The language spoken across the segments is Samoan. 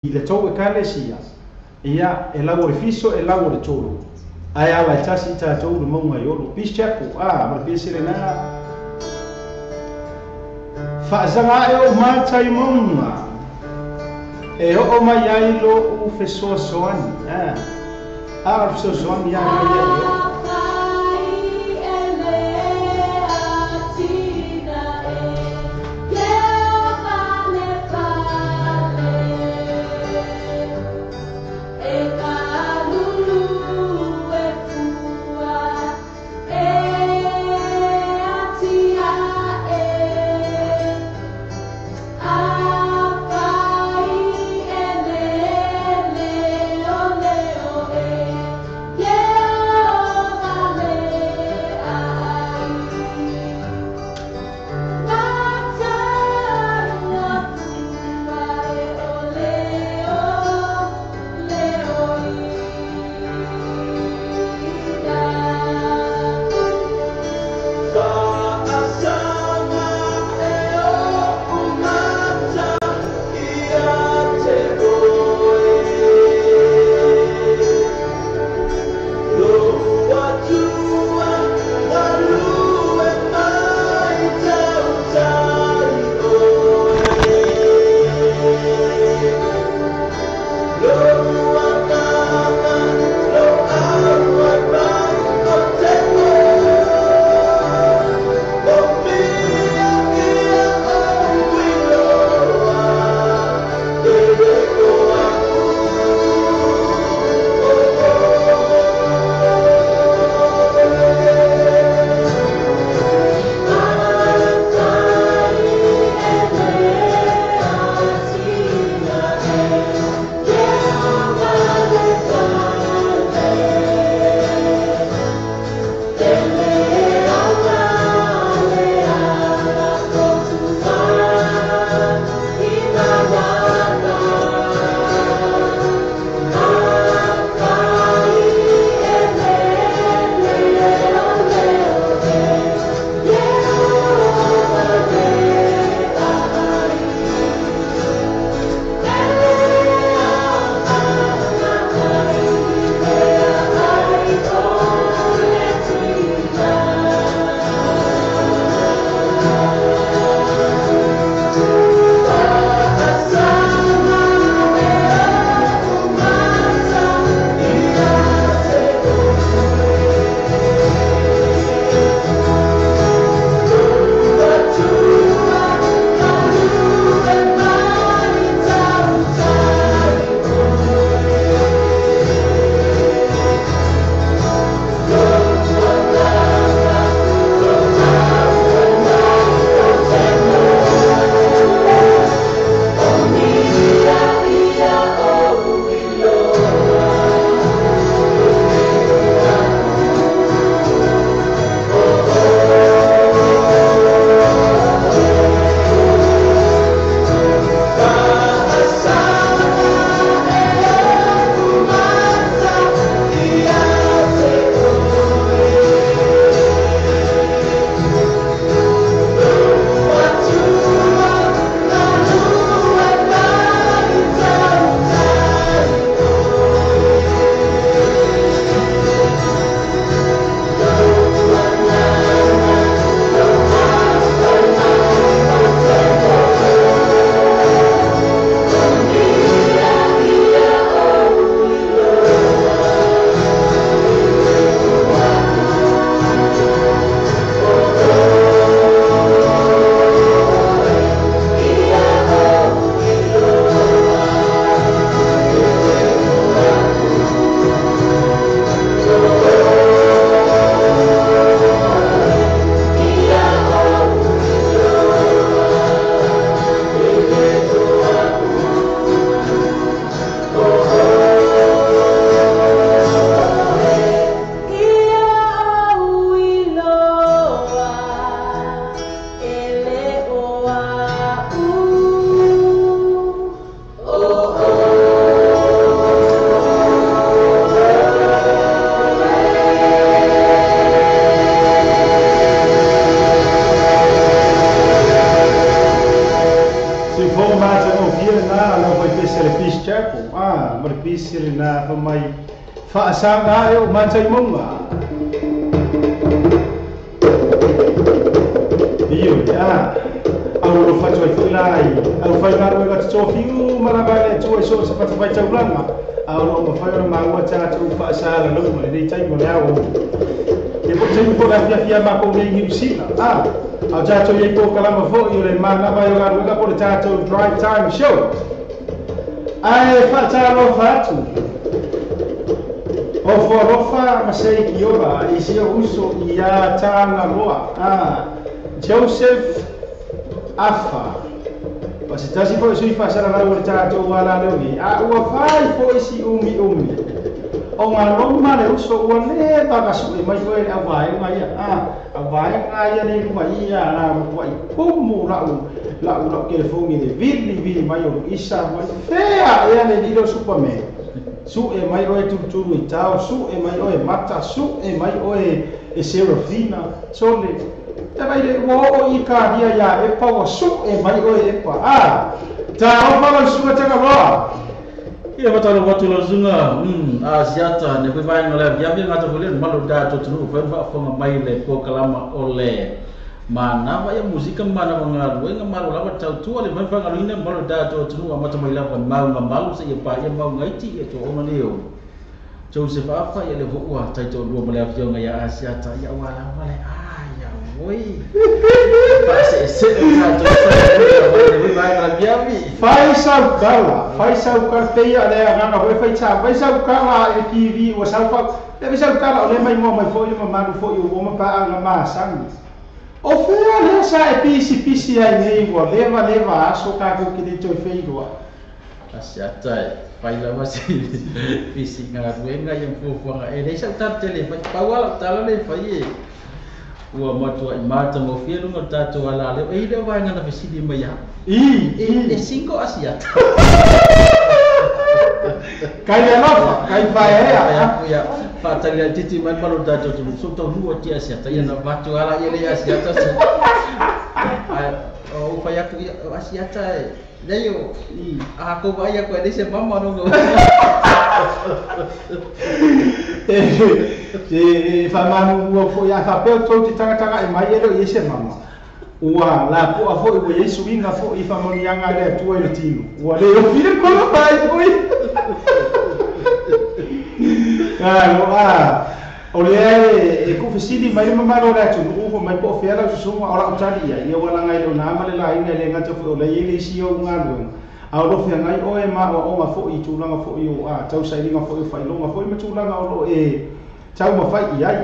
I le tou Ekalesia, ia, e lau o le fiso, e lau o le tolo. Ae ala e tasi i tatou le mauga i olo. Peace Chapel, ah, ma le pese lena. Faasaga ae ou mata i mauga, e oo mai ai lo'u fesoasoani. Ah, a o le fesoasoani ia mai ia i o. pese le Peace Chapel. Ma le pisi le na fa mai faasaga e o mataimonga. Io ia au lo fatu ai foi lai au fai galuega totofiu ma lava le Atua i so o se fatafaitaulaga a o loo mafai ona maua tatou faasalalauga lenei taimi o le ao. Ia po taimi foi le afiafi ia makou nei Niu Sila. A o tatou iai polokalama foi o le manava i o galuega po le tatou drive time show. Ae faatalofa atu ofo alofa ma sei kiola i si ou uso ia Tagaloa Joseph Afa. O se tasi foi o sui faasalalau o le tatou ala leo nei, a ua fai foi si umi umi. O ngā loma le uso ua leva ka sue mai oe le auvaega ia. Auvaega ia nei luma ia la matuai kumu lau lau lau telefoni le vili vili mai o isa mai fea ea le lilo Superman. Sue mai oe tulutulu i tao, sue mai oe mata, sue mai oe e Serafina, sole. Te vai le ua oo i ka hia ia epa ua sue mai oe epa. Ta ofa lau suka Tagaloa. Ia fatalofa atu lau susuga Asiata ne foi vaega o le afiafi gata foi lea mamalu o le tatou atunuu fai ma faafofoga mai le polokalama o le manava ia musika ma manava galuega malo lava tautua le mafai faagaluina mamalu o le tatou atunuu amata mai lava i mauga malu seia paia mauga iti ia toaoga nei o Joseph Afa ia le foi ua taitoalua ma le afioga ia Asiata ia ua lava le ia oi faaseesee o tatou sa vaega o le afiafi. Fai sau tala, fai sau tala peia le agaga foi fai tsa, fai sau tala i le TV ua sau fa, le fai sau tala o le mai moa mai foi le mamalu foi o ua mapaaga masani. O fea lea sa e pisi pisi ai nei ua leva leva aso tatou ke le toe feiloa. Asiata e fai lava si pisi galuega ia fuafuaga e leai sau tala tele e fai pau lava lau tala lea e fai e ua matuai matagofie luga o le tatou ala leo e i lea vaega na fesili mai au I e single Asiata. Kai le alofa, kai vaeaea. Ia faatali laitiiti mai le malu o le tatou atunuu so taunuu atu ia Asiata ia na avatu lava laia lea ia Asiata se ae ou fai atu ia o Asiata e leai o a kou vaai atu e leai se mama luga E faamalulu foi a faapea o tou te tagatagai mai e le o i ai se mama. Ua lapoa foi ua i ai suiga foi i faamanuiaga a le Atua i le tino. Ua le ofi le kolofa ai foi. Alo o lea e kuufesili mai le mamalu o le atunuu fai mai po o fea lau susuga o lau tali i ai. Ia ua laga i lona ma le laina e le gata foi o lea e i ai le isi ou galuega. A o lo o feagai oe ma aoaoga foi i tulaga foi o tausailiga foi o faailoga foi ma tulaga o lo o e taumafai i ai.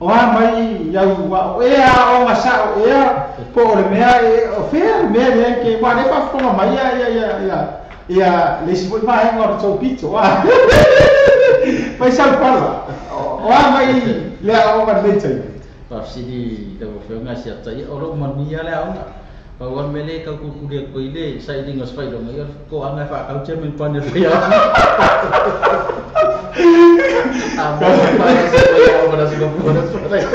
O a mai au a o ea aoga sao ea po o le mea e o fea le mea lea ke ua le faafofoga mai ia ia ia ia ia le isi foi vaega o le tou pito fai sau pala o a mai le aoga lenei taimi. Faafesili lau Afioga Asiata, ia o lou manuia le aoga. Pau lava le mea lea e tau tulituli atu ai le sailiga o se faailoga, ia o le toaga e faatau chairman pane o le faiaoga. A maua pa se faiaoga na Singapore na Australia.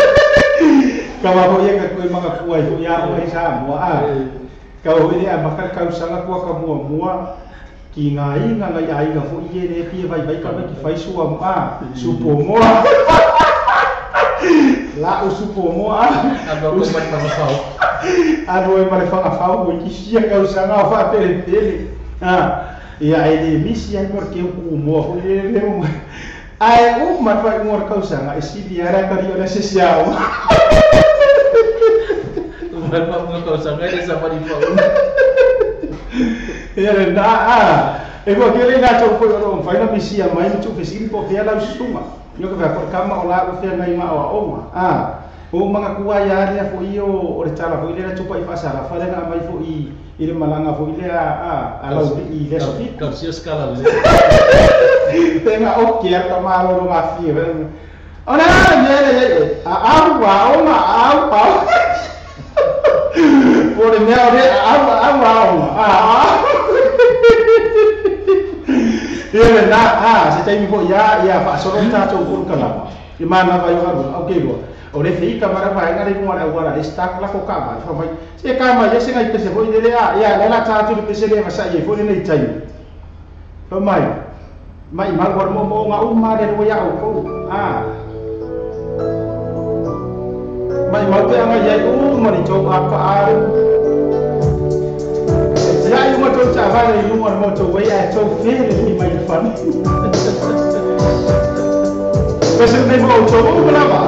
Kau foi ia ka koe magatua ai foi aoga i Samoa Kau foi le amata le tausaga kua ka muamua ki ngā inga ngai aiga foi ie le pia vaivai ka mai ki fai sua supo moa. Lau supo moa. Alu ai ma le fagafau. Alu ai ma le fagafau mo ki fia tausaga o faapelepele. Ia e le misi ai mo le keu kumoa foi le leo mai. Ae uma le faaiuga o le tausaga e sili ai le atalii o le asiasi aoga. Uma le faaiuga o le tausaga e le savali faauma. Ia lena e ua tele i latou foi o lo o mafai ona misia mai ma tuufesili po o fea lau susuga. Ioe ka fai atu o le kama o la ua feagai ma aoaoga. Ua ou manatua ai lava lea foi o le tala foi lea na tupai faasalafa lea na aumai foi i le malaga foi lea a Laulii i le aso 7. Tausia skala lelei. Tena oke a ka malolo mafia. O le a le mea lea i ai oe? A au aoga, a au aoga. Po o le mea o lea a au a au aoga. Ia lena, se taimi foi ia faasolo le tatou polokalama i manava i o galuega. Ok loa. O le feika ma le vaega le i luga o le auala le stuck lako taavale fai mai se ka mai ia se nai pese foi lele ia lea la ta atu le pese lea e vasa'i ai foi lenei taimi. Fa mai mai mau o mo mo uma le ro ia o ko a mai mau pe anga ia u ma ni to a pa a ia i mo to ta va le lu mo to we a to fe le ni mai fan pese me mo to u la ba.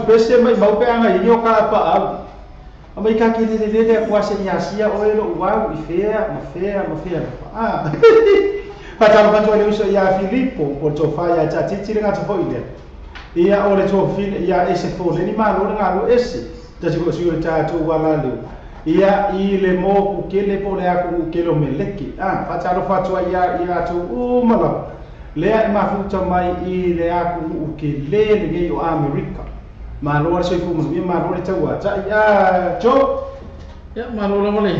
Pese mai mau pe anga i o ka pa au. A mai ka ki le le le kwa se ia o elo uau i fea ma fea ma fea. Ah. Pa ta pa to le uso ia Filipo po to fa ia ta titi le ngata foi le. Ia o le to fil ia ese fo le ni ma lo nga lo ese. Ta ti ko si o ta to wala le. Ia i le mo ku ke le po le aku ke lo meleki. Ah, fa ta lo fa to ia ia to u mala. Le ma fu ta mai i le aku u ke le le ngi o Amerika. Malo se fu mo malo le taua ta ia jo ya malo la mole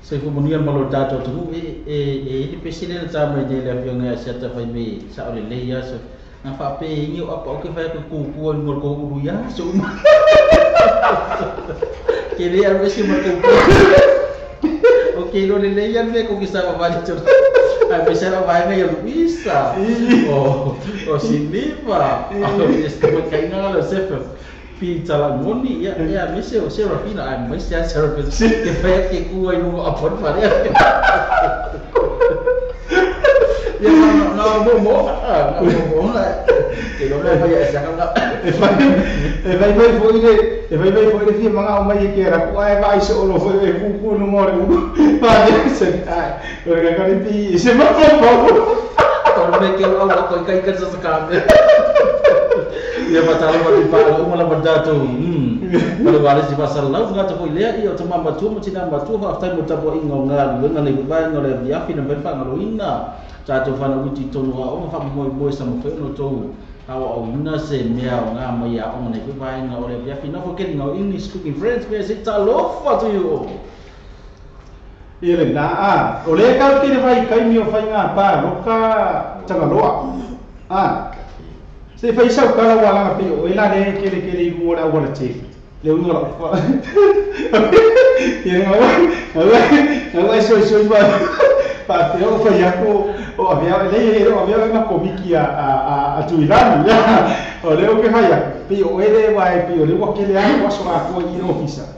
se fu mo ni malo ta to tu e e pese le ta mai de le afio ngai se ta fai me sa o le le ya so na fa pe ni o apa o ke fa ku ku ni ko ku ya so ke le a se mo ku o ke lo le le ya me ko ki sa va le to a pesar vai me Luisa o o Siliva o este mo kainga lo sefe pizza la moni ya ya me se o Serafina ai me se Serafina que foi que ku ai no apon fare Ia na mo mo na mo mo na ke lo me fai sa ka. E fai e vai vai foi le e vai vai foi le fia manga o mai ke ra ku ai vai so lo foi e ku ku no mo re u pa de se ai o re ka pi se ma po po to me ke lo au ko kai kai sa ka me ia patalo ma pa lo ma la badato ma le si pasal lau nga to lea ia to mama tu mo tina ma tu ha aftai mo tapo inga nga lu nga le ba nga le ya fi na fa nga lo ina ta to fa na uti to no o fa mo mo sa mo fe no to au au ina se mea o nga mo ia o ne ba nga o le ya fi na fo ke nga English speaking friends me se ta lo fa to you ia le na a o le ka te vai kai mi o fai nga pa ro ka tanga loa a se fai sau kala wala pe o ila le kele kele i mo la wala te le unga la fa ia nga nga so so ba pa te o fai ako o avia le o avia ma komiki a tuilani o le o ke fai pe o ele vai pe o le wa kele a wa so a ko i ofisa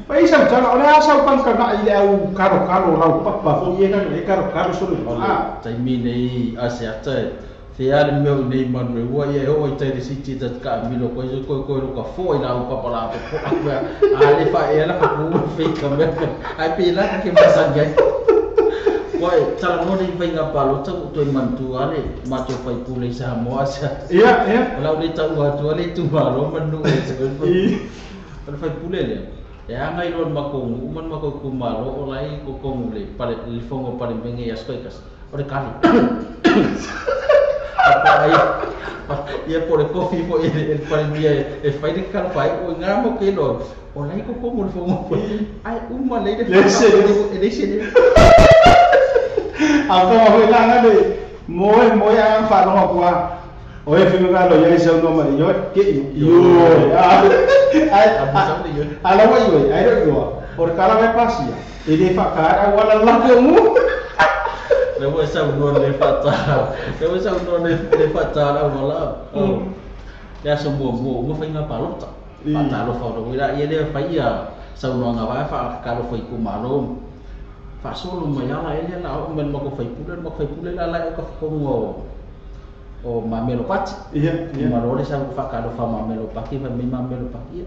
Pai sau tala o le a sau pang ka i le au karo karo lau papa fo ia ka le karo karo so le a taimi nei a se ata fe ale meu nei manu e ua ia e o i tai city ta ka milo ko ko ko ko fo i lau papa la po a le fa e la ko fe ka me ai pe la ke masa ngai ko e tala no nei vai nga palo ta to mantu ale ma to fai pule sa mo asa ia ia la le ta ua tu ale tu malo manu e se fai pule le e anga i lon makongu man mako kumalo o lai ko kongu le pare le fongo pare menge ya skoikas o le kali apa ai ia por kofi fo el pare mia e fai de kal fai o ngamo ke lo o lai ko kongu le fongo ai uma le de le se le a ko ho la nga le moe moe a fa no ko o e fi nga lo ya se no ma yo ke yo a ai a la wa yo ai ro yo por kala vai pasia e de fa cara wala la ko mu le wa sa no le fa ta le wa sa no le fa ta la wala o ya so mo mo mo fa nga pa lo ta pa ta lo fa lo ila ye le fa ia sa no nga va fa ka lo fa ku ma lo fa so lo ma ya la ele la o men ma ko fa pule ma fa pule la la ko ko ngo o mamelo pati ia ia ma lo le sa fa ka lo fa mamelo pati fa mi mamelo pati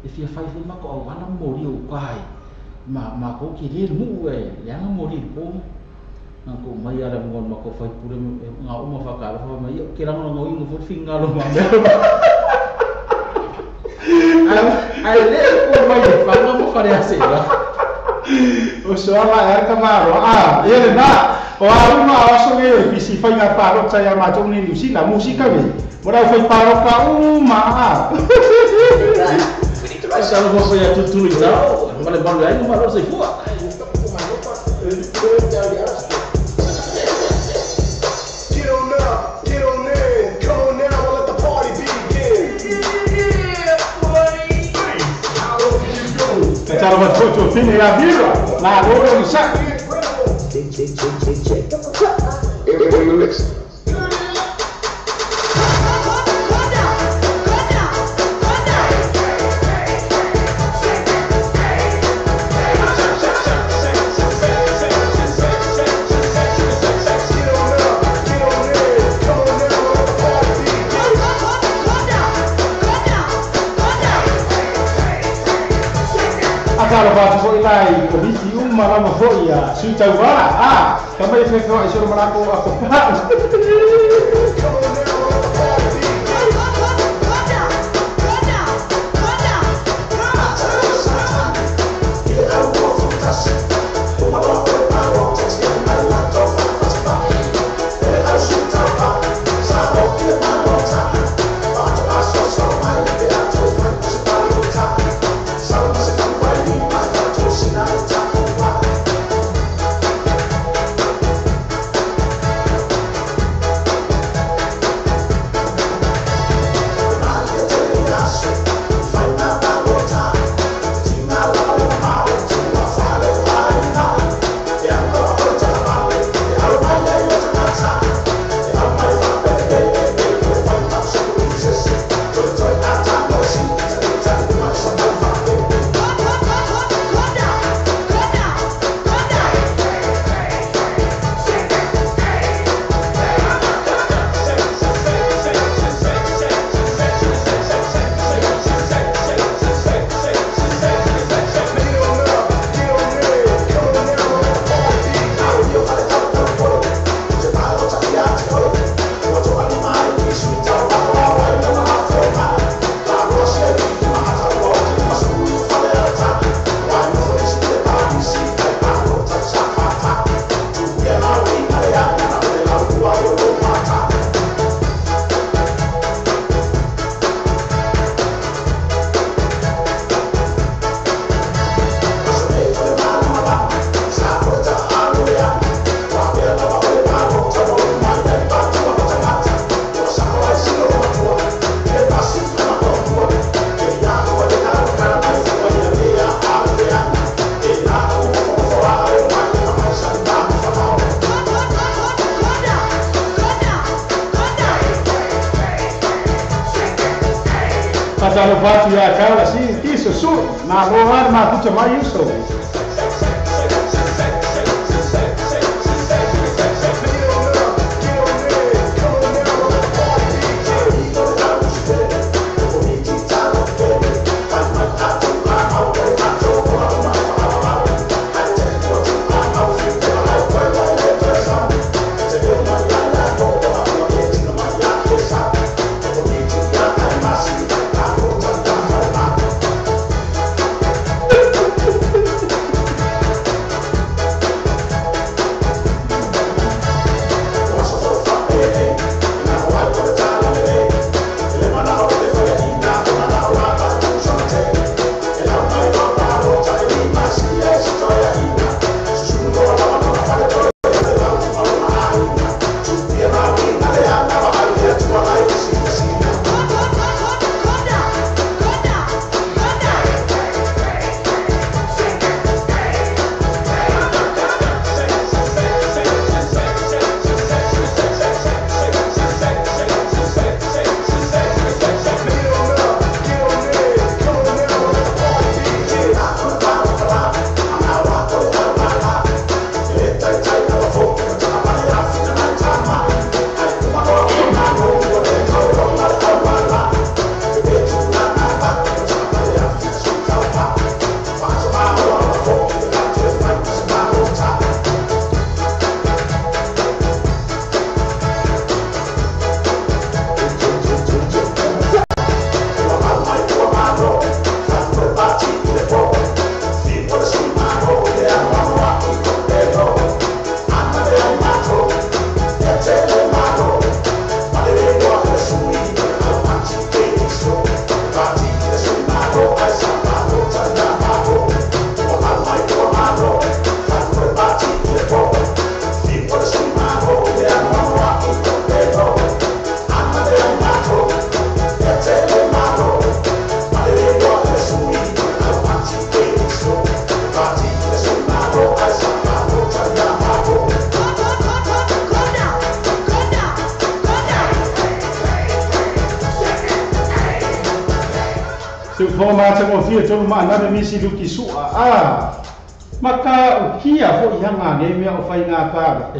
e fia fai foi ma ko wala mori o kai ma ma ko ki le mu e le nga mori ko na ko mai ala mo ma ko fai pure nga o ma fa ka fa mai ke la ngo ngo fo finga lo mamelo ai le ko mai fa no mo fa re asela o so ala er ka maro a ele na o a uma o so le fi fai na paro tsa ya ma to ni ni la música ve ora fai paro ka uma a Essa não vou fazer tudo tudo então, mas le barulho aí não vai se fua. Get on up, get on in, come on now and let the party begin. Yeah, boy. How low can you go? Tchau, mas tô fim ya vira. Na loro sa. In the mix. Talo fa fo ilai ko biki uma la mo fo ia su tau a ka mai fe fo iso marako a ko pa Faatalofa atu ia tau si kiso su malo a mafuta mai uso. A maka ukia fo ia ngā ne mea o whai ngā pāra.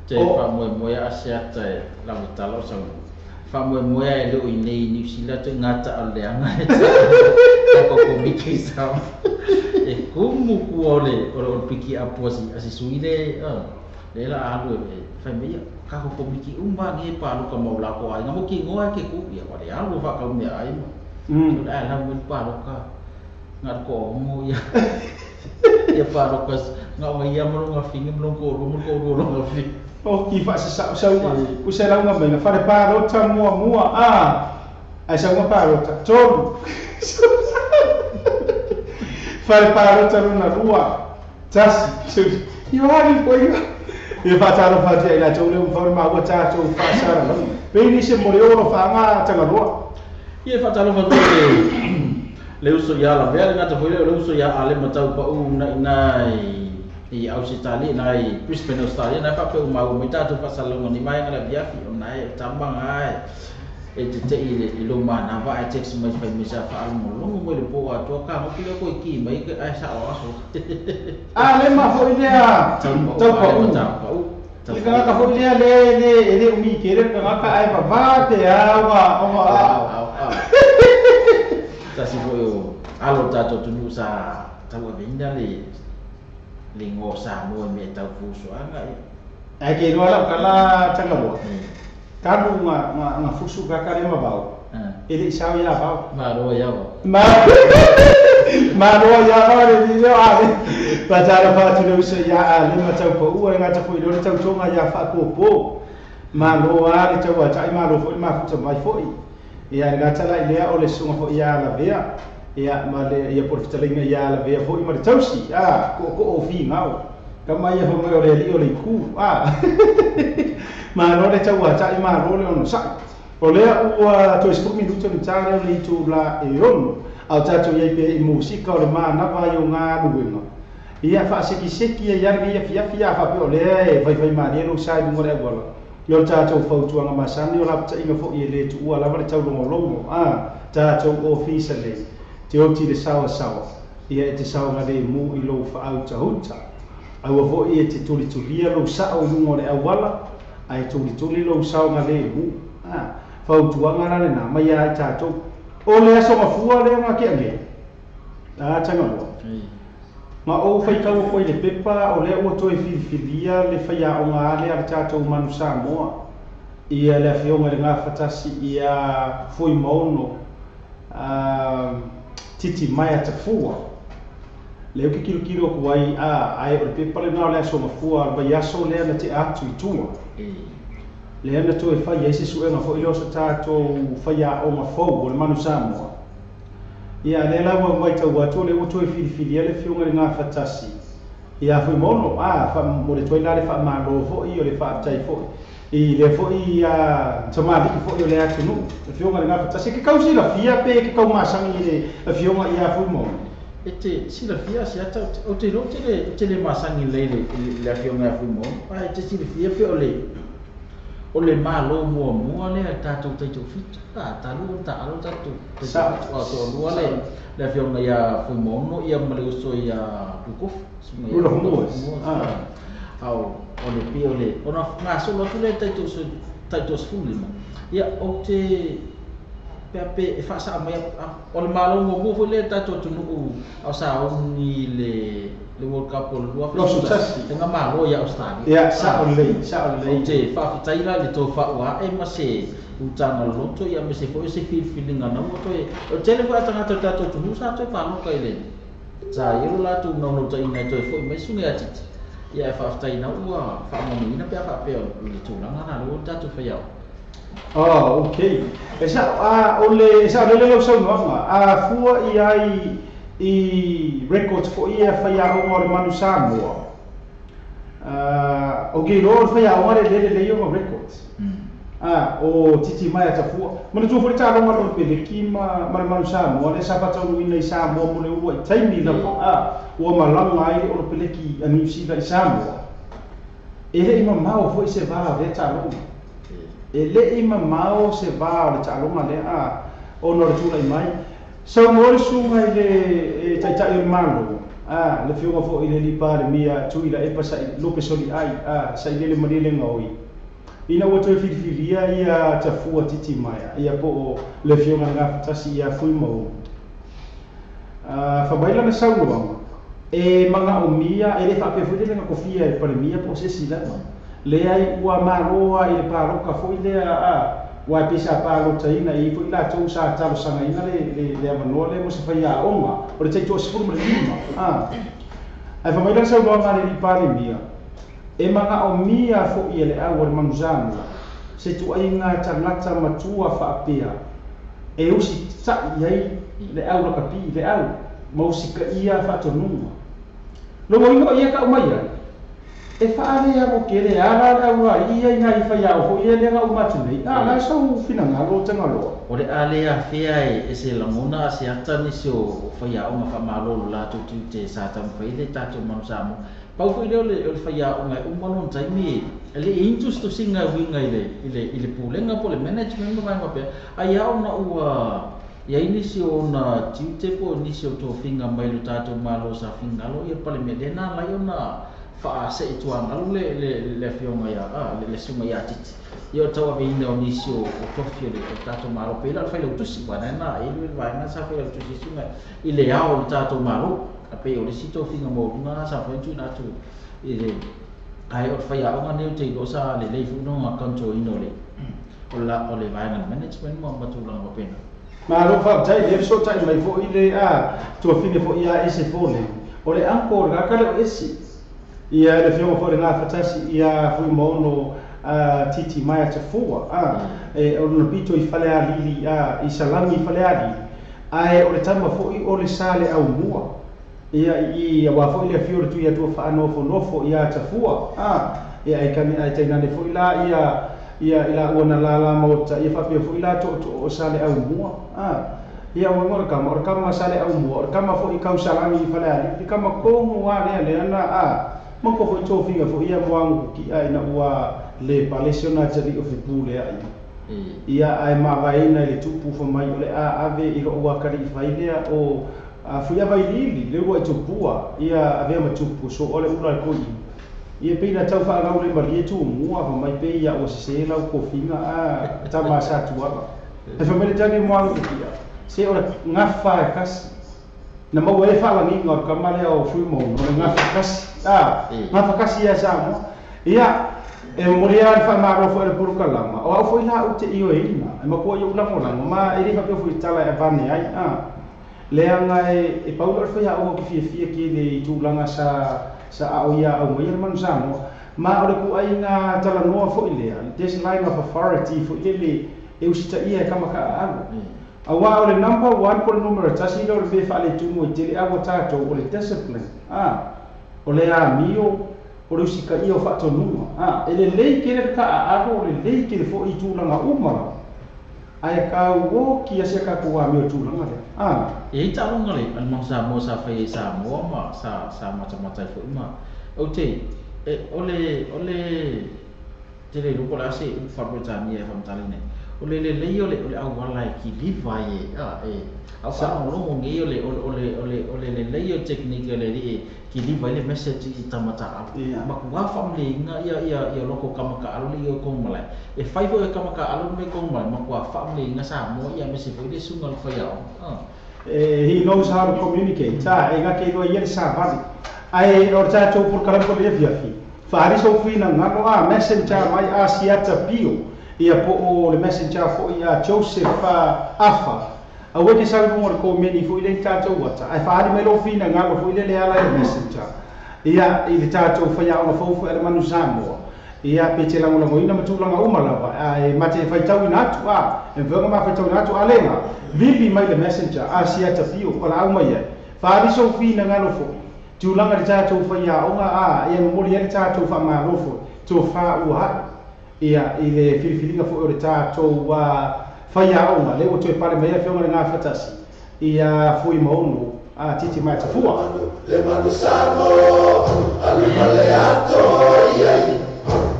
Te whamoemoea a se ata e lau talo sau. Whamoemoea e leo i nei New Zealand te ngata o leanga e ta koko miki sau. E kumu kua o le piki apu asi sui le le la alu e whai mea ka koko miki umba nge pālu ka mau lako ai. Ngā mo ki ngoa ke ku ia wale alu whakau mea ai mo. So la alu mo pālu ka ngar ko mo ya ya paro kas nga wa ya mo nga fingi mo ko mo ko ro nga fi o ki fa sa sa u se la nga me fa de paro ta mua mua a ai sa nga paro ta tolu fa de paro ta na rua tas yo hari ko yo e fa ta ro fa te la tolu fa ma wa ta to fa sa la pe ni se mo ro fa nga ta nga rua ye fa ta ro fa le uso ia la vea ngata foi le uso ia ale matau pa u na inai i Australia nai Brisbane Australia na fa pe u mau mita tu pasal ni mai ngala bia fi nai tambang ai e te te i lo mana va e text mai fai misa fa al mo longo mo le po a to ka mo ki ko ki mai ke ai sa o aso a le ma foi lea tau pa u le ka foi lea le le le umi ke le ka ka ai va va te a wa o a tasi foi o alo tato tunu sa tau vinda le lingo sa mo me tau fuso anga ai ke no ala kala tanga bo kabu nga nga fusu ka kare ma bau ele sa ya bau ma ro ya bo ma ma ro ya ba le ni yo a pa ta ra fa tu le uso ya a le ma tau po u nga ta foi lo tau tonga ya fa ko po ma ro a le tau a tai ma ro foi ma fu mai foi ia le gata la ilea o le sunga fo ia la vea ia ma le ia por fitalinga ia la vea fo i ma le tausi a ko ko o fi ngau ka mai ia fo mai o le li o le ku a ma lo le tau a tai ma lo le ono sa o lea ua toe 10 minuto ni tare o le itu la e ono au tatou iai pe i musika o le manava i o ngā luenga ia whaaseki ia ia ia fia fia whape o lea e vai vai malie lo sai lunga le awala. Ia o le tatou fautuaga masani o lapataiga foʻi e lē tuua lava le taulogologo a tatou ofisa nei te oti le saoasaoa ia e te saogalēmū i lou faautahuta aua foʻi e te tulitulia lou saʻo i luga o le auala ae tulituli lou saogalēmū a fautuaga la lenā mai ai tatou o le aso mafua lea ga keʻa a Tagaloa ma ou faitau foi le pepa o lea ua toe filifilia le faiaoga ale a le tatou Manu Samoa ia le afioga i le Gafatasi ia Fuimaono Titimaea Tafua lea ou te kilokilo atu ai a ae o le pepa lenā o le aso mafua o le vaiaso lea na tea atu i tua lea na toe fai ai se suega foi lea o se tatou faiaoga fou o le Manu Samoa. Ia lea la ua matau atu o lea ua toe filifilia le afioga i le Gafatasi ia Fuimaono a faamomoli atu ai la le faamālō foʻi o le faafetai foʻi i lea foʻi tamalii foʻi o le atunuu le afioga i le Gafatasi e ke kau silafia pe ke kau masagi i le afioga ia Fuimaono. E te silafia Asiata o te iloa ou te le masagi lelei i le afioga ia Fuimaono ae e te silafia pe o le Malo muamua lea tatou taitoafitu a talu ona taalo tatou taitoafitu a o toalua le afioga ia Fuimaono ia ma le uso ia Lukofu susuga ia Lukofu a o le pei o le ona gasolo atu lea taitoasefululima ia ou te pe a pe e faasaa mai o le Malo muamua foi lea tatou atunuu a o sauni le World Cup o le 2011 le malo ia Australia. Ia sao lelei, sao lelei. Ou te faafetai la i le tofaua ae ma se utaga loloto ia ma se foi o se filifiliga na ua toe o tele foi a tagata o le tatou atunuu sa toe paloka i le sa i ai lo latou naunautaiga e toe foi mai susuga ia Titi ia e faafetai na ua faamanuiina pe a faapea o le tulaga na lea ua tatou faiaoga. Oh, okay. E sao a o le e sao lelei lau saunoaga a fua i ai i records foʻi ia faiaoga o le Manu Samoa. O ke iloa o le faiaoga le lele lelei ona records. A o Titimaea Tafua. Manatua foi le taaloga o le Peleki ma le Manu Samoa lea sa faataunuuina i Samoa mo le uluai taimi lava a ua malaga ai le Olopeleki a Niu Sila i Samoa. E leʻi mamao foi se vā o lea taaloga. E leʻi mamao se vā o le taaloga lea a ona o le tulai mai. Saunoa le susuga i le Taitai o le Malo, a le afioga foi i le alii Palemia Tuilaepa Lope Soliai a sailele malie le gaoi. Ina ua toe filifilia ia Tafua Titimaea ia po o le afioga i le Gafatasi ia Fuimaono. Fai mai lana saunoaga e magaomia e le faapea foi lele na kofia e le Palemia po o se isi lava. Leai ua malo ai i le paloka foi lea a ua e pei sa palotaina e i ai foi latou sa talosagaina le avanoa lea mo se faiaoga o le 15 a. Ae fai mai lana saunoaga a le alii Palemia e magaomia foʻi e le au o le Manu Samoa se tuaiga tagata matua faapea e usitaʻi ai le au lakapi le au ma usikaia faatonuga. Lona uiga o ia kau mai ai e faaleago kele ala le au ai ia i nai faiaoga foʻi ia lea na uma atu nei a la sau finagalo Tagaloa. O le a le afea e se lagona a se ata nisi o faiaoga faamālō lo latou tiute sa taumafai ai le tatou Manu Samoa. Pau foi lea o le faiaoga e uma lona taimi e le i tusitusiga e uiga i le pulega po o le management ma vaega faapea ai a ona ua i ai nisi o ona tiute po o nisi o tofiga mai lo tatou Malo sa finagalo ia le Palemia lea na ala ai ona faasee tuagalu le afioga ia le susuga ia Titi ia o le tauaveina o nisi o tofi o le tatou Malo pei la o le failautusi ua na e le vaega sa failautusi susuga i le ao o le tatou Malo a pei o le isi tofiga maualuga sa mafai ona tuuina atu i le ae o le faiaoga nei ou te iloa sa lelei foi lona control ina o le vaega management ma tulaga faapena. Malo faafetai lea fesootai mai foi le a tuafine foi ia ese fole. O le uncle le kaka le o ese. Ia le afioga foi le Gafatasi ia Fuimaono Titimaea Tafua a e o lona pito i Falealili a i Salani i Falealili ae o le tama foi o le sa le aumua. Ia i aua foi le afio o le Tuiatua faanofonofo ia Tafua a ia ai kani ai tainane foi la ia ia i la ua na lala maota ia faapea foi la tootoo o sa le aumua a ia o le kama o le kama sa le aumua o le kama foi kau Salani i Falealili le kama komu a lea lea na a mako foi tofiga foi ia moagu ki ai na ua le palesi ona atali'i o fepu lea'i ia ae mavaeina i le tupu famai o le a ave i lo'u akali'i fai lea o fuiava iliili le ua i tupua ia avea ma tupu so o le ula le ko'i ia pei na tau fa'agau le malie tumua famai pei ia ua sesē lau kofiga a tama sa tuala e famai le tali moalu ia se o le gafa e kasi na maua e fa'alagiga o le kama lea o Fuimaono o le gafa kasi a gafa kasi ia Samoa ia e momoli a le fa'amalo fo'i le pulukalama o a'u fo'i la a'u te'i oeina e makua i ou lagolago ma e lē fa'apea foi tala e avane ai a leaga e paulo le faia'oga ke fiafia kele i tulaga sa a'o ia au mai le manu Samoa ma o le ku'aiga talanoa fo'i lea this line of authority fo'i lele e usita'ia e kamaka'aalu auā o le number one po le numero tasi lea o le mea fa'aletumu ai tele aua tatou o le discipline a o le amio o le usikaia o fa'atonuga a e lelei kele le ka'aalo o lelei kele fo'i i tulaga uma lava ae kauoki asia kakou amio tulaga lea a e ai ta'aloga le ale Samoa sa fai ai Samoa ma sa matamata ai fo'i ma ou te e o le tele lupo le ase upu faaperetania e faamatalaina o le lelei o le auala e kiliva e a e au faalogologo nei o le lelei o technique o le alii e kiliva ai le message i tamata'alu makuā faamalieina ia loko kamaka'alo le ia o koga malae e fai foi e kamaka'alo me koga malae makuā faamalieina Samoa ia mese foi le suga le faiaoga. He knows how to communicate ta e ga ke lo ia le savali ai o tatou polokalame ko le fiafi fa'ali sou finagalo a messenger mai a Siata Pio ia po o le messenger fo'i a Joseph Afa aua ke sau luga o le komeni fo'i le tatou ata ae fa'ali mai lou finagalo fo'i le le ala i le messenger ia i le tatou faiaoga fou fo'i a le manu Samoa ia pe te lagolagoina ma tulaga uma lava ae mate faitauina atu a e mafai ma faitauina atu alega vili mai le messenger a Siata Pio o la au mai ai fa'ali sou finagalo fo'i tulaga le tatou faiaoga a ia momoli ai le tatou fa'amalo fo'i tofā ua a'i ia i le filifiliga fo'i o le tatou faiaoga le ua toe pale mai afioga le gafatasi ia Fuimaono a Titi mai Tafua. Le manu Samoa, alu male ato iai.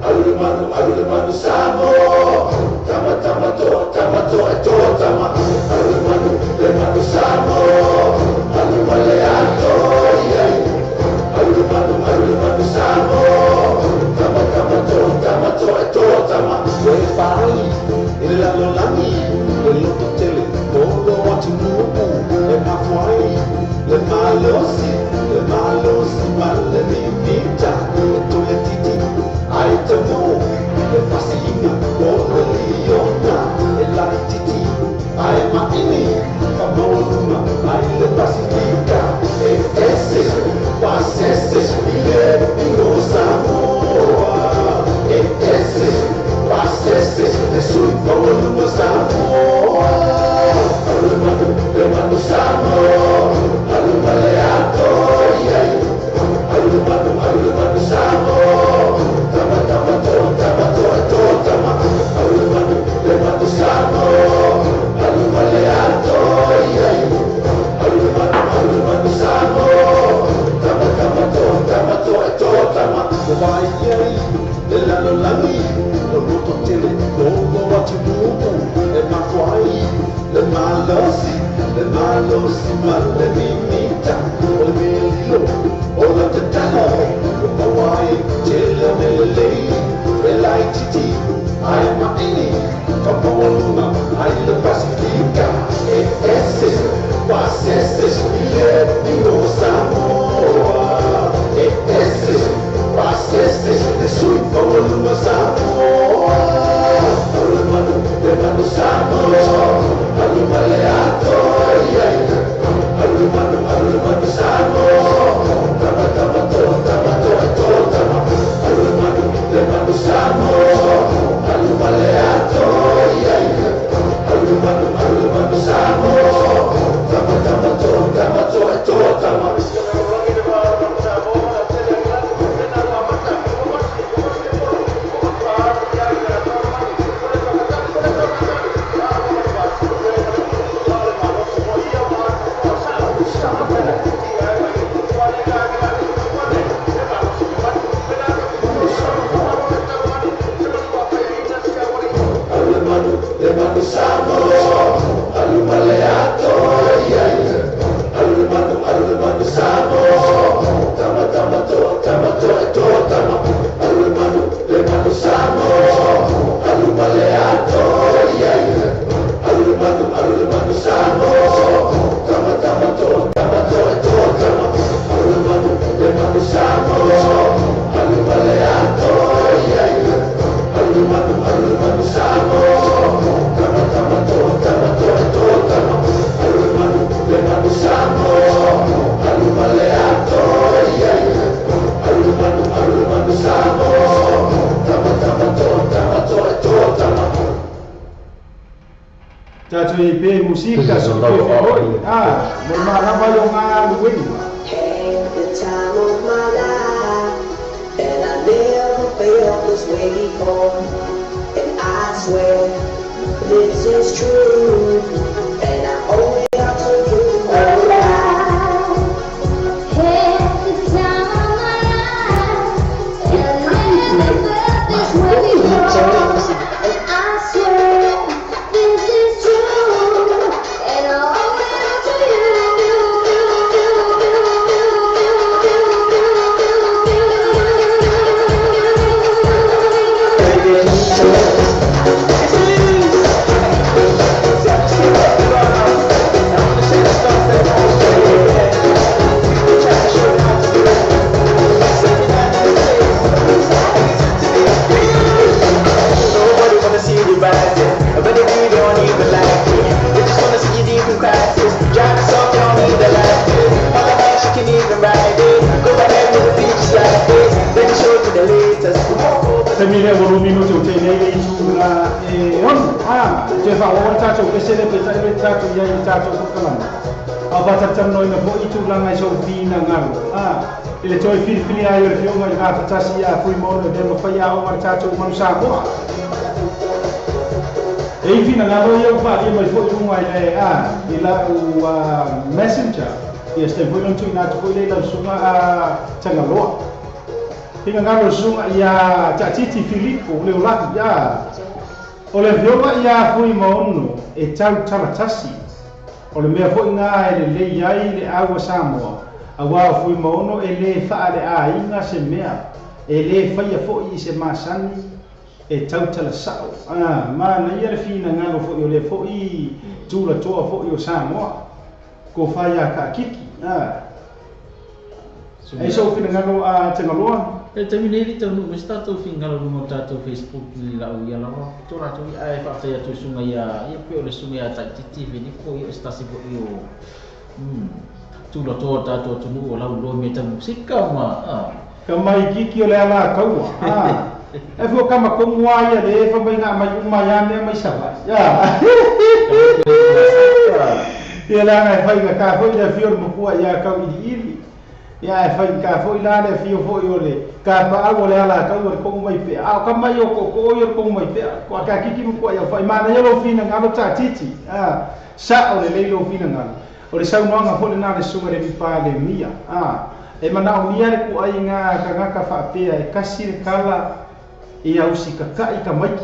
Alu le manu, alu le manu Samoa. Tama tama to, tama to e to tama. Alu le manu Samoa, alu male ato iai. Alu le manu Samoa. Tama tama to, tama to e to tama. Le fai, i le lalolagi, le loto tele, polo atunuu, e mafuai, le malosi ma le mimita, e toe titi, ai taunuu, le fasiina, o le liona, e laititi, ai maini, famaualuga, ai le Pasifika, e ese, pasese, i le igo Samoa, e ese, pasese, le sui maualuga Samoa. Alu le manu Samoa, alu male ato iai. Alu le manu Samoa, tama tama to, tama to e to tama. Alu le manu Samoa, alu male ato iai. Alu le manu Samoa, tama tama to, tama to e to tama. Le vai iai, le lalolagi, o loto tele, lolo atunuu, e mafuai, le malosi ma le mimita, o le melilo, o la tatalo, o mauai, tele me lelei, e laititi, ai maini, famaualuga, ai le Pasifika, e ese, pasese, i le igo Samoa, e ese, pasese, le sui maualuga Samoa. Alu le manu Samoa, alu male ato iai. Alu le manu Samoa, tama tama to, tama to e to tama. Alu le manu Samoa, alu male ato iai. Alu le manu Samoa, tama tama to, tama to e to tama. Tatou i pe musika so pe foi. Ah, mo manava o galuega. Had the time of my life, and I never felt this way before. And I swear this is true, and I owe it all to you. Had the time of my life, and I never felt this way before. And I swear this is true, and I owe it all to you. Nobody wanna see you rising, but they really don't even like it. They just wanna see you deep in crisis. Drive yourself, they don't need the life. All the ass you can even ride it. Go ahead with the beach like this. Then you show to the latest. Taimi lea ua lumino te o teinei le itu la e ono. Ah, te wha o tātou e sele pe tai le tātou ia i tātou kokalama. Au whatatamno ina po itu langa i sau whina ngaro. Ah, i le toi whiriwhiri ai o le whionga i ngā tatasi a fui mono e mea mawhai a o mara tātou manu Samoa. E i whina ngaro ia o wha mai fo i runga i le i la u messenger. Ia ste foi lontu ina atu foi le lau sunga a Tangaloa. Hinga ngaro sunga ia Tatiti Filipo le olaki ia. O le vioga ia fui maono e tau talatasi. O le mea foi ngā e le lei ai le aua Samoa. A wā fui maono e le wha le a inga se mea. E le whaia foi i se masani e tau talasao. Ah, mana ia le whina ngaro foi o le foi tula toa foi o Samoa. Ko whaia ka kiki. Ah. E so whina ngaro a Tangaloa. E taimi nei le taunuu mai se tatou figalo luga o tatou Facebook i lau ia lava to latou ia ae faafetai atu i suga ia ia pe o le suga ia Taititi Filipo ia o se tasi fo'i o tulatoa o tatou atunuu o lauloa mea tau musika ma Ka mai kiki o le ala kaua. Ah. E fua kama komu a ia le e fa mai ngā mai uma ia mea mai sava. Ia. Ia le anga e whai ngā ka foi le whio le mapua ia kau iri iri. Ia e whai ka foi la le whio foi o le ka paau o le ala kau o le kongu mai pea. A o ka mai o ko o ia le kongu mai pea. Ko a ka kiki mapua ia whai mana ia lo whina ngalo tā titi. Ah. Sa o le leilo whina ngalo. O le saunoanga foi le nā le sunga le mipa le mia. Ah. E mana o mia le ku ai ngā kangaka whaapea e kasi le kala e au si kaka i ka maiki.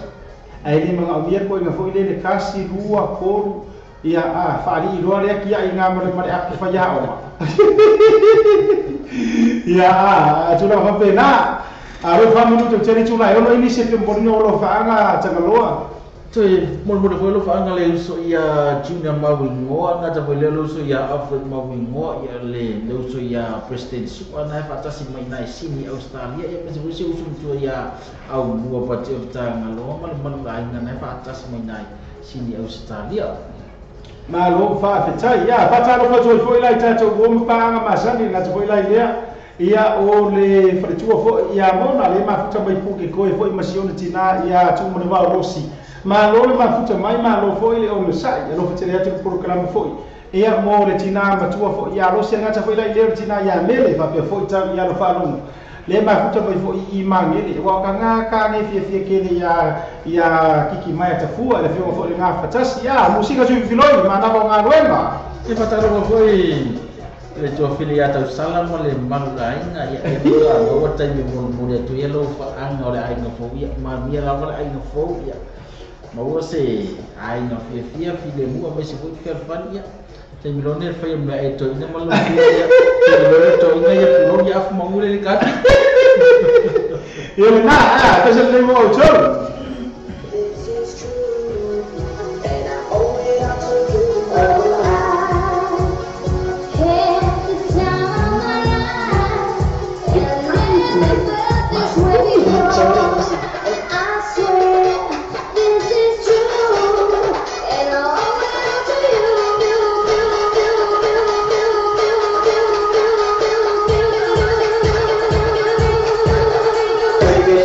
Ai le mga o mia ko inga foi le le kasi lua koru ia a whaari i roa lea kia i ngā mare mare aku whaia oa. Ia a tula whape nā. A reo whamanu te tere tula e ono ini se te mborino o lo whaanga Tangaloa. Toe molemole foi lo whaanga le uso ia Junior Mauigoa ngata foi le uso ia Alfred Mauigoa ia le uso ia President Sua na e faatasi mai nai Sini Australia ia mese foi se uso matua ia au mua pati o Tangaloa ma le malu aiga na e faatasi mai nai Sini Australia. Malo whaafetai. Ia, whatalo whatua i foi lai tātou o mpaanga masani ngata foi lai lea. Ia o le wharetua foi ia mona le mafuta mai puke koe foi masiona tina ia tūmane wao rosi. Malo le mafuta mai malo foi le o le sai. Ia lofa tele atu le porokalama foi. Ia mo le tina matua foi ia rosi ngata foi lai lea le tina ia mele whapea foi tau ia lo whalongo. Le mafuta mai foi i mangele. Wa ka ngā ka nge fia fia kele ia kiki mai atafua le fionga foi le ngā fatasi. Ia, musika tui filoi, manava o ngā luema. E whatalofa foi le tuafili ia tausala ma le malu aiga ia e pua maua taimi molemole atu ia lou faaaga o le aiga fou ia manuia lava le aiga fou ia maua se aiga fiafia filemua maise foi fealofani ia taimi lone le faia mea e toina ma lou ia taimi lone toina ia pulou ia afu maua le kaki. Ia le nā, pesa le mo au tau. This is true, and I owe it all to you. Had the time of my life, and I never felt this way before. And I swear this is true, and I owe it all to you. Baby,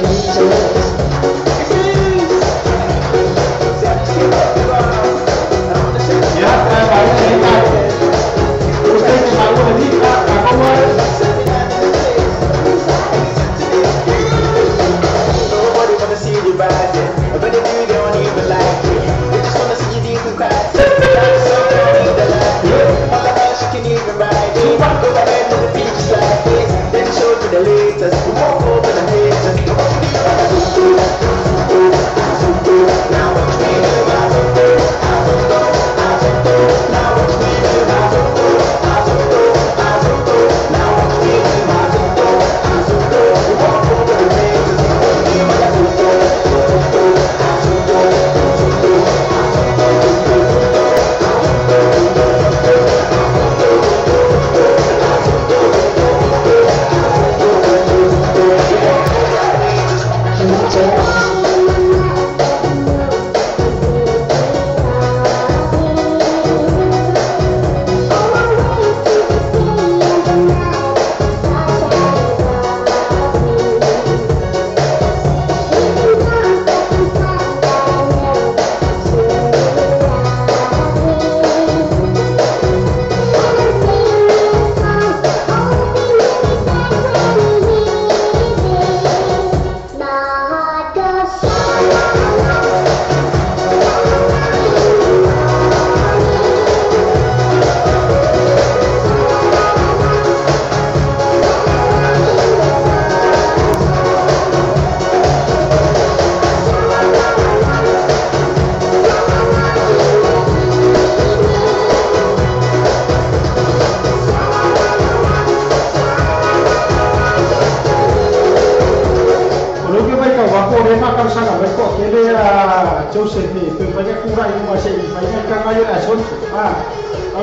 tele a Joseph pe fai ka kura i ma se fai ka kanga ia asonto. Ah,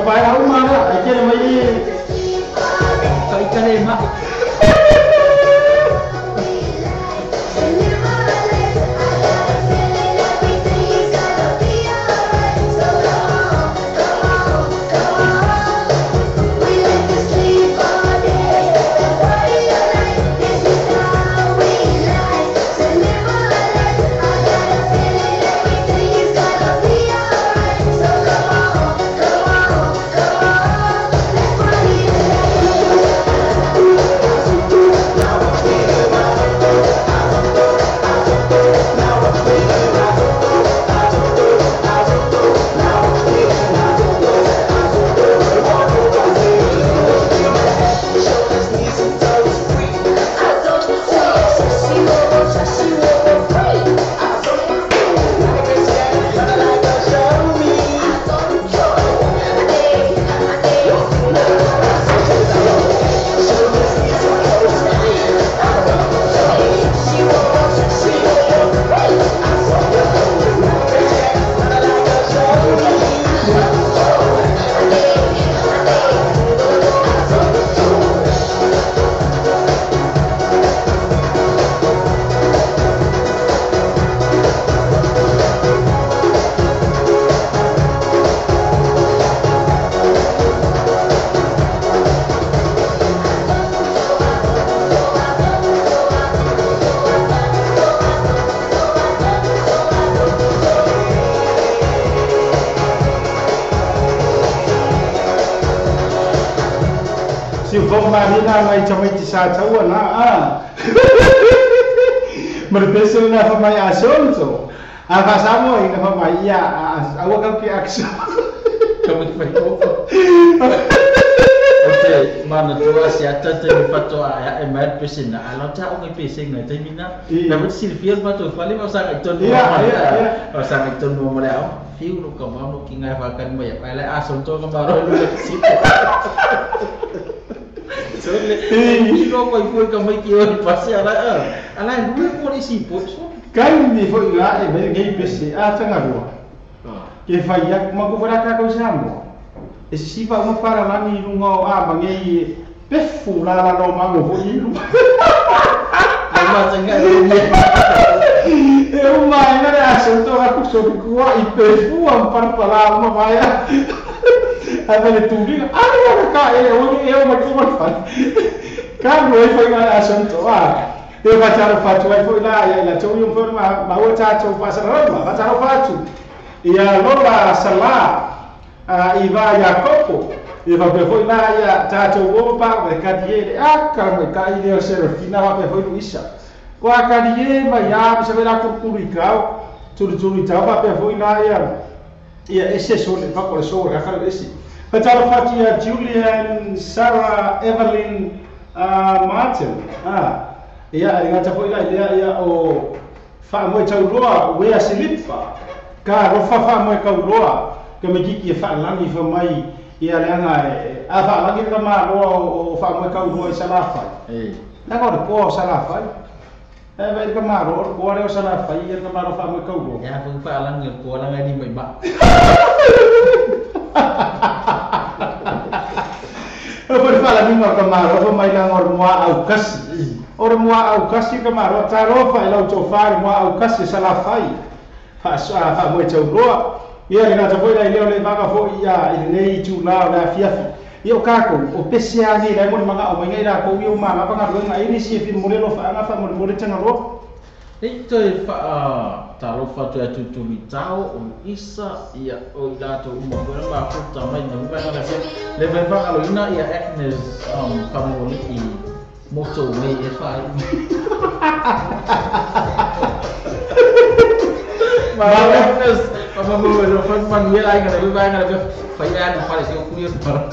vai au mara, ai kere mai ka ikale ma. Marina ngai chamai ti sa chaua na a Merbeso na fa mai asonto a fa samo ina fa mai ia a wa ka ki action kami fai ko. Okay, mana tua siata te fato a e mai pesina a lo ta o ngai pesina te mina na mo silfia fato fali ma sa ngai ton ma sa ngai ton mo le au fiu no ka ma no ki ngai fa kan mai ai le asonto ka ma ro le si. Sole, no koi foi ka mai ki o pase ala ala rue ko le si po so. Kai ni foi nga e me ngai pese a tanga rua. Ke fai ya ma ko fara ka ko sambo. E si fa mo fara la ni lunga a ma ngai pefu la la no ma mo foi lu. Ma tanga ni. E o mai na a so to a ku so ku i pefu am par pala ma vai. A vele tu diga, ah, ka e o e o ma ko fa. Ka no e foi na assunto a. E va taro fatu e foi lá e la tu um foi ma o ta tu fa sa roma, va taro fatu. E a lola sala a i va Jacopo. E va pe foi lá e ta tu o pa ve ka die a ka me ka i le Serafina va pe foi Luisa. Ko a ka die ma ya se vera ku publicao, tu tu ta va pe foi lá e ia ese sole fa por so ga ka ese. Fatalo Fatia Julian Sarah Evelyn Martin. Ah, ia ngata foi la ia ia o fa mo tauloa we a silipa. Ka ro fa fa mo kauloa ka me kiki fa langi fa mai ia le anga a fa langi ka ma ro o fa mo kauloa i salafa. Eh. Na ko ko salafa. E vai ka ma ro ko re salafa ia ka ma ro fa mo kauloa. Ya ko fa langi ko langi ni mai ba. Por fala ni ma kamaro mai la ngor moa au kasi. Or moa au kasi kamaro taro fa ila to fa moa au kasi sala fai. Fa sa fa mo tauloa. Ia ina ta foi la ile le vaga fo ia ile nei tu la la fiafi. Ia o kako o pese ani la mo manga o mai la ko ia ma ma nga nga ini si fi mo le lo fa nga fa mo mo le tanga ro. Ei toi fa talo fa tu tu tu mitao o isa ia o la to uma ko ma ko ta mai no ba na le va va alo ina ia Agnes family i motorway e fa. Ma Agnes ma mo lo fa Manuel ai nga le va nga le fa ia no fa le ku ia pa.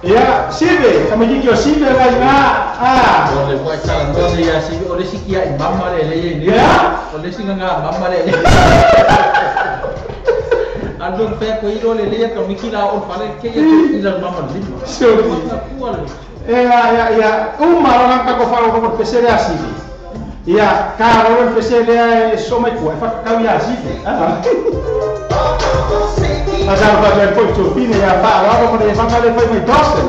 Ya, sibe, kami kiki sibe la ina. Ah. Ole wa chala no se ya sibe, ole si kia mama le le. Ya. Ole si nga mama le. Ando fe ko iro le le kami kila on fale ke ya ila mama le. So, ku ale. Ia uma la ka ko fa ko pesele asili. Ia ka ro pesele e so mai ku e fa ka ia asili. Mas a fa per poi fine ia fa la ko ne fa ka le fai mai tosse.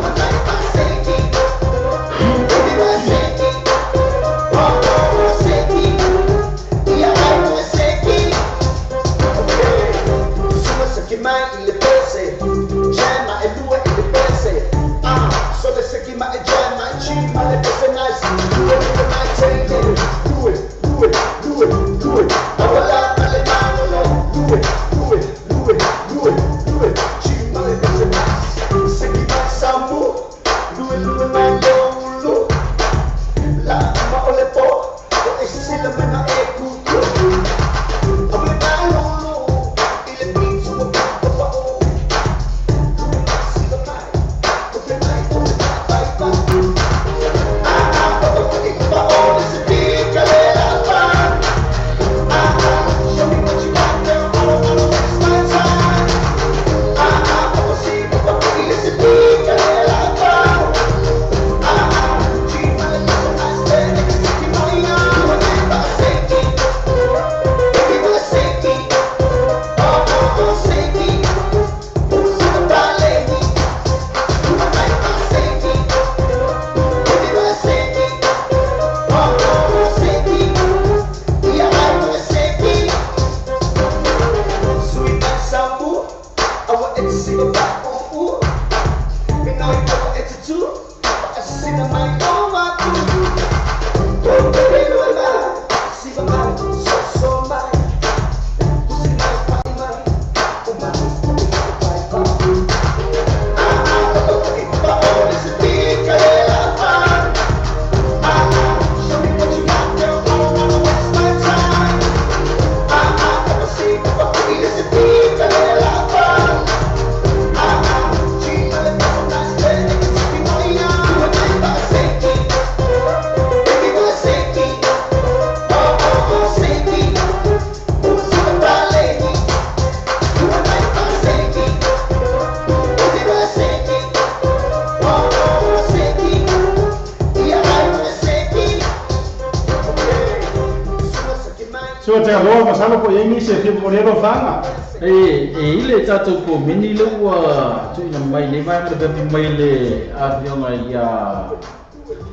E ile tatou ko mini le ua tuina mai le vaega le pepi mai le afioga ia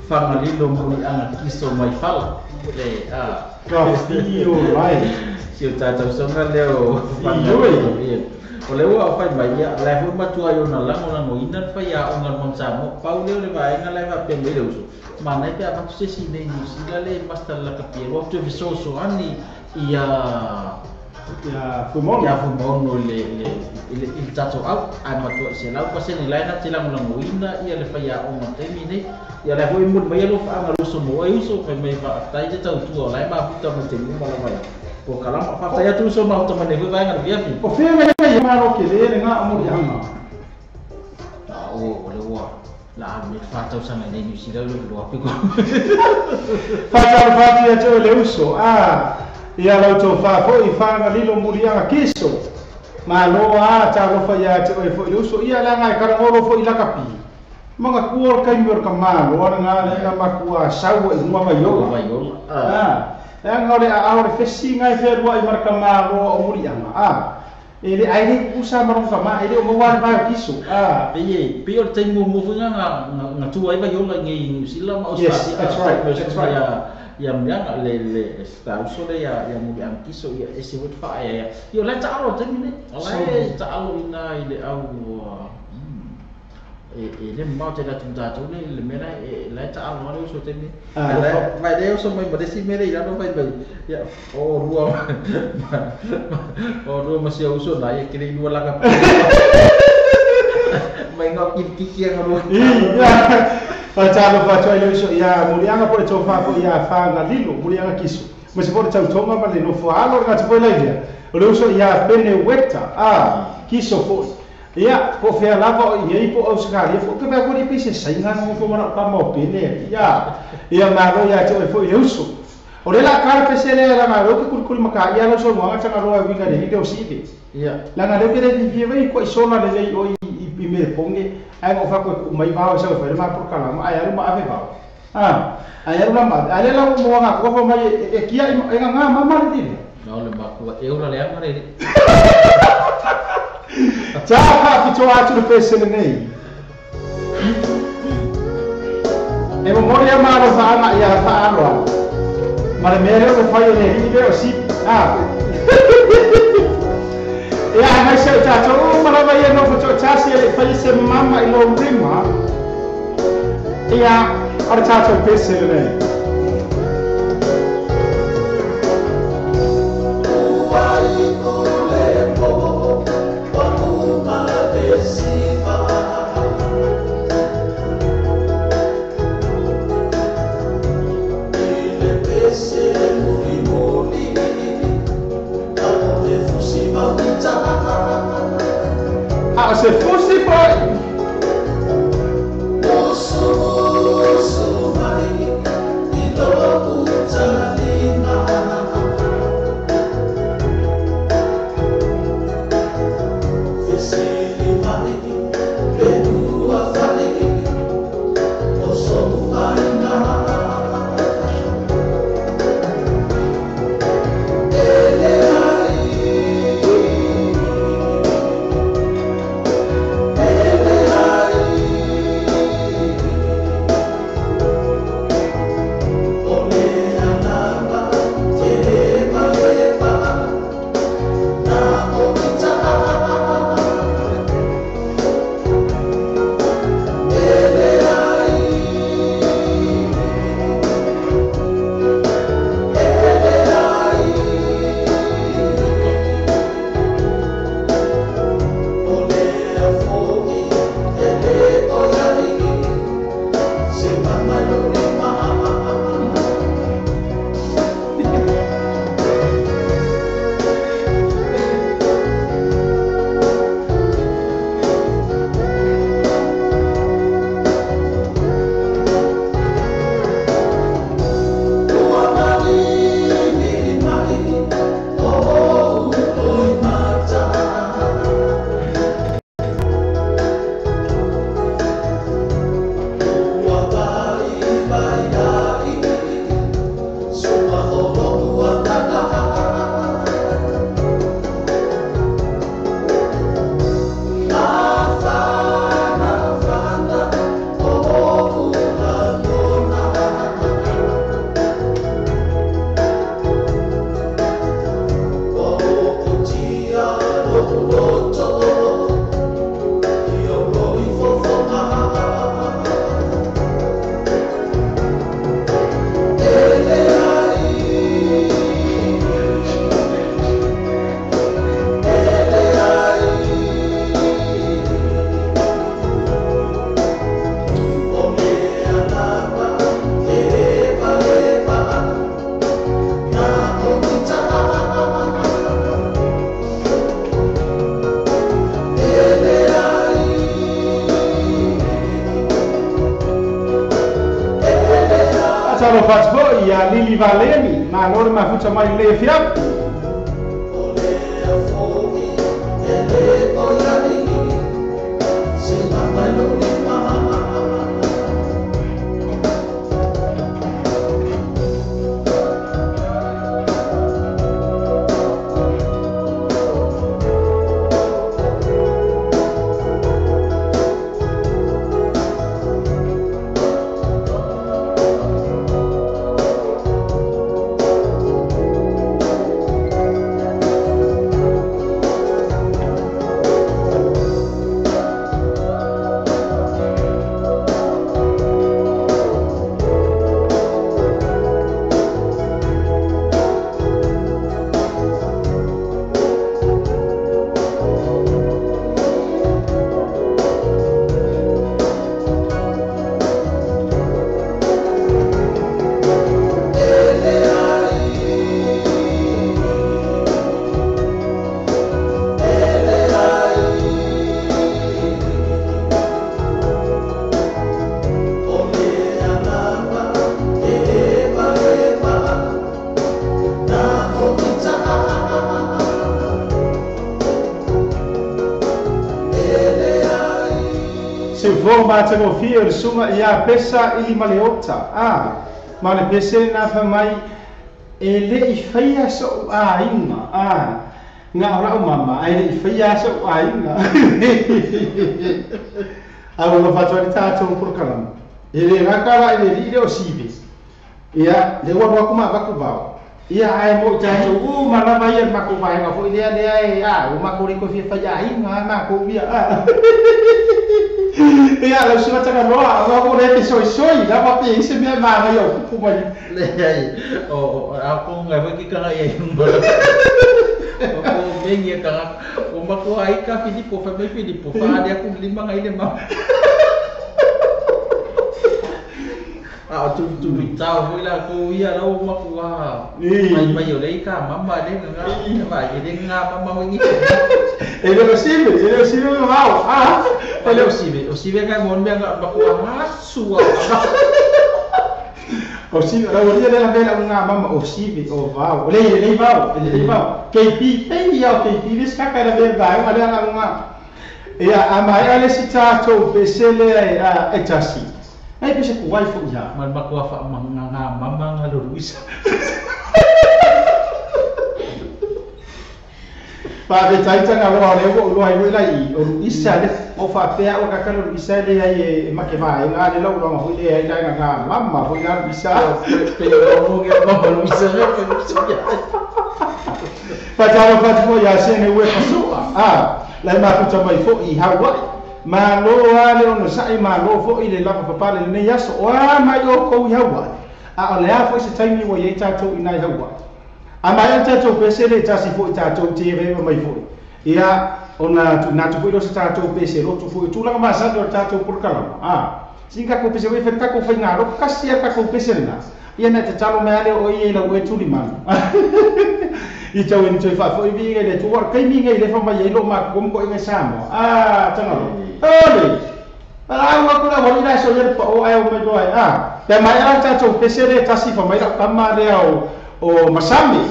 Fagalilo Muliaga Kiso mai fala le a ka mai si o tatou soga leo Fagalilo o le ua fai mai ia le foi matua i ona lagolagoina le faiaoga le Mausamo pau leo le vaega lae faapea mai le uso manai pe avatu se isi nei Niusila le master lakapia loa toe fesoasoani ia ia Fuimaono. Ia Fuimaono i le tatou au ae matua i 100% lae na te lagolagoina ia le faiaoga taimi nei ia le foi muli mai ia lofaaga le uso mo ai uso fai mai faafetai te tautua o lae mafuta ma te luma lava ia po kalama faafetai atu uso mafuta mai nei foi vaega le fiafi o fea ia malo ke le le ngā mo lianga o le ua la me whātau nei New Zealand le loa piko whātau whāti atu le uso a ia lau tō whāfo i Fagalilo Muliaga Kiso malo a talofa ia te oe fo i le uso ia le ngai karangolo fo i lakapi manga kuo kai mi ka malo ana ngā le ngā makua saua i mua vaiola vaiola a ngā le a le fesi ngai whenua i marka malo o Muliaga a e le ai le usa marong ka ma e le o mawa vai Kiso a pe o te mo mo nga nga tua i vaiola ngai New Zealand ma Australia. Yes, that's right, that's right. Ia mea le stauso le ia Muliaga Kiso ia e se wot fa ia ia le taalo te mine le taalo ina i le au e le mau te la tunta le mera e le taalo le uso te mine le mai le uso mai ma si mere ia no mai ia o rua ma si uso na ia kiri lua laka mai ngau kiki kia ngau Fatalo fatua ile uso ia Muliaga po le tō fo ia Fagalilo Muliaga Kiso ma se po le tautoga ma le nofo alo le gata foi lailea o le uso ia Pene Weta a Kiso foi ia po fea lava o i po Australia fo ke mea kori pise sainga no fo mana pa mo pene ia ia malo ia te foi le uso o le la kara pese le la ngā ke kurikuri maka ia lo so mo ngata roa winga le le o sive ia la ngā le pere vi vi ko isola le le o i i me ponge ai mo fa ko mai vao sa fa ma por kala ma ai alu ma ave vao ah ai alu ma ai la mo nga ko fa mai e kia e nga nga ma ma le no le ma ko e ora le anga le ta fa ki to atu le pese nei e mo mo ya ma lo fa ma ya fa alo ma le mere o fa yo le ri be o si ah ia mai se tatou ma lava ia no foto tasi e fai se mama i lo rima ia o tatou pese nei Ah, se fosse poi Ia Lili Valeni, ma loro ma futa mai le fiap. Loa matagofie o le suga iā Pesa ili ma Leota a ma le pese na faamai e leʻi faia soʻu aiga a na o laʻu mama ae leʻi faia soʻu aiga a ua lofa atu ai le tatou polokalama e lē gata la i le alii lea o Sive ia le ua alu atu ma avatu vao ia ae mo i tatou uma lava ia le matou vaega foʻi lea lea e a ua matou le toe fia faiaiga a matou ia a ia lau susuga Tagaloa aua mo le fesoisoi lava pe i se mea manaia o tupu mai. Leai o a ko ngai foi ki kanga ia o ko mengi e kanga o matua ai ka Filipo fa mai Filipo fa ale aku lima ngai le ma a o tu tu tau foi la ko ia la o matua mai mai o le ka mama le nga va e le nga mama ngi e le o sive e le o sive vao a e le o sive ka mon me nga matua sua o sive la o le la vela nga mama o sive o vao le le vao le vao KP pei ia KP ves ka ka la vela vao ale la nga ia a mai ale si tatou pesele a e tasi ai pese ku wai fo ia mal matua fa nga mama nga lo Luisa pa ve taita nga loa le o loa i la i o Luisa le o fa pea o ka ka Luisa le ai e make va nga le lo lo ho le ai la nga mama ho la Luisa pe o mo nge mama Luisa le ke Luisa pa ta fa fo ya se ne we pasoa a la ma futa mai fo i Hawaii ma lo a le ono sai ma lo fo i le lava papa le nei aso o a mai o ko i Hawaii a o le a fo se taimi o i tatou i nai Hawaii a mai o tatou pese le tasi fo i tatou te ve mai fo ia ona tu na tu fo i se tatou pese lo tu fo i tulaga masani o tatou polokalama a singa ko pese we fe ka ko fai ngalo kasi a ka ko pese na ia na te talo me ale o i la o e tuli manu i tau en toi fa fo i vi le tu war kai mi ngai le fa mai lo ma kom ko ngai samo a tanga lo ole ala wa ko la wa ila so le pa o ai o mai do ai a pe mai ala tatou pese le tasi fa mai la kama le o Masami.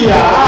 Ia.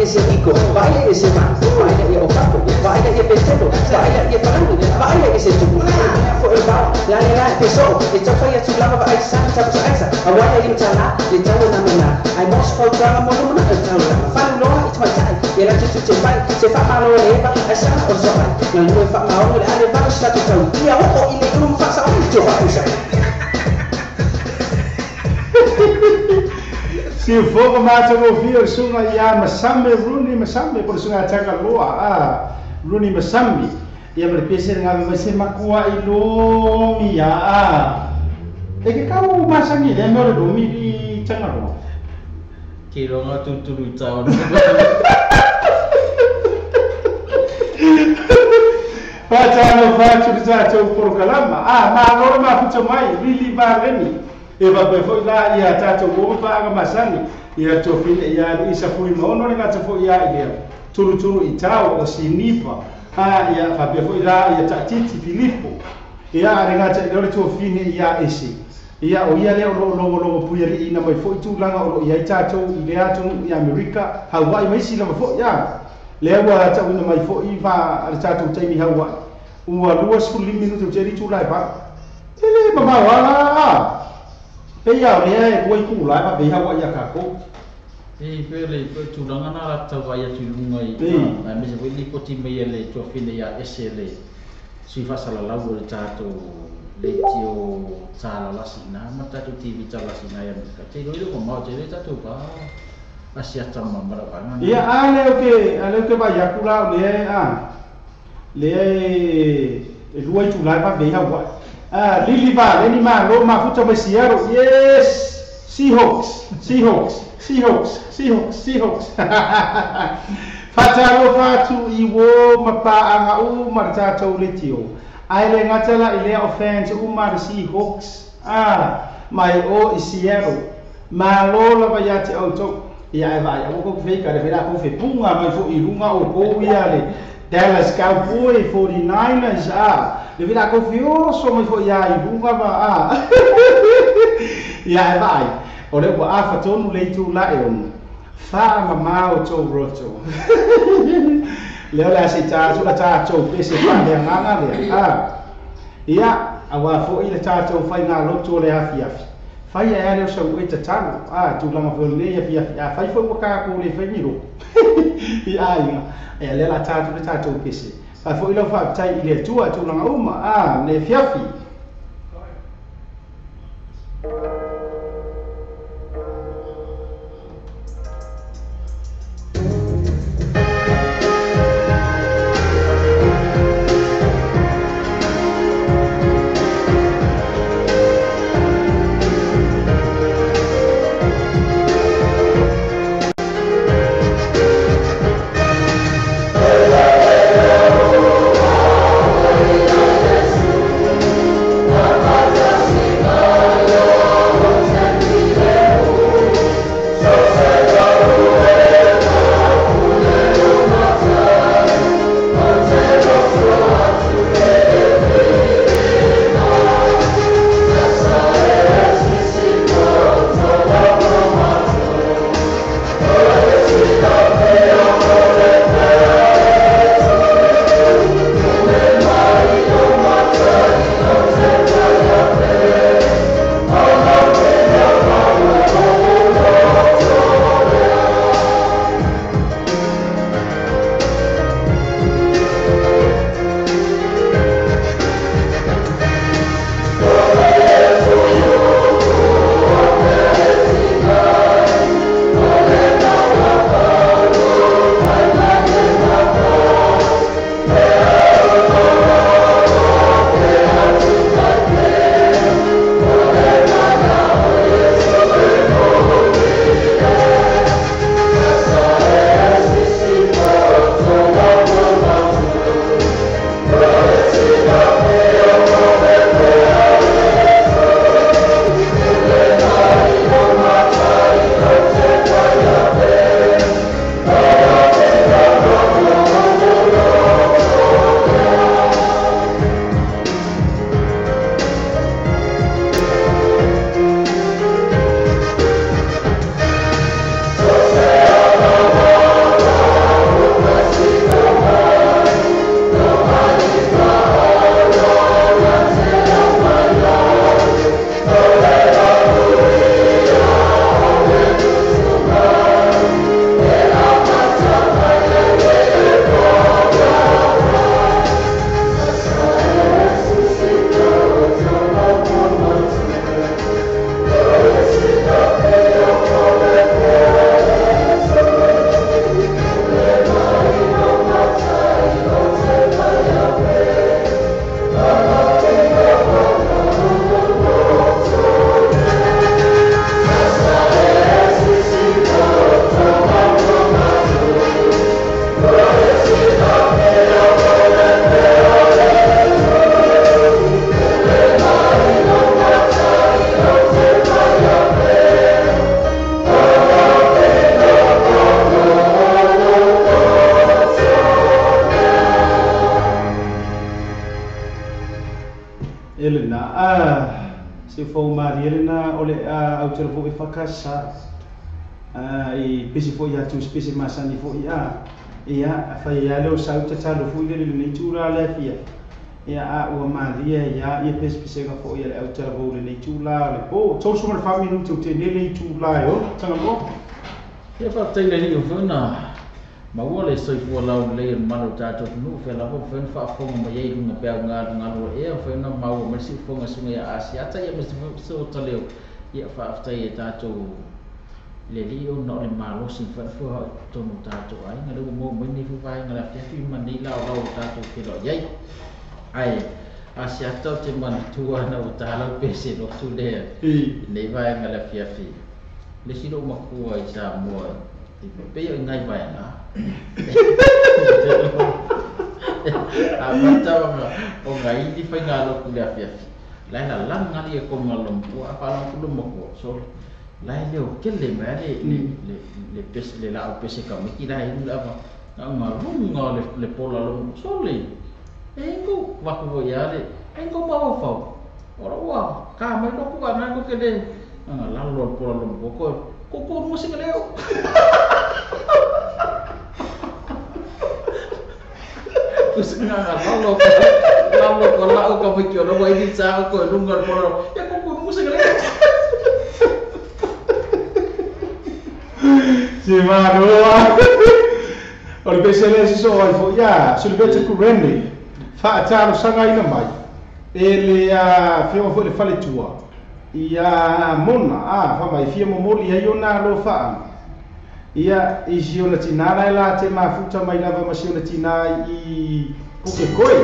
se Iko, vaai ia se Ma, vaai ia Okapo, vaai ia Petelo, vaai ia Palani, vaai ia se Tupu, ia fo e vao, la le la peso, e tau fai atu lava vaai sa ta sa aisa, a wai ia tala, le tau na mana, ai mos fau tala mo mana e tau la. Fa loa i tama tai, ia la tu te fai, te fa malo le ba, ai sa o so ai. Na lu fa ma o le ale va sa tu tau. Ia o i le um fa sa o te fa sa. Se fogo mata ouvir o sunga ia Masame Rooney Masame por sunga tanga loa a Rooney Masame ia me pese nga me se makua i lomi ia a e ke kau masangi le mo lomi di tanga loa ke longa tutulu tau Patano fatu tatu prokalama a ma norma futa mai really vareni e va pe foi la ia tatou o pa masani ia tofine ia isa fui maono le ngata foi ia ia turu turu i tau o sinipa a ia fa pe foi la ia tatiti Filipo ia le ngata le tofine ia esi ia o ia le o lo lo puia ina mai foi tulaga o ia tatou i le atu i Amerika Hawaii mai sila foi ia le ua tau ina mai foi va le tatou taimi Hawaii ua 25 minuto te ri tulai pa ele mamawa Peia o lea e kua i kūlai pa peia wa ia kako. E pele pe tulaga na rata vai atu i lunga i ai mese foi lipoti mai e le tuafine ia ese le sui faasalalau o le tatou leitio salalasi na ma tatou TV talasi na ia ka te iloilo ko mao te le tatou pa asiata ma maravanga. Ia a le o ke vai aku la o lea a lea e lua i tūlai pa peia wa. Ah, Lili va, Leni ma, lo ma futa mai Seattle. Yes. Seahawks, Seahawks, Seahawks, Seahawks, Seahawks. Fatalo fatu i wo mapa anga u martato letio. Ai le ngatala i le offense u mar Seahawks. Ah, mai o i Seattle. Ma lo la va ya te auto. Ia e vai, o ko fe ka le vera ko fe punga mai fo i lunga o ko ia le Dallas Cowboys 49ers ah. Le vira confioso mai foi ia i bunga ma a ia e vai o le ua afa tonu le itu la e ono fa ma o tō roto leo le ase tātou la tātou pese fa le anganga le a ia a wā foi le tātou whai ngā loto le afi afi whai e ale o sau e tatalo a tūlanga foi le afi afi a whai foi waka ko le whai miro i a inga e le la tātou le tātou pese a foi lau whaapitai i le atua tūlanga uma a le fiafi. Se fau malie na o le au te fo e whakasa i pisi fo ia tu pisi masani fo ia ia whai ia leo sau te talo fo i le nei tūra le fia ia a ua malie ia ia pisi pisi ka fo ia le au te fo le nei tūra le po tōsu ma le wha minutu te nele i tūra e o tanga mo ia whātai le ni o whina maua le soifua lau lei malo tatou atunuu fea lava mafai ona faafofoga mai ai i luga pea o galugalu ea mafai ona maua mai le siufofoga suga ia Asiata ia ma se o taleo ia faafetai e tatou le alii ona o le malosi mafai ona fua i totonu o tatou aiga lea ua maua mai lenei foi vaega le afiafi ma lenei laolao o tatou feiloai ai ae Asiata o te manatua na ua talau pese lotu lea i lenei vaega le afiafi le isi lou makua i Samoa pei o i nai vaega amata o ngai faiga lotu le afiafi lai la langa li e konga lompua apa lang kulo mako so lai le o kele mai le le pese le la o pese ka miki lai lu la nga lunga le pola lo so le engo waku vo ya le engo ma o fau ora wa ka mai ko ku nga ko kele nga la lo pola lo ko ko ko mo se leo kusinga lalo lalo ko lao ka mo kyo lo ini sa ko lunga pola ya ko ko mo se leo si maro o le pese le so ai fo ya sul bete ku renly fa ta sanga ina mai ele a fio fo le fale tua ia mona a fa mai fia momoli ai ona lo fa ia i si ona tina la te mafuta mai lava ma si ona tina i puke koi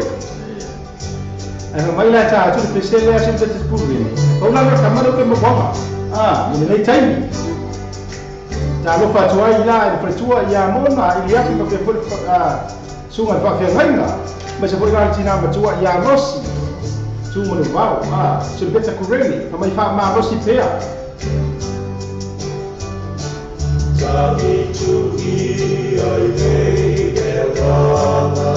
ai mai la ta tu pese le sul bete ku renly o la ka maro ke mo boma a ni nei taimi ta lo fa tua i la le fale tua ia mona i ia ki ke fo a sunga fa fia ngainga ma se foi la tina ma tua ia losi tu mo le vau a sul bete ku renly fa mai fa ma losi pea Tagi tuhi ai nei te wanga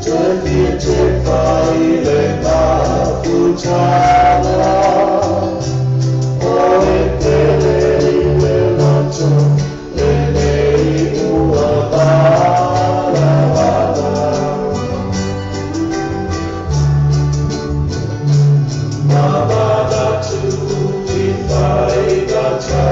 Te white whai le maputanga O e pele i le loto le nei ua wala wala Mawada tu i whai gata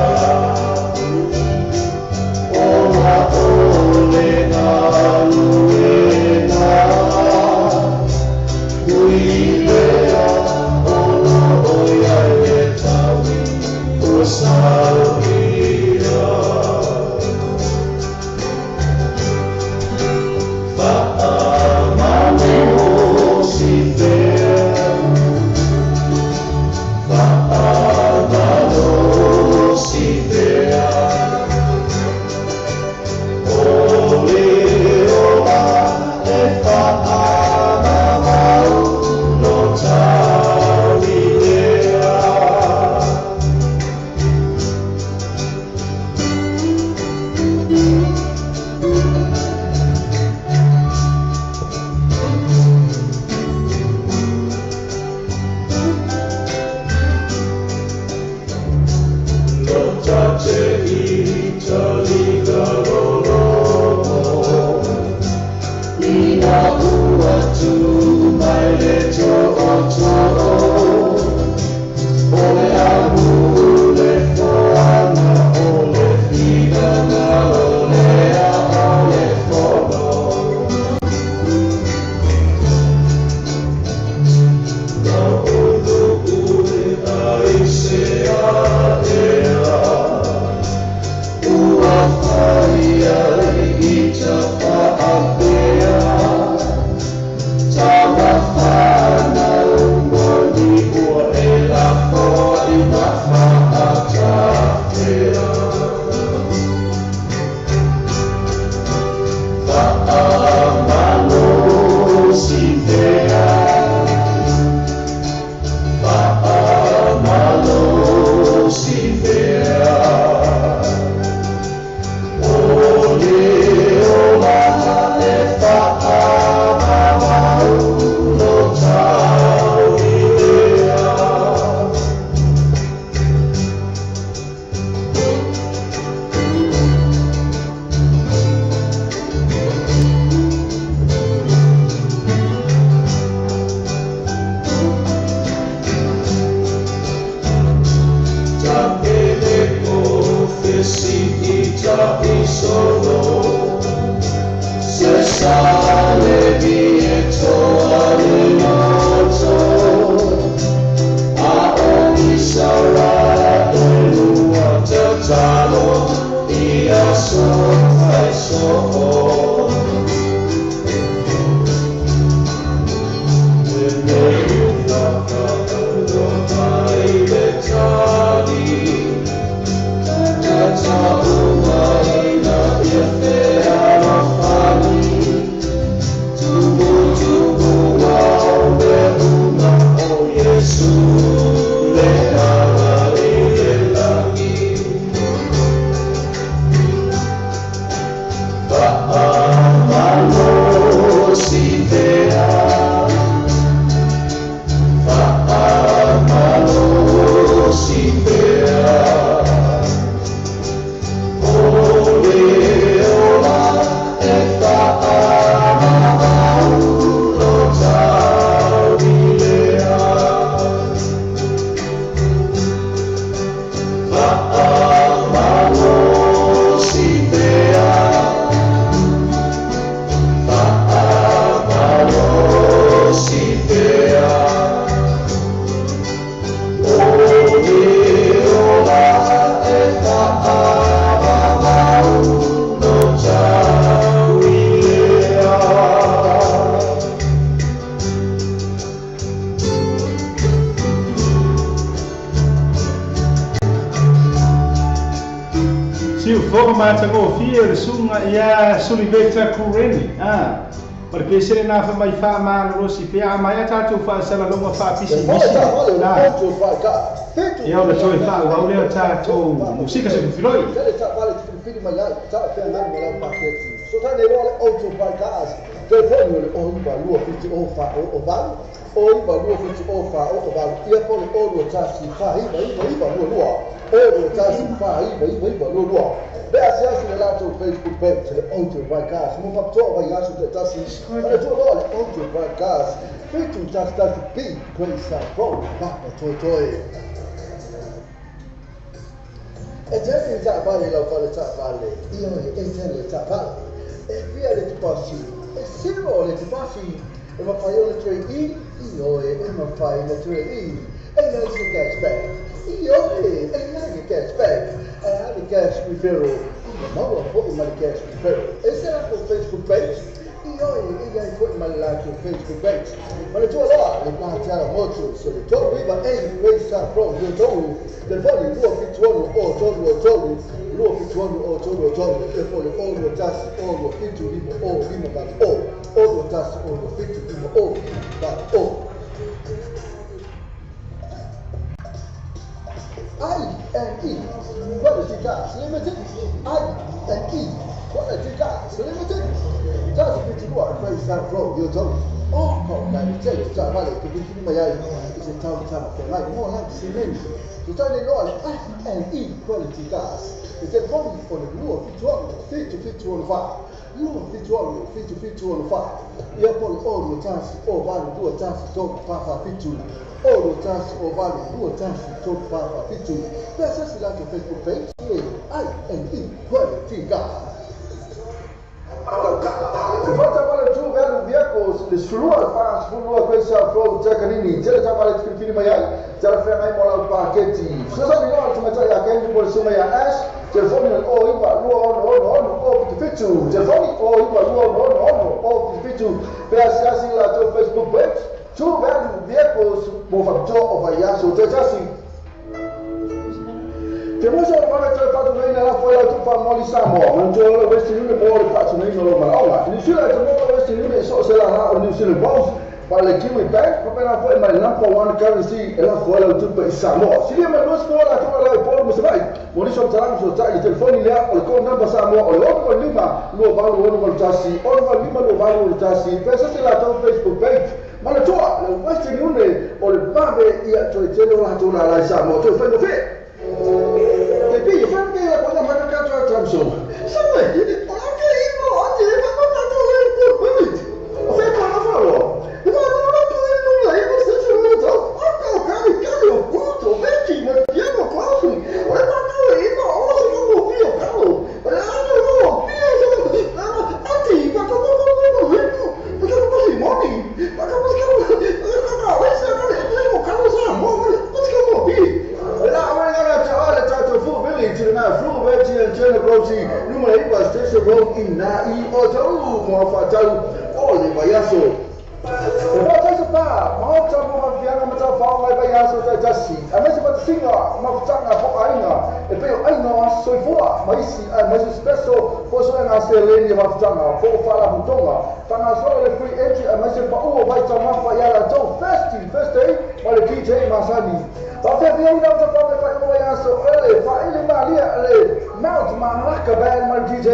mo tau mo whaatau o le vaiaso. E whaatau sa pā, maota mo mafianga matau whaongai vaiaso taitasi. A maise whatasinga, mafutanga po ainga, e peo ainga o aso soifua, maisi, a maise special, poso e ngā seleni e mafutanga, po o whala hutonga. Whanga sola le free entry, a maise pa ua vaita mafa i ala tau, first day, ma le DJ Masani. Whawhia whia una o whawhia whai o vaiaso, ele, whaele malia, ele, Mount Malaka Band ma le DJ,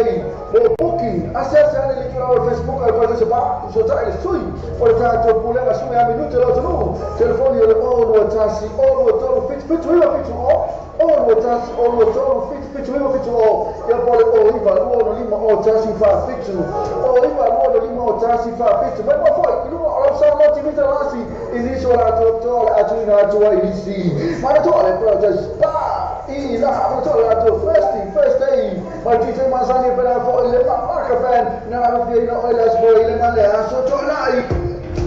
mo booking, ase ase ane le tula o le Facebook a le whaatau pa, so ta ele sui, o le tātou pulega sui a minute lo tonu, telefoni o le o lua tasi, o lua tolu, fitu, fitu, iwa, fitu, o, o lua tasi, o lua tolu, fitu, fitu, iwa, fitu, o, ia po le o iwa, lua ono lima, o tasi, wha, fitu, o iwa, lua ono lima, o tasi, wha, fitu, mai mua foi, i lua, o lau sa moti mita lasi, i nisi o la atu, toa le atu ina atu ai nisi, mana toa le pula pa, i la, mana toa le atu, first day, ma DJ Masani pena fo i le Malaka Band, na la fia ina o le aspo i le male aso toa lai.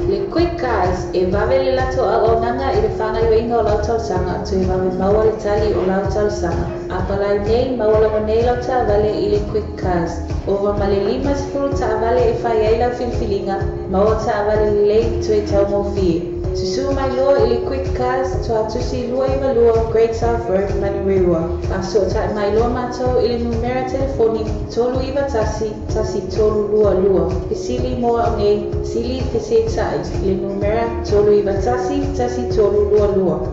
Le Quick Cars e vave le lato a onanga i le whangai o lau tausaga tu e vave maua le tali o lau tausaga. A palai nei maua lawa nei lau taavale i le Quick Cars. Ova ma le 50 taavale e whai ai lau filifiliga, maua taavale lelei tu e taumofie. Susu mai loa i le Quick Cars toa tusi 22 Great South Road, Manurewa. Fasotai mai loa matou i le numera telefoni 391 1322. Fesili moa o nei, sili fesetai i le numera 391 1322.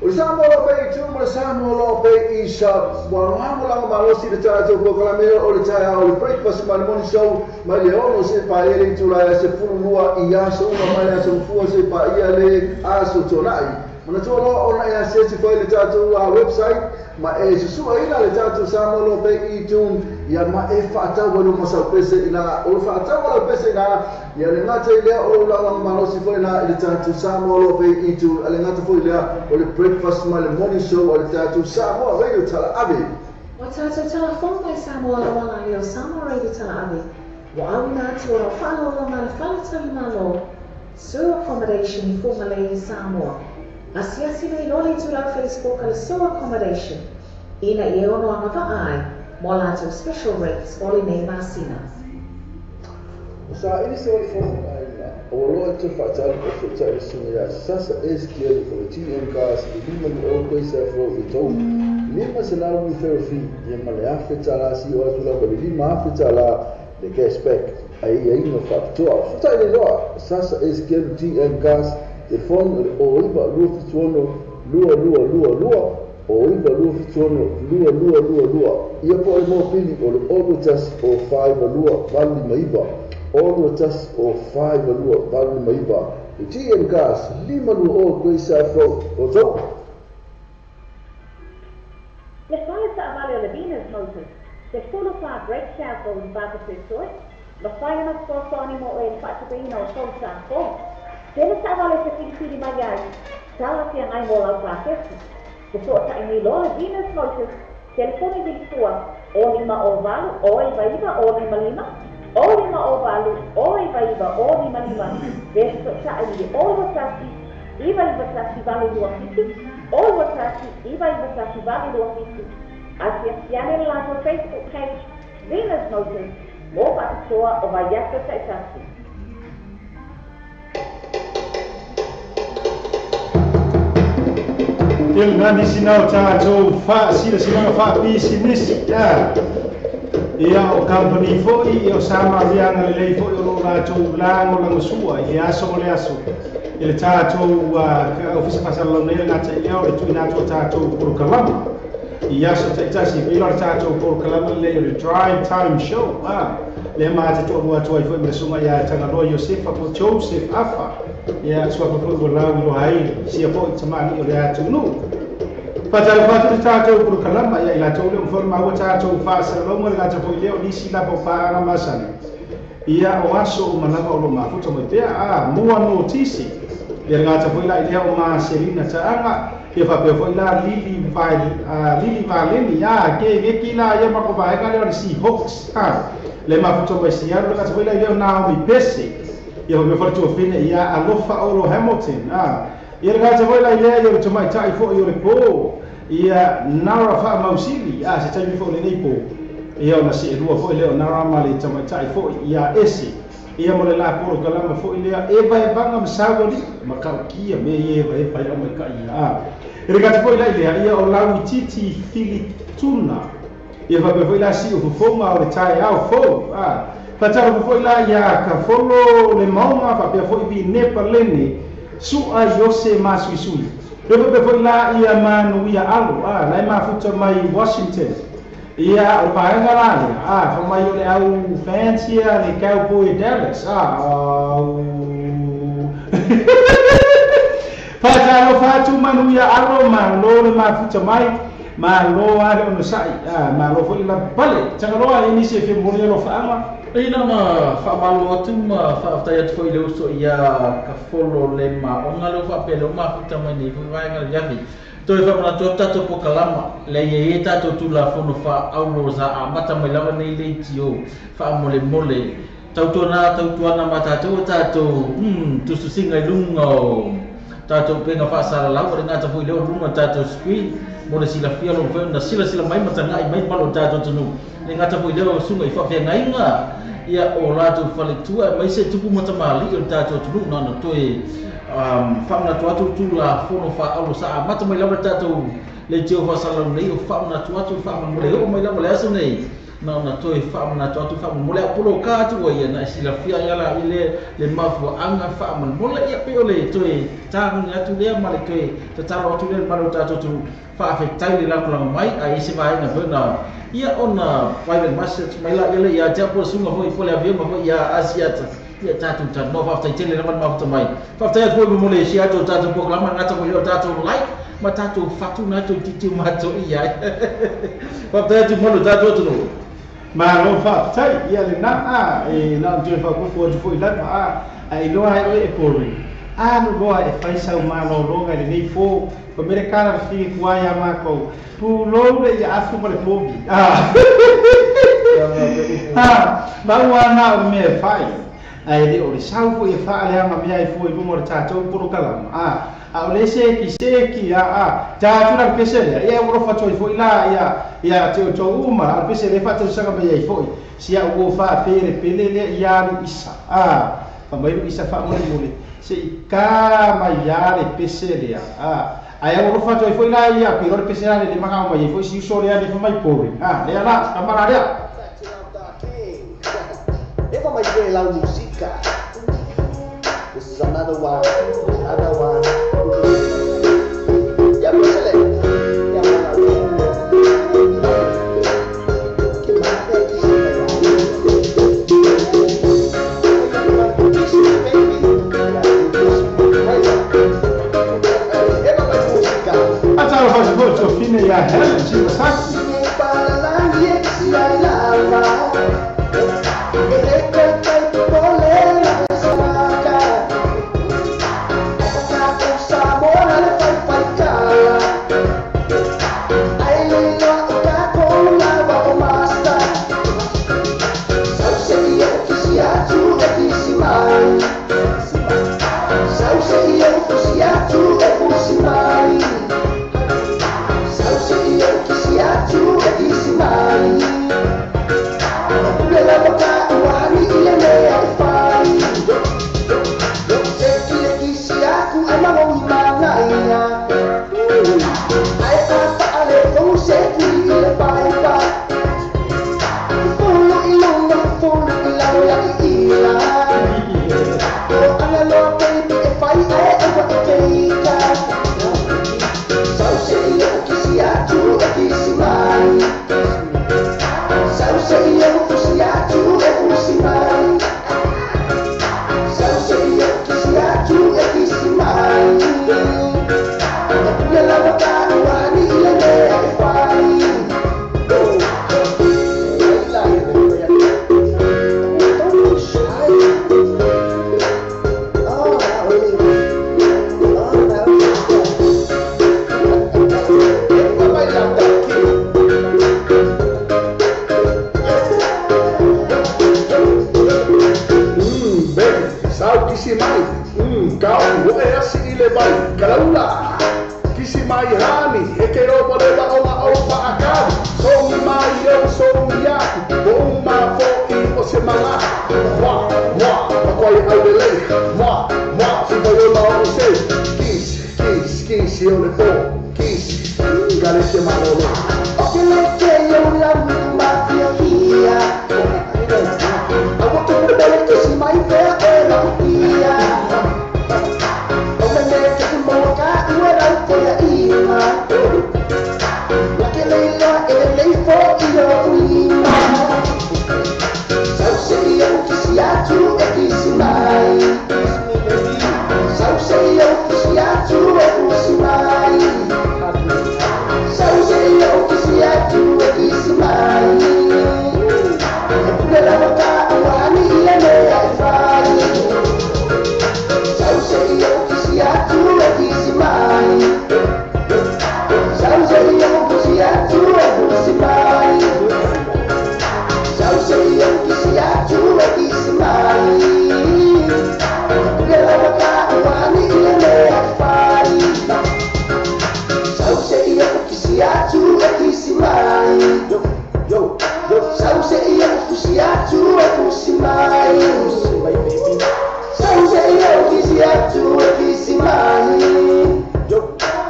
O le Samoa lo pe i tu, mo le Samoa lo pe i sa walango lango malosi le tātou polokalame o le taeao o le breakfast ma le morning show mai le ono se pa ia le itula ia se fululua i aso una mai le aso mfua se pa ia le aso tonai. Mana tua loa ona ia sesi foi le tātou website ma e susua ina le tātou Samoa lo pe i tu ia ma e whaatau walu masau pese ina o le whaatau walu pese ina ia le ngata i lea o le laulanga malosi foi ina i le tātou Samoa lo pe i tu a le ngata foi lea o le breakfast ma le morning show o le tātou Samoa Radio Talaave. O tātou telefon mai Samoa lawala i o Samoa Radio Talaave. Wa au nā te ora whaalola ma le whaletali malo, Sur Accommodation i Formalei i Samoa. Asiasi nei loa le tūlau Facebook a le Sur Accommodation. Ina i e ono anga vaai, mo lātou special rates o le nei masina. O sa ili se wale fofo aina, o waloa i te whaatali o whaatali le sunga ia sasa SQL for the TM cars i lima ni o koe sa fro i tau. Lima se lau i therapy, ia ma le afe tala si o atu lau le lima afe tala le cashback. Ai ia ina whaapitoa. Whaatali le loa, sasa SQL TM cars telefoni o iwa lua fituono lua lua lua lua o iwa lua fituono lua lua lua lua. Ia po le mōpili o le olu tasi o whaiwa lua valu lima iwa. Olu tasi o whaiwa lua valu lima iwa. Le TM Cars lima lua o koe sa fro o tau. Le whae sa avale o le Venus Motors, te fulu wha Great South Road Baba Soy, le whae ana whawhani mo e whaatupeina o tau sa fo. Tele sa avale se filifili mai ai, tala fia ngai mo lau whakesi. Te soa tai nei loa Venus Motors, telefoni vilifua, o lima o valu, o iwa iwa, o lima lima, o lima o valu, o iwa iwa, o lima lima, te soa tai i o iwa tasi, iwa iwa tasi valu lua fitu, o iwa tasi, iwa iwa tasi valu lua fitu. Asia siane le latou Facebook page, Venus Motors, mo whakatoa o vaiaso taitasi. Tele nā nisi nā o tātou wha sila silanga wha pisinisi. Ia o company foi, ia o sama vianga le lei foi o lo lātou lango lango sua, i le aso o le aso. I le tātou ofisa whasalalau nei le ngata i leo, le tui nā tua tātou porokalama. I aso taitasi, pila le tātou porokalama le lei o le Drive Time Show. Le maa te toa mua tua i foi me le sunga ia Tangaloa Iosefa po Joseph Afa. Ia sua papai o lau i loa ai, sia foi tamani o le atunu. Whātau whātau te tātou porokalama, ia i lātou le umwhora maua tātou whāsalalonga le ngata foi leo nisi la paupāanga masani. Ia o aso o manava o lo mafuta mo pea, a mua no tisi. Ia le ngata foi la i lea o mā Selina Taanga, ia whapea foi la Lili Valeni, a ke geki la ia mako vaega leo le Seahawks. Le mafuta mai siaru le ngata foi la i leo Naomi Pese. Ia whapea foi tuafine ia Alofa Olo Hamilton. Ia le ngata foi la i lea ia o tamai tai foi o le pō. Ia Nara Whaamausili, se taimi foi o lenei pō. Ia ona seelua foʻi lea o Nara ma le tamaitai foʻi ia Ese. Ia mo le la polokalama foʻi lea e vaevaga ma saualiʻi ma kaukia mea ia e vaeva ai aumaikaʻi ia e le gata foʻi la i lea ia o lauititi filituna. Ia faapea foʻi la siʻu fofoga o le taeao fou faatalofa foʻi la ia kafolo le maoga faapea foʻi pinepa lene suʻa iose masuisui. Ia faapea foʻi la ia manuia alo la e mafuta mai Washington. Ia o vaega la lea fa mai o le au fans ia le Cowboy Dallas faatalofa atu manuia alo malo le mafuta mai malo a le onosaʻi malo foʻi la pale tagaloa e nisi e fia momoli alofaaga. Ina ma faamalo atu ma faafetai atu foʻi le uso ia kafolo le maoga leo faapea leo mafuta mai nei foʻi vaega le afi. Toe faamanatu atu tatou pokalama le ia ia tatou tulafono faaaulo sa amata mai lava nei le itio faamolemole tautuana tautuana ma tatou tatou tususiga i luga o tatou pega faasalalau o le gata foʻi lea o luga tatou screen mo le silafia lo mafai ona silasila mai ma tagaʻi mai malo tatou atunuu le gata foʻi lea o suga i faafeagaiga ia o latou faletua mai se tupu matamaliʻi o le tatou atunuu na ona toe faamanatu atu tulafono faaaulo sa amata mai lava le tatou le tio faasalalau nei o faamanatu atu faamolemole oo mai lava le aso nei na ona toe faamanatu atu faamolemole a poloka atu ua ia na e silafia ai ala i le mafuaaga faamolemole ia pei o le toe taguni atu lea ma le toe tatalo atu lea le malo tatou atunuu faafetai le lagolago mai a i se vaega foi na ia ona private message mai la ia le ia te apo suga foi po le avioga foi ia Asiata ia tatou talanoa faafetai tele lava le mafuta mai. Faafetai atu foi mo le sia atu tatou polokalama gata foi o tatou like ma tatou fatuna atu titiu matou ia ai. Faafetai atu mo le tatou atunuu. Malo faafetai ia lena e na ona toe faaopoopo atu foʻi lava a iloa ai oe e pori alu loa e fai sau malologa i lenei po pamele kala le figi kuai ia makou pulou le ia afu ma le povi ma ua na o le mea e fai ae le o le sau foʻi e faaleaga mea ai fua i luga o le tatou polokalama a o le seki seki tatou la le pese lea ia ua alofa atu ai foʻi la ia te outou uma a le pese lea faatausaga mai ai foʻi sia ua faapelepele lea ia alu isa famai lu isa faamolemole seʻi ka mai a le pese lea ae ua alofa atu ai foʻi la ia pei le pese la le magao mai ai foʻi si uso lea le famai pori lea la kamala lea. Eva mai lau musika. This is another one, another one. Ya pásale. Ya Atalo fasi foi fine ya Helen Shibasaki. Kisi mai hani, e ke ropo le wa o ma o paakali. Songi mai eu, songi aku, o uma fo i o se manga. Moi, moi, pakoy au le lei. Moi, moi, si voyo la o se. Kisi, kisi, kisi o le po. Kisi, gare se malolo. O ke le ke yo la mafia kia. Awa ke pele kisi mai fea e la kutia. O me me ke mo ka ua rau koia ima. La ke leila e lei fo i o ulima. Sau se i au kisi atu e kisi mai. Sau se i au kisi atu e kisi mai. Sau se i au kisi atu e kisi mai. E pule lava ka ua ani ia mea e fai. Sau se i au kisi atu e kisi mai. Sau se i au kisi atu e kisi mai. Sau se i au kisi atu e kisi mai. E pule lava ka ua ani ia mea e fai. Sau se i au kisi atu e kisi mai. Yo, yo, yo. Sau se i au kisi atu e kisi mai. Sau se i au kisi atu e kisi mai. Yo,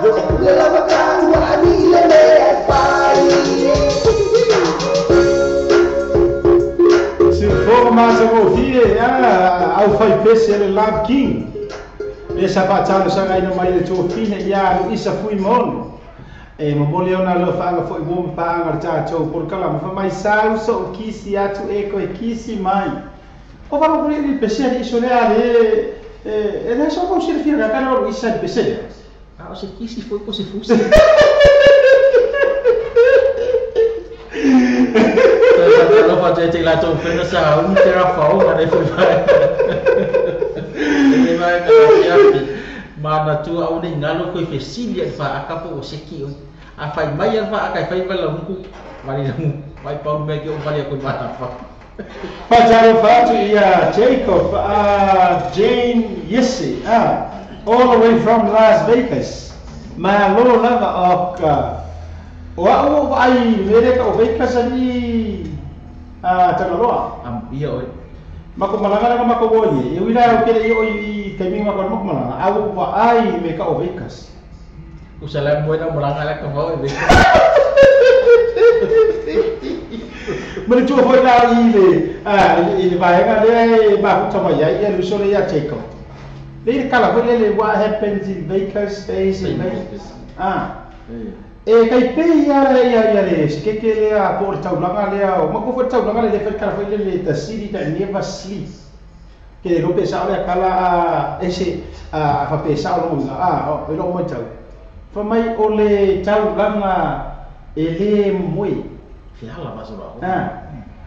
yo. E pule lava ka ua ani ia mea e fai. Se for mas eu ouvir, au fai pese ele Love King. Le sabatalo sanga ina mai le tofine ia isa fui mono. E momoli ona lo fanga foi bom pa anga ta to por kala mo mai sau so kisi atu e ko kisi mai. O va por ele pese ali iso le ale e le so ko sirfia ka kana o isa pese. Ah, o se kisi foi ko se fusi. Lo fa te la to fena sa un tera fa o na foi vai. E vai ka ya. Mana tu au ni ngalo ko fesilia fa akapo o seki o. A fai mai fa akai fai vala muku. Mari mu vai pa me ke o vale ko mata fa. Fataro fatu ia Jacob Jane Yesse all the way from Las Vegas. Ma lo lava o ka o au ai mere ka o Vegas ali Tangaroa. Am ia oi. Mako malanga na mako woni. E wila o kele o i taimi mako mako malanga. Au wa ai me ka o Vegas. Usala buena malanga la ka o Vegas. Mane tu foi la i le i le vaega le ma ku tama ia ia le sole ia Jacob. Le kala foi le what happens in Vegas stays in Vegas. E kai pe ia ia le se ke ke le a por taulanga le o mako foi taulanga le foi kala foi le the city that never sleeps. Ke lo pesa le kala ese a fa pesa o lo a o lo mo tau. Fa mai o le taulanga e le moi. Fiala basura.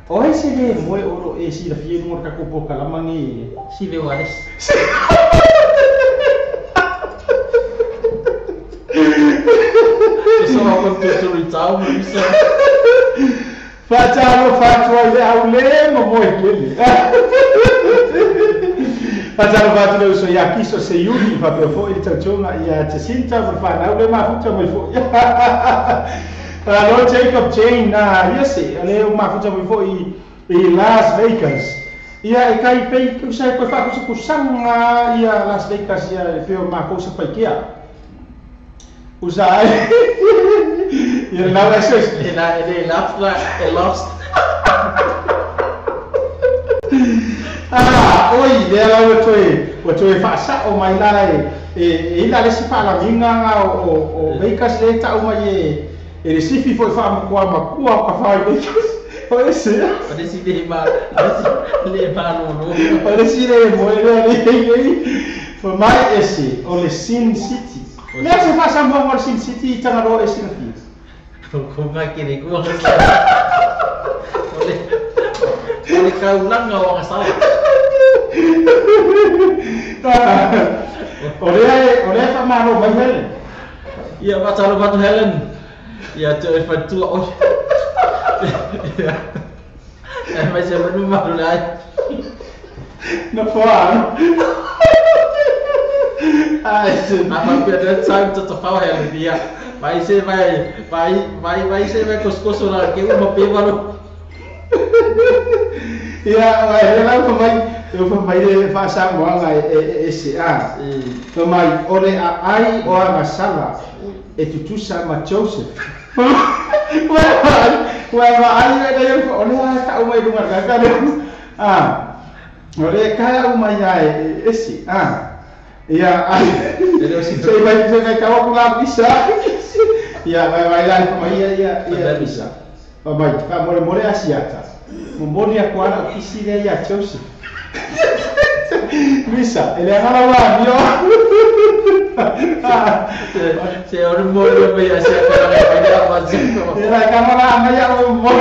O ese le moi o lo e si la fie no ka kopo kala mangi. Si ve wales. Só con tu tau mo. Fatalo fatwa le aule mo moi lele. Fatalo fatwa so ya kiso se yuli fa pe fo il tautonga ia te sinta mo fa na le ma futa mo fo. Hello Jacob Jane yes le ma futa mo fo i Las Vegas. Ia e kai pe ku sa ko fa ku sanga ia Las Vegas ia pe ma ko sa pa kia. Usa ia na la se na le last lost. Oi le la o toe fa sa o mai la e la le si fa la minga o Vegas le ta o mai e le sifi foi fa ma kua ka fa Vegas. O ese o le si le ma le ma no no o le si le mo le fa mai ese o le Sin City. Me se fa sa mo o Sin City Tangaroa e sina fia. Ko mai ke le ko o le kaulanga o sa. O le fa ma no mai hele. Ia ma talo fatu Helen. Ia te e fatua o. Ia. E mai se manu ma lai. Na foa. Apa pia time to tafau hele dia. Vai se vai vai vai vai se vai coscoso la ke uma pe valo. Ia vai la mai eu mai le fa sa mo anga e se a. Mai ole a ai o a masala e tutusa ma Joseph. Wai ai le ole a ka mai lunga ka ka. Ah. Ole ka mai ai ese ah. Ia ai sei vai sei ka o la bisa. Ia vai vai la mai ia ia bisa. Vai ka more more asiata. Momori a kuara kisi le ia Joseph. Bisa, ele agora lá, viu? Se ora mori me ia se akara vai dar mas. Ela kamara mai ia mo.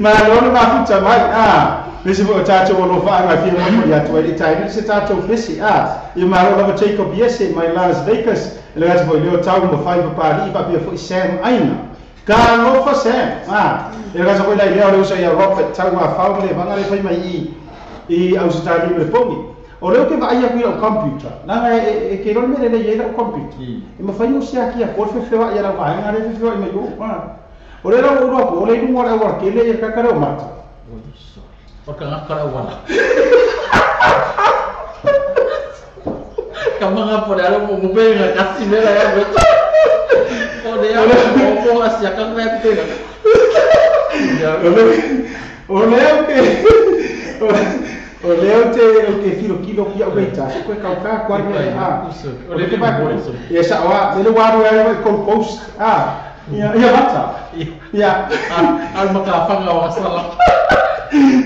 Ma lona ma futa mai ah. Nesse o tato o lofa nga fi mo ia tu ele tai se tato besi ah. E ma lona Jacob Yese mai Las Vegas, ele vai foi leo tau mo fai pa ali pa pia foi Sam aina. Ka lofa Sam ah. Ele vai foi lá leo usa ia Robert tau a fau le vanga le fai mai i au se tali le pongi. O leo ke vai a kuira o computer. Nanga e ke rone le le o computer. E ma fai o se aki a por fe ia la vai nga le fe mai o. O le ro ro o le nu ora ora ke le ka ka o mata. O ka ngakara wala. Ka mga por ala mo mo pe nga kasi mera ya beto. O le ya mo mo asia ka nga pe. O leo ke o leo te o ke filo kilo kia o beita ko ka ka ko a o le ke ba e sa wa le wa ro ya ko post ah ia ia mata ia al maka fanga wa sala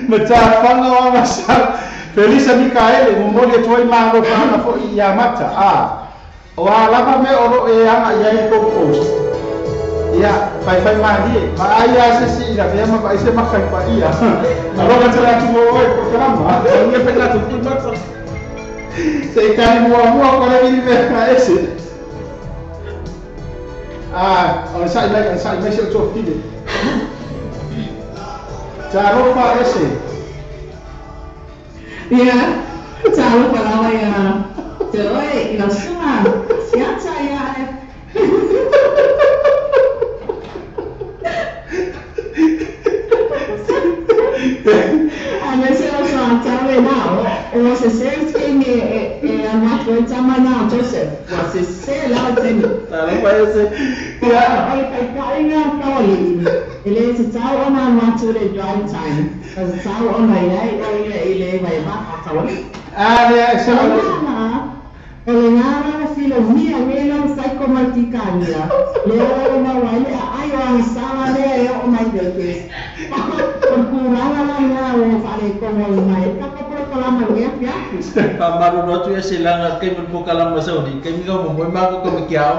mata fanga wa sala Felisa Mikaele mo mo le toi ma ro fa na fo ia mata ah o ala me o ro e anga ia ko post ia fai fai ma ni ma ai a se si ila fe ma vai se ma kai pa ia aloga te la tu mo oi ko kalama nge fe la tu mata se kai mo mo ko le ni me na ese ah on sai mai se to file ta ro pa ese ia ta ro pa la ia te oi ila suma siata ia O se se que e a ma tama na Joseph wa se se la temi ta lo pa ese ia ai kai kai nga tawali ele se tau ona ma tu le drive time se tau ona ia o ia ile vai ba tawali ah le se ele ngara filo mia wela sai ko matikania le o na wa le ai wa sala le o mai de ke kuranga la na o fale ko mai ka Pamaru no tu ese langa ke mun pokala masaudi ke mi ko mo ma ko ko kia o.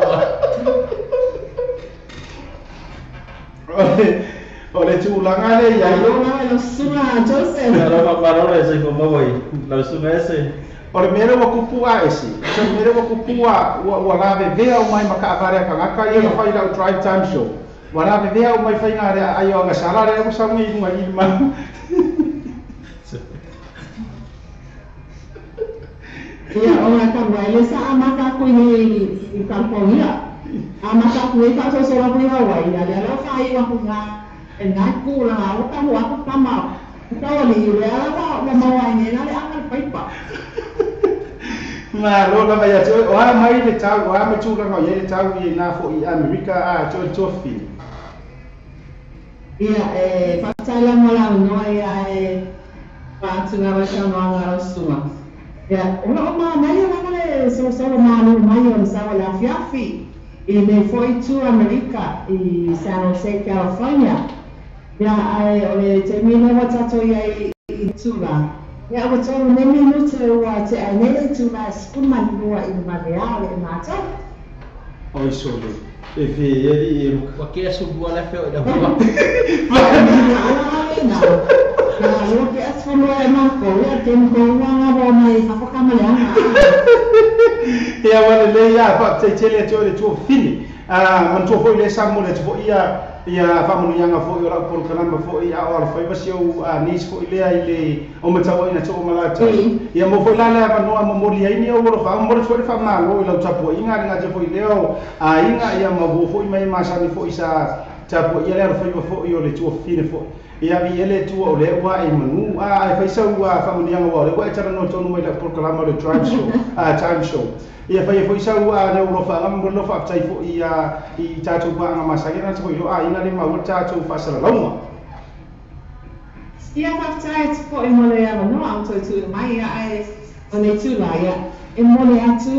Ole tu langa le ya yo na lo suma Joseph. Lo pamaru le se ko mo boi. Lo suma ese. Ole mero wa kupua ese. So mero wa kupua wa la ve o mai maka avare ka ngaka ia fai la drive time show. Wa la ve o mai fai ngare ai o nga sala le ko sa ngi ngi ma. Ia o ka wai sa amaka ko ni i California. Amaka ko i ka so so la ko i Hawaii ya le fa i wa ko nga e nga ku la o ka wa ko tama. Ka o le le ala wa ma wa ni na le anga pai pa. Ma lo la vai a o a mai le tau o a me tu la ngo ye tau i na fo i Amerika a to to fi. Ia e fa tala mo la no ia e pa tu nga wa sa no nga suma. Ya, o ma mai la le so so ma no mai o sa la fiafi e me foi to America i San Jose California. Ya ai o le te mi no tato ia i tula. Ya o to ne mi no te wa te ai ne tula skuma no i ma real e mata. Oi so le e fi e i wa ke su bua la fe o da bua. Na lo ke asfolo e ma ko ya te ko nga bo mai fa ka ma le anga. Ia wa le ia fa te tele to le to fini. Ah man to foi le sa mo le to ia Ia faamanuiaga foʻi o lau polokalama foʻi a o alofaiva si ou nisi foʻi lea i le o matauaʻina too ma latou. Ia mo foʻi la le avanoa momoli ai ni ou alofa momoli foʻi le faamālō i lau tapuaʻiga le gatia foʻi lea o aiga ia ma uo foʻi mai masani foʻi sa tapuaʻia le alofaiva foʻi o le tuafafine foʻi. Ia vi ele tua o le ua e manu a ai faisa ua faamanuiaga ua o le ua e talanoa tonu mai lau polokalama o le drive show time show. Ia fai foi sau a le alofa mo lo fa tai fo ia i tatou paanga masaki na foi lo a ina le maua tatou faasalalauga. Ia faafetai atu foʻi mo le avanoa au toe mai ia ae o nei tula ia e mole atu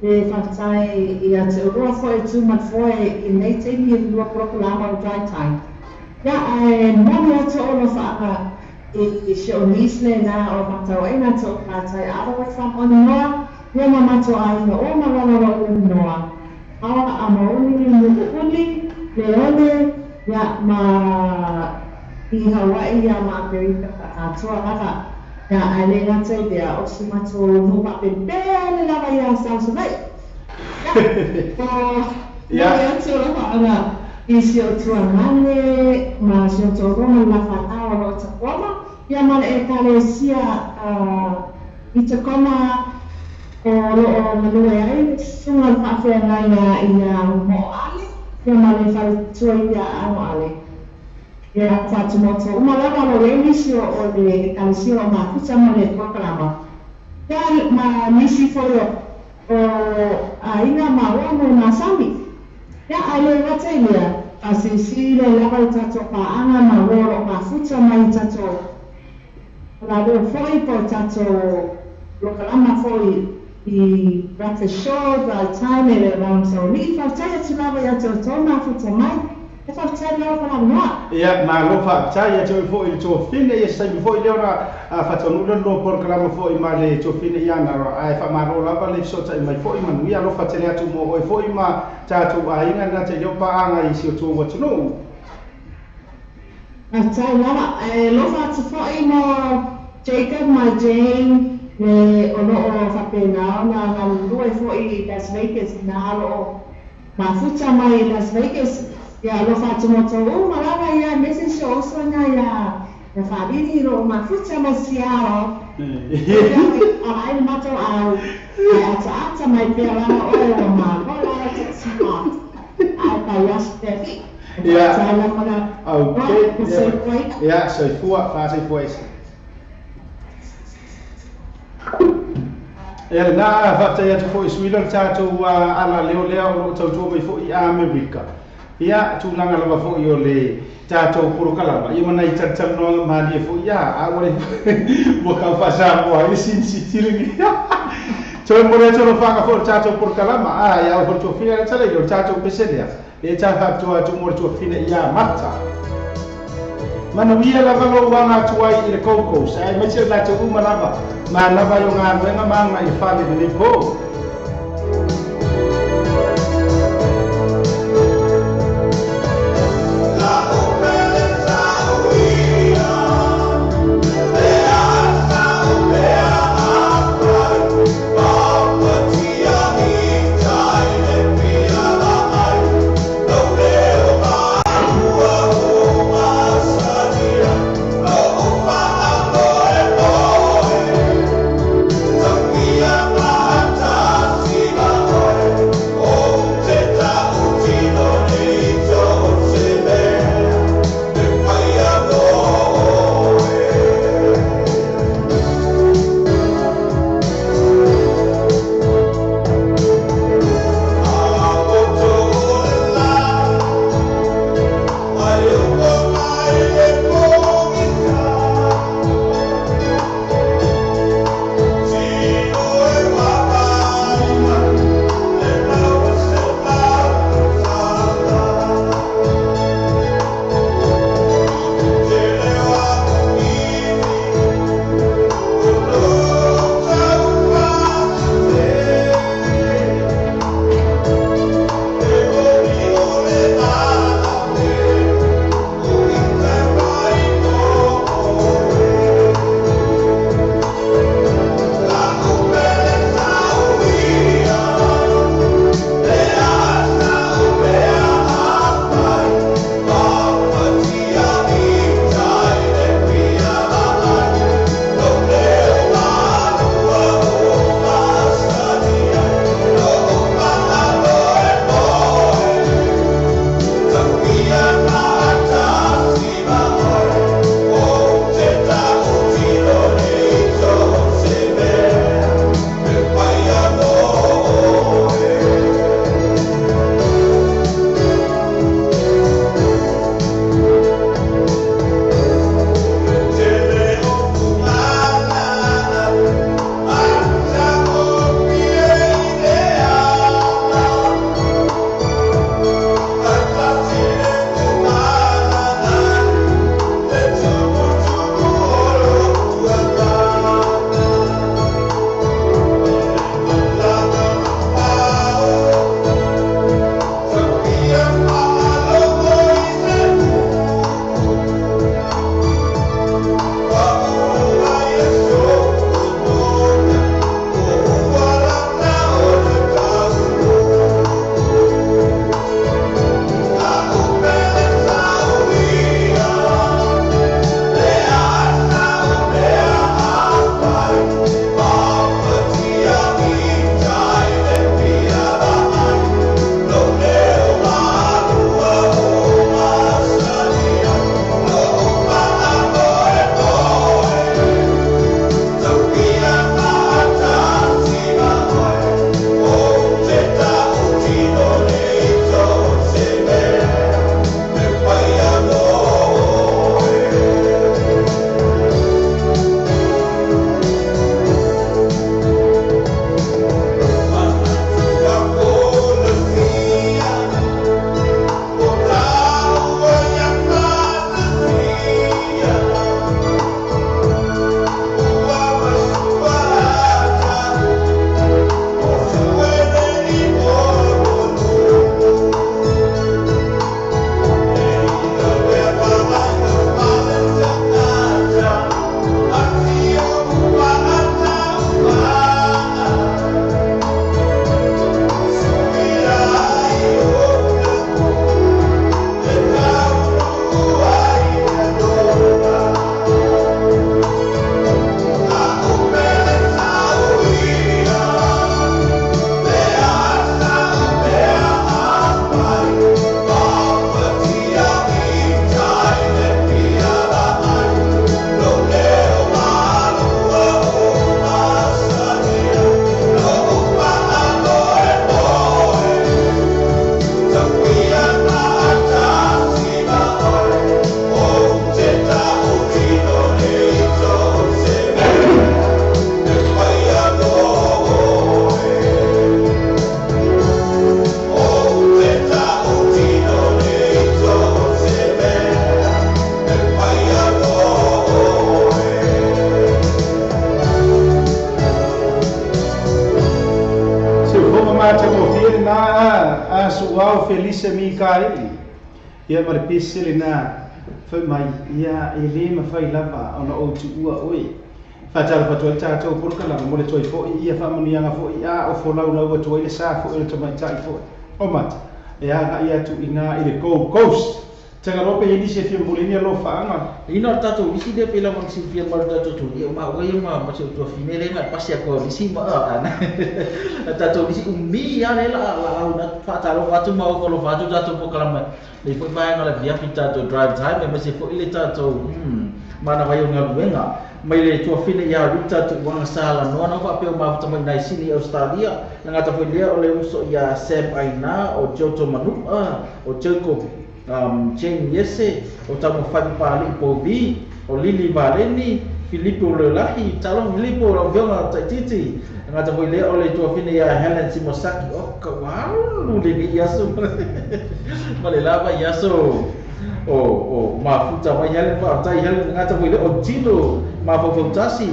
le faafetai ia te oloa foʻi tu mafoe i nei taimi e lua polokalama o drive time. Ia ae mole atu o lo faaga i si o nisle na o matauaina to patai aro e whamoni ia ma mato aiga o malolo o noa. Awa a maoni nuku uli, le ole, ia ma i Hawaii ia ma Amerika atoa lava. Ia ai le ngata i dea o si mato nupa pepele lava ia sao savai. Ia, o atu o whaanga i si o tuangane, ma si o tōroma la whanau o Tacoma, ia ma le ekalesia i Tacoma o loo malue ai sunga le faafeagai ia mo'oale ia ma le faletua ia anoale ia fatumoto uma lava lo le nisi o le ekalesia o mafuta ma le polokalama ia ma nisi foi o aiga ma oa mo masami ia ai le gata i lea faasilisili lava i tatou paaga ma ua o loo mafuta mai tatou la leo foi po tatou lokalama foi i breakfast show, drive time, e le round so ni faafetai atu lava ia te outou mafuta mai e faafetai lava faalaunoa. Ia malo faafetai ia te oe foʻi le tuafine ia se taimi foʻi lea ona faataunuu le lua polokalama foʻi ma le tuafine ia na ae faamālō lava le fesootaʻi mai foʻi manuia alofa tele atu mo oe foʻi ma tatou aiga lena taʻi leo paaga i si o tou atunuu. Faafetai lava e lofa atu foʻi mo Jacob ma Jane le o loo faapena ona galulue foʻi i Las Vegas na loo mafuta mai i Las Vegas ia alofa atu mo tou uma lava ia message o usoga ia ia faalili loo mafuta mai Seattle ala ai le matou au ae ataata mai pea lava oe ua mālo lava ta smart ae paiaso pea Ia. faafetai lava la Okay. Ia soifua faasoifua ese. Ia lena faafetai atu foʻi suila le tatou ala leo lea o loo tautua mai foʻi Amerika. Ia tulaga lava foʻi o le tatou polokalama ia manai talitalinoaga malie foʻi ia a ua le ua kaufasamoa ai le sinisitili toe mo le atu alofaga foʻi le tatou polokalama a ia o foʻi le tuafina le tala i o le tatou pese lea e ta faapitoa atu mo le tuafina ia mata. Manuia lava lou aga atu ai i le Gold Coast ae maise le latou uma lava ma lava i o galuega ma aga i fale lenei po. Yeah. Pau Felice Mikaeli. Ia ma le pese lena fai mai ia e le mafai lava ona ou tuua oe. Faatalofa atu ai le tatou polokalama mo le toe fo'i ia faamanuiaga fo'i a o folaulau atu ai le sa fo'i o le tamaitai fo'i o mata e agai atu i ina i le Gold Coast. Tagaloa pe i ai nisi e fia momoli ni alofaaga. Ina o le tatou lisi lea pei lava ona silafia mai le tatou atunuu, ia o maua ia ma si ou tuafine lea na pasi atu au lisi ma a tatou lisi umi lava lea la au na faatalofa atu ma ofo alofa atu tatou polokalame nei foi vaega o le afiafi tatou drive time aemaise foi le tatou manava ai o galuega mai le tuafine ia Rita Tuuaga Salanoa na faapea o mafuta mai nai Sini Australia na gata foi lea o le uso ia Sam Aina o Joto Manua o Jacob Jane Iese o Taumafai Papalii Povi o Lili Valeni Filipo Lelahi Talofa Filipo lau afioga Taititi na gata foi lea o le tuafine ia Helen Simosaki o ka ua alu lenei aso ma le lava i aso o mafuta mai Helen faafetai Helen na gata foi lea o Tino Mafaufau-tasi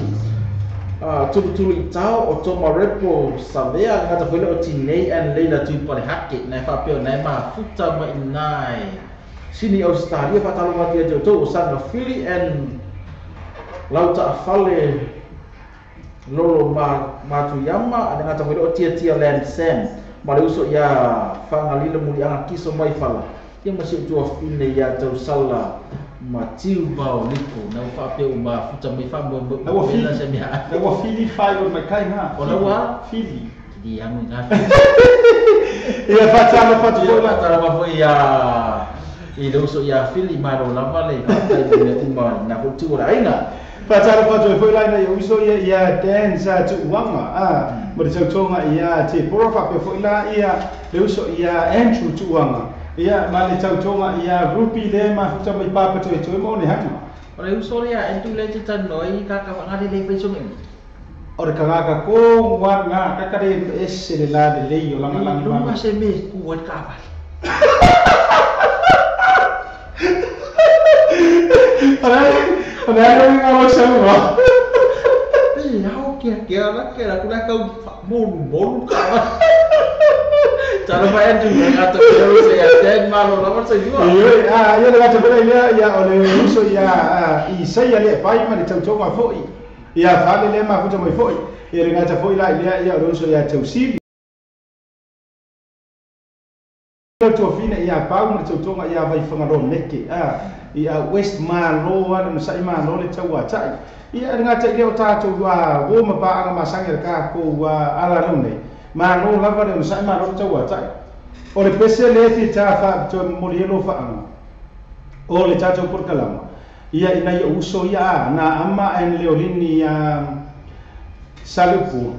Tulutulu i tao o Toma Repo Savea na gata foi lea o Tinei and Leila Tuipalehake na e faapea na e mafuta mai inā e Sini Australia faatalofa atu ia te outou o Saga Fili and Lautaafale Lolo Matuyama na gata foi lea o Tiatia Land Sam ma le uso ia Fagalila Muliaga Kiso mai fala ia ma si ou tuafine ia Tausala Matiu Vaoliko na ua faapea ua mafuta mai Na ua faamoemoe fili la se mea na ua fili fai o le maikai na o la ua fili li agu i ngā fili ia faatalofa atu ia foi la faatalofa foi ia i le uso ia Fili malo lava le faafetai mo mea uma na foi tu o le aiga. Faatalofa atu ai foi la ina ia uso ia ia Dan sa Tuuaga a ma le tautoga ia Tepora faapea foi la ia le uso ia Andrew Tuuaga ia ma le tautoga ia Ruby le mafuta mai papa toetoe ma one hanga. O le uso lea Andrew le te talanoa ai kakavaga le le fai songa i. O le kagaka ko ngā kakare ese le la le lei o langa I langa lunga mama. se me ku ai le kaavale. O le ai ngā o saua. E au kia kia la kia la kula kau molu molu kaavale. Talofa Andrew le gata foi le uso ia Dan malo lava se lua. Ia a ia le gata foi lea ia o le uso ia Isaia le pai ma le tautoga foi. Ia fale le mafuta mai foi. Ia le gata foi la lea ia o le uso ia Tausili. Tuafine ia Pau ma le tautoga ia Vaifagaloa neke a ia West Malo ana no sai malo le tauatai. Ia le gata i lea o tatou a wo ma paaga masangi le kākou ala leo nei. Malo lava le no sai malo le tauatai. O le pese le fi ta fa to momoli e lo faaga. O le tatou polokalama. Ia ina ia uso ia a na ama and Leolini ia Salupu.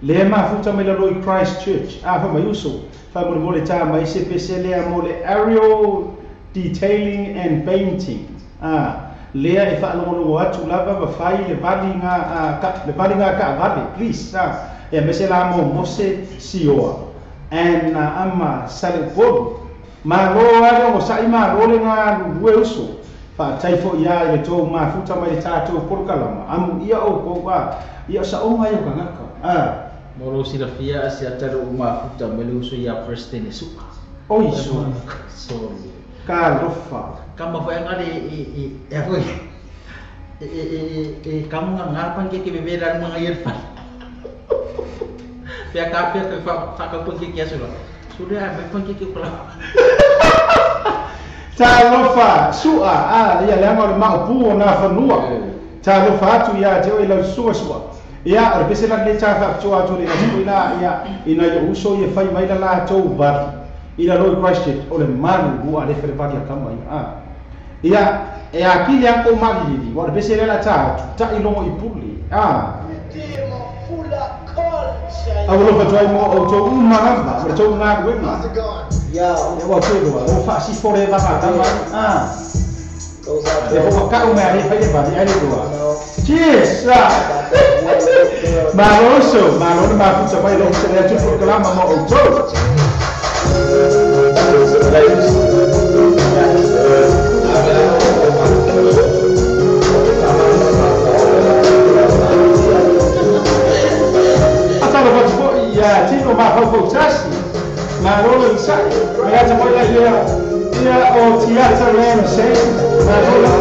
Le mafuta mai lalo i Christchurch. A fa mai uso. Fa mo le ta mai se pese lea mo le aerial detailing and painting. A lea e faalogologo atu lava ma fai le valiga a ka le valiga ka vale please. A e mese la mo mose sioa. And na ama Salupu. Malo ale o sai malo le ngā lue uso. Faafetai foi ia i le tou mafuta mai le tatou polokalama. Amu ia o kou a ia o saoga ia o kagaka. A Mo lo silafia a se atalo o mafuta mai le uso ia President e suka. oi so Sorry. ka lofa. Kama foi anga le e e foi e e e kamu nga nga pan ke ke bebe la mga ia fa. Pia ka pia ke fa fa ka pan ke ke aso la. Sudah mai pan ke ke pala. Talofa sua a ia le anga o le maopu o nā fanua. Talofa atu ia te oe lau sua sua. Ia o le pese la le tā whaapitoa atu le atu ila ia ina ia uso ia fai mai la latou vali. I lalo i Christchurch o le malu bua le whare vali a kama ia. A. Ia e akili ako malili wa le pese le la tā atu ta i longo i pule. A. Alofa atu ai mo o tō uma lava, o le tō ngā uenga. Yo, Ia ua te roa, o whaasi fore vava kama. A. goes out E there. hoa kau mea le whai le vali ai le roa. You know, Cheers! got that one little girl. Malo so, malo le mafuta mai lo se le atu polokalama mo o tō. Atalofa atu foi ia Tino Mafaufau-tasi. Ma Malo le sa'i. Me ata foi la ia ia o Tiata Ramsey. Malo.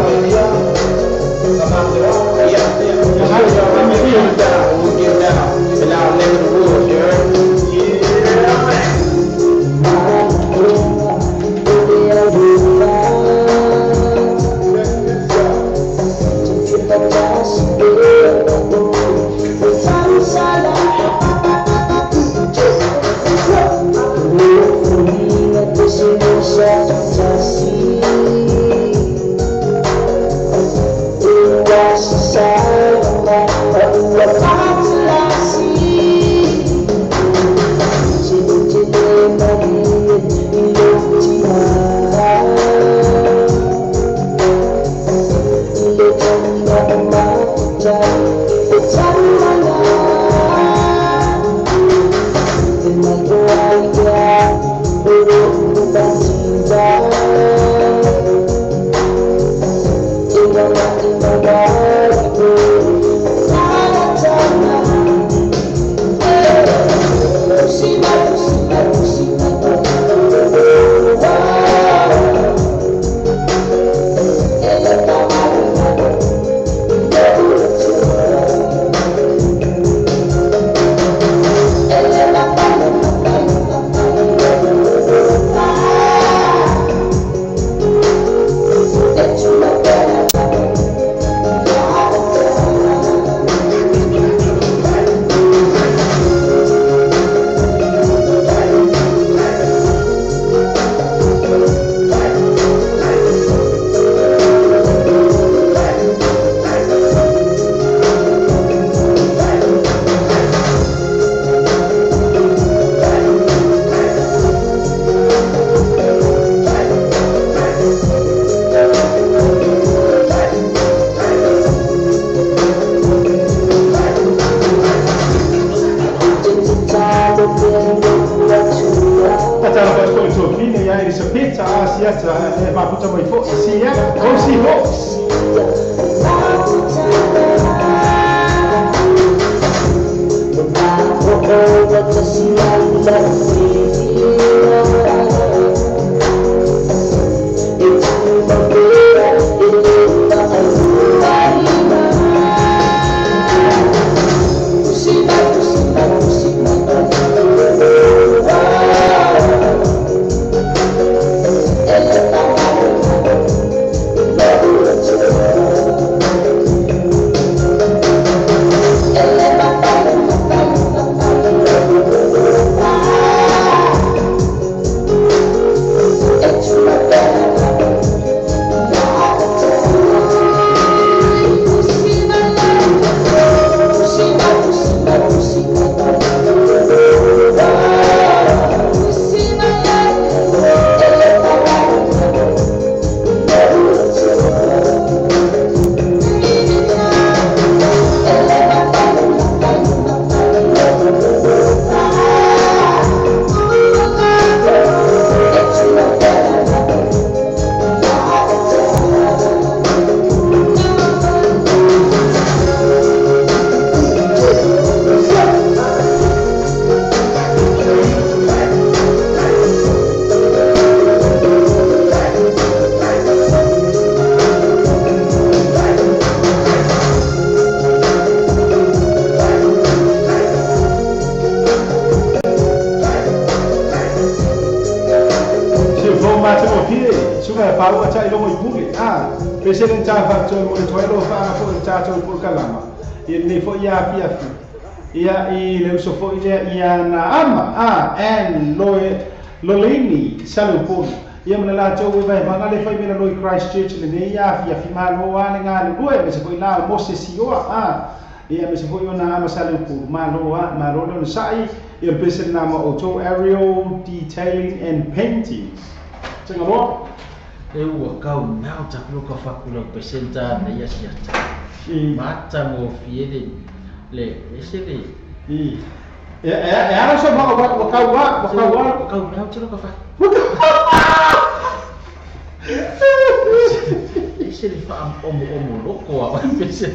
Christchurch le nei a fi malo a le ngā lue me se foi la Moses ioa a ia me se foi ona ama sale pu malo a malo le sai ia pese na ma auto aerial detailing and painting tanga lo e ua kau mau ta kulo ka fakula pesenta na ia siata mata mo fiele le ese le i e ara so ma wa kau wa kau mau tiro ka fa ese le fa omo omo loko a pese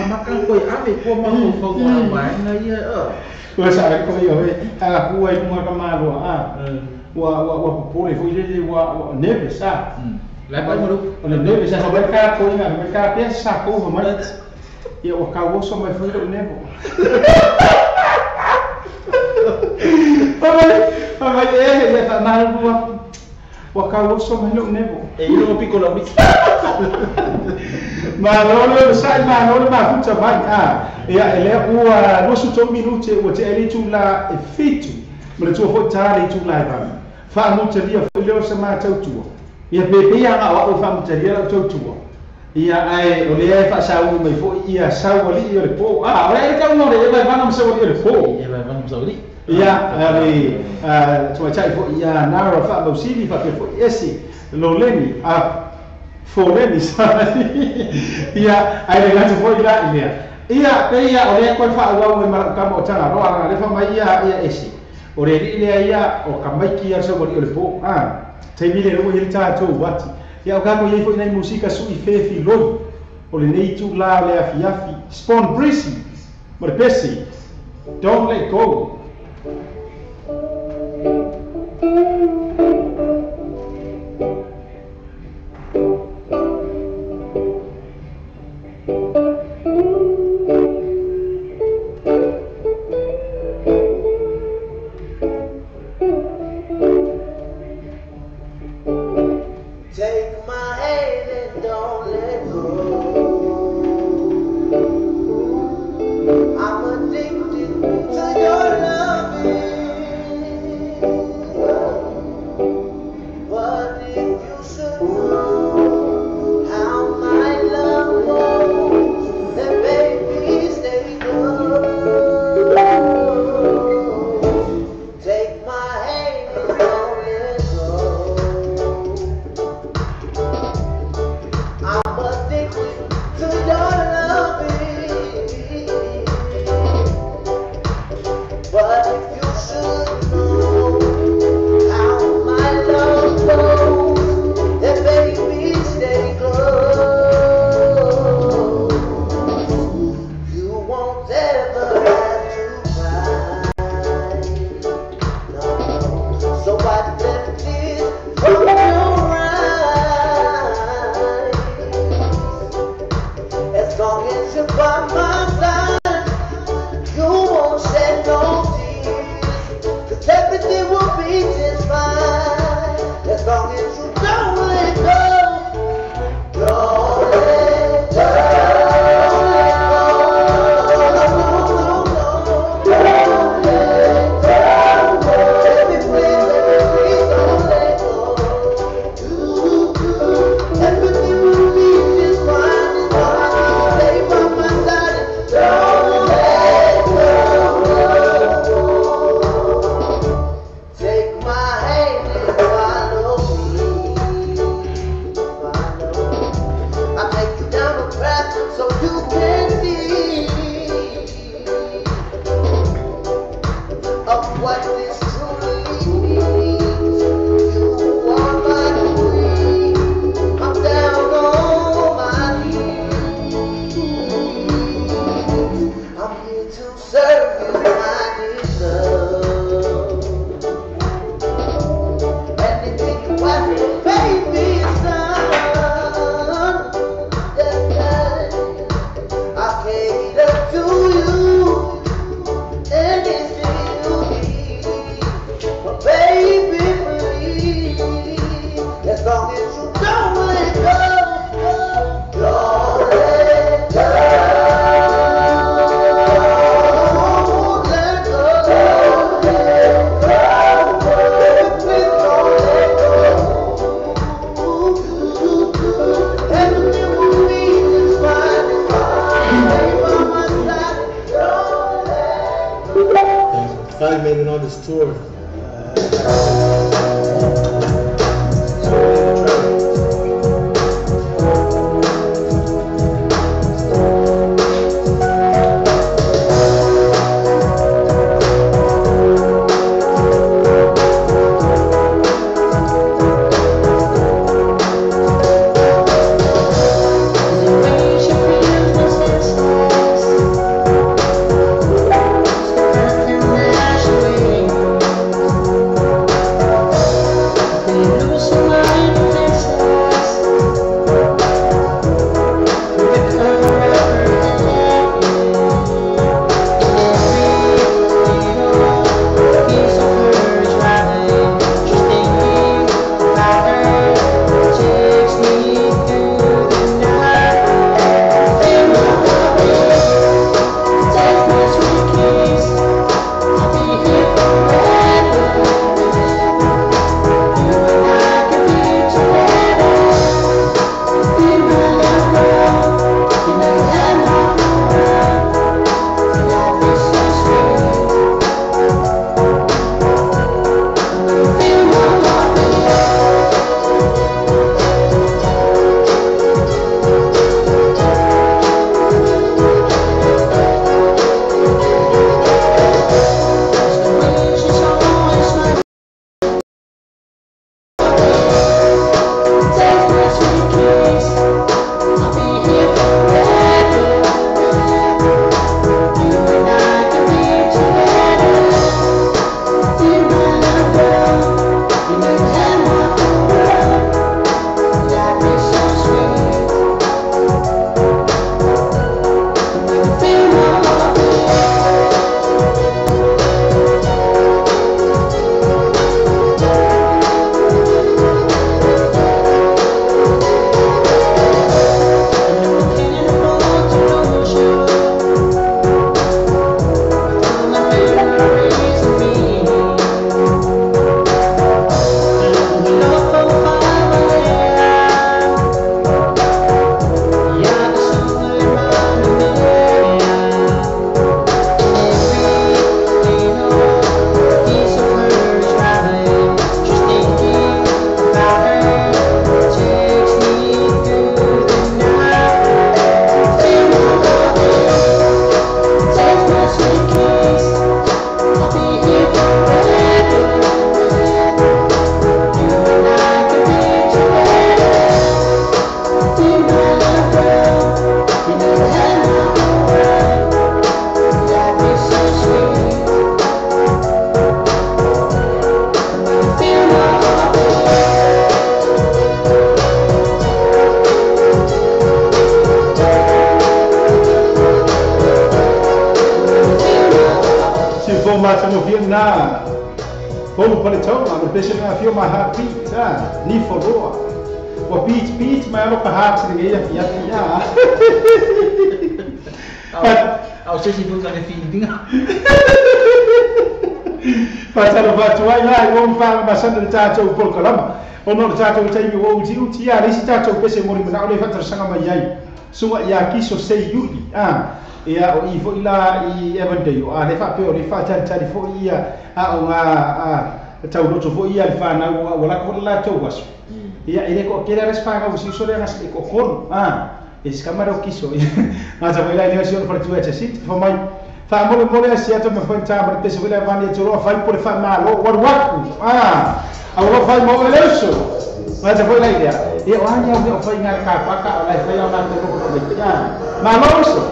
maka koe ave kua mafaufauga o la vaega ia ua sa ko ia he a ku ai lunga ka maloa a ua ua ua popole foi lele ua nervous a la pa mo o le nervous a mai ka ko ina mai ka pesa sa ko mai ia ua kauoso mai foi lou nevo mai e le fa mal ua kauoso mai lou nevo e ilo piko la mix malo le sai malo le mafuta mai a ia ele ua 23 minute ua te ele tu la e fitu ma le tua foi tale tu la va fa mutalia foi leo sa ma tautua ia pepe ia nga o fa mutalia la tautua ia ai o le fa sau mai foi ia sau ali ia le po a o le ka no le vai va sau ali le po ia vai va sau ali ia ali tua tai foi ia nara fa mausili fa foi esi loleni a foleni sa ia ai le gatu foi la ia ia pe ia o le ko fa au mai ma ka mo tanga ro le fa mai ia ia esi o le le ia o ka mai ki ia so o le po a te mi le ro hele ta to wati ia o ka ko ia foi nei musika su i fe fi loi o le nei tu la le afi afi Spawn Brisi mo le pesi don't let go. Take my hand and don't let go. I'm addicted to your loving. But if you should know how my love goes, then baby stay close. Take my hand and don't let go. I'm addicted to your loving. But if you should know how my love goes, then baby stay close. You won't ever have to cry. No, so I left it from your eyes. As long as you're by my side, you won't shed no tears, 'cause everything will be just fine. As long as you don't let go, don't let go, don't let go. Baby, please, baby, please don't let go. Everything will be just fine as long as you stay by my side. Don't let go. Take my hand and follow me. Follow. I'll take you down the path so you can see of what this truly means. You are my queen. I'm down on my knees. I'm here to serve you, my dear love. Anything you ask for, baby, it's done. That's done. I cater to you. Anything you need, but baby, please, as long as you don't let go, don't let go, don't let go, don't let go, baby, please don't let go. Everything will be just fine as long as you stay by my side. Don't let go. Finally made it on this tour. The way she feels my sense. Po matagofie lena Polu paletauga ma le pese lena afio ma heartbeat a ni foloa ua beat beat mai alo ka heart lenei afiafi a Au se si foi ka le feeling. Faatalofa atu ai la i ua mafaamasana le tatou polokalama ona o le tatou taimi ua utiuti ia le isi tatou pese mo le manao le faatalosaga mai ai suga ia kiso seiuli a ia o i foi la i Evandale a le faapea o le faatalitali foi ia aoga a tauloto foi ia le fanau ua lako foi le latou aso ia e le koakele ale se fagau siuso lea gase e koakolu a e sikamare o kiso gata foi la i lea si ona faletua e tasiti fa mai faamolemole asiata ma foi ta ma le pese foi le avani e toloa fai po le faamalo ua alu aku a ua fai ma oe le uso gata foi la i lea ia o a ni au mea o fai gale kapaka o lai fai au latou nofonofo mai a malo uso.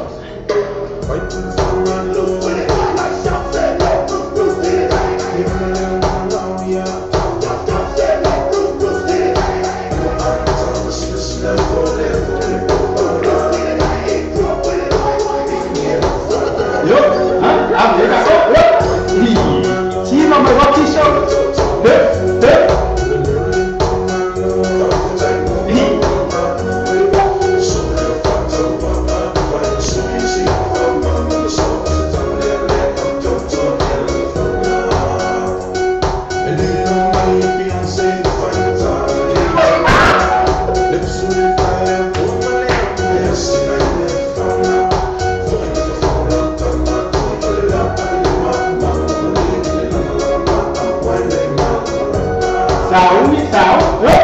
Yo, ha, a le ka o, hi. Tima mai wa kiso. He, he. Hi. Tau, tau. Yo.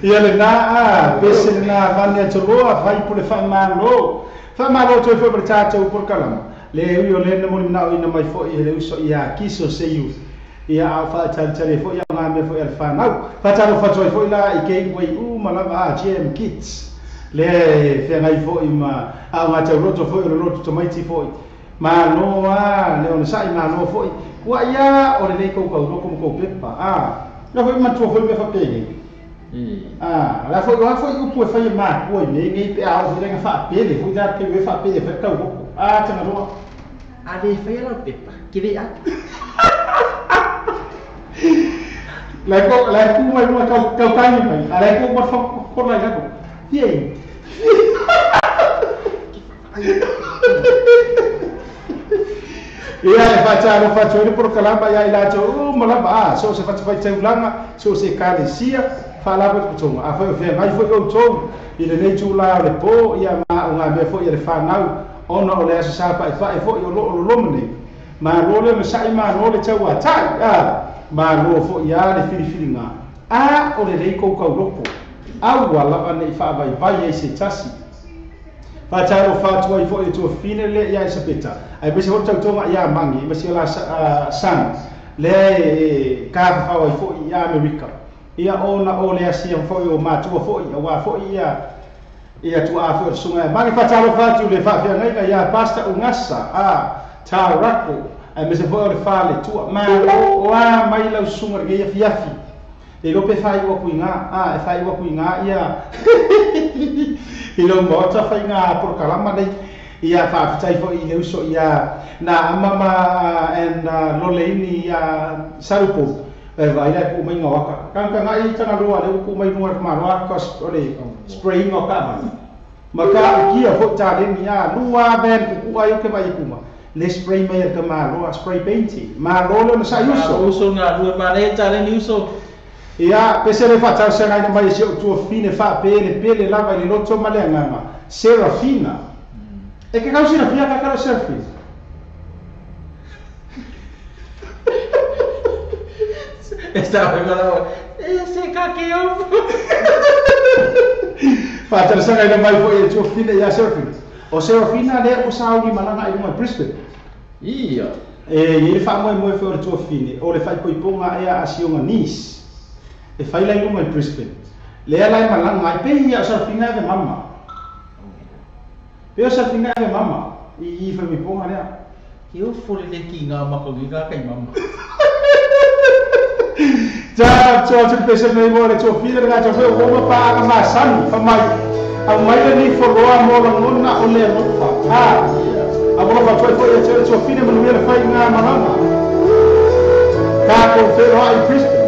Ia lena a pese lena vane atoloa fai po le faamalo faamalo toe foi ma le tatou polokalama le ui o lena mo le manao ina mai foi e le uso ia kiso seiu ia au faatalitali foi ia ngā mea foi a le fanau faatalofa atu ai foi la i Gateway uma lava a GM Kids le feagai foi ma aoga tauloto foi o le loto tamaiti foi malo a le onosai malo foi ua ia o lenei kaukauloko ma kou pepa a la foi matua foi mea faapegei a la foi o foi upu e fai e makua i mea nei pe a o foi faapele foi ta pe e faapele fai tauloko a tagaloa A le faia lau pepa, ke le atu. La ko la ku mai mua kau kau tangi mai a la ko ma fa ko la ko ye ia e faatalofa atu ai le polokalama ia i latou uma lava a so se fatafaitaulaga so se ekalesia faalapotopotoga afai o feagai foi outou i lenei tula o le po ia ma o ngā mea foi a le fanau ona o le aso sa paepae foi o loo loloma nei malo le masa'i malo le tauatai a malo foi a le filifiliga a o lelei koukauloko aua lava nei faavaivai ai se tasi faatalofa atu ai foi le tuafine le ia Isapeta ai pese foi tautoga ia Mangi ma si la san le e kafafao ai foi ia Amerika ia ona o le asia foi o matua foi aua foi ia ia tuaa foi o le susuga e Mangi faatalofa atu le faafeagaiga ia Pastor Ugasa a Taurako Ai me se foi o le fale tua malo o a mai lau susuga lenei afiafi. Le iloa pe faaiu aku iga, a e faaiu aku iga ia i lou maota faiga polokalama nei. Ia faafetai foi i le uso ia na ama ma and loleini ia Sarupo. E vai lai ku mai ngawaka. Kang kang ai tanga loa le ku mai luga maloa kos o le spraying o ka Maka kia fo ta le ni a lua ben ku ku ai ke vai kuma. Le spray mai ka maloa spray painting. Malo le sa uso. Uso nga lua ma le ta le ni uso. Ia pese le fa tau sa ngai mai se o tu fine fa pele pele lava le loto ma le ngama. Serafina. E ke kau Serafina ka kala Serafina. Estava falando, esse caqueu. Faatalosaga ina mai foi e tuafina ia Serafina. O Serafina lea ua sauni malaga ai luga i Brisbane. Ia. E i le faamoemoe foi o le tuafine, o le faaipoipoga ea a sioga Nice. E fai lai luga i Brisbane. Lea lai malaga ai, pei ia o Serafina e mama. Pei o Serafina e mama, i faaipoipoga lea. Ke o fole le ki ngā makongi kā kai mama. Ta tso tu pese nei mo le tuafine le ngā tuafine o ma paaga masani, fa mai. Au mai le ni foloa mo langona o le alofa. A mo fa foi foi e te tuafine manuia le fai ngā malanga. Tākou whenua i Brisbane.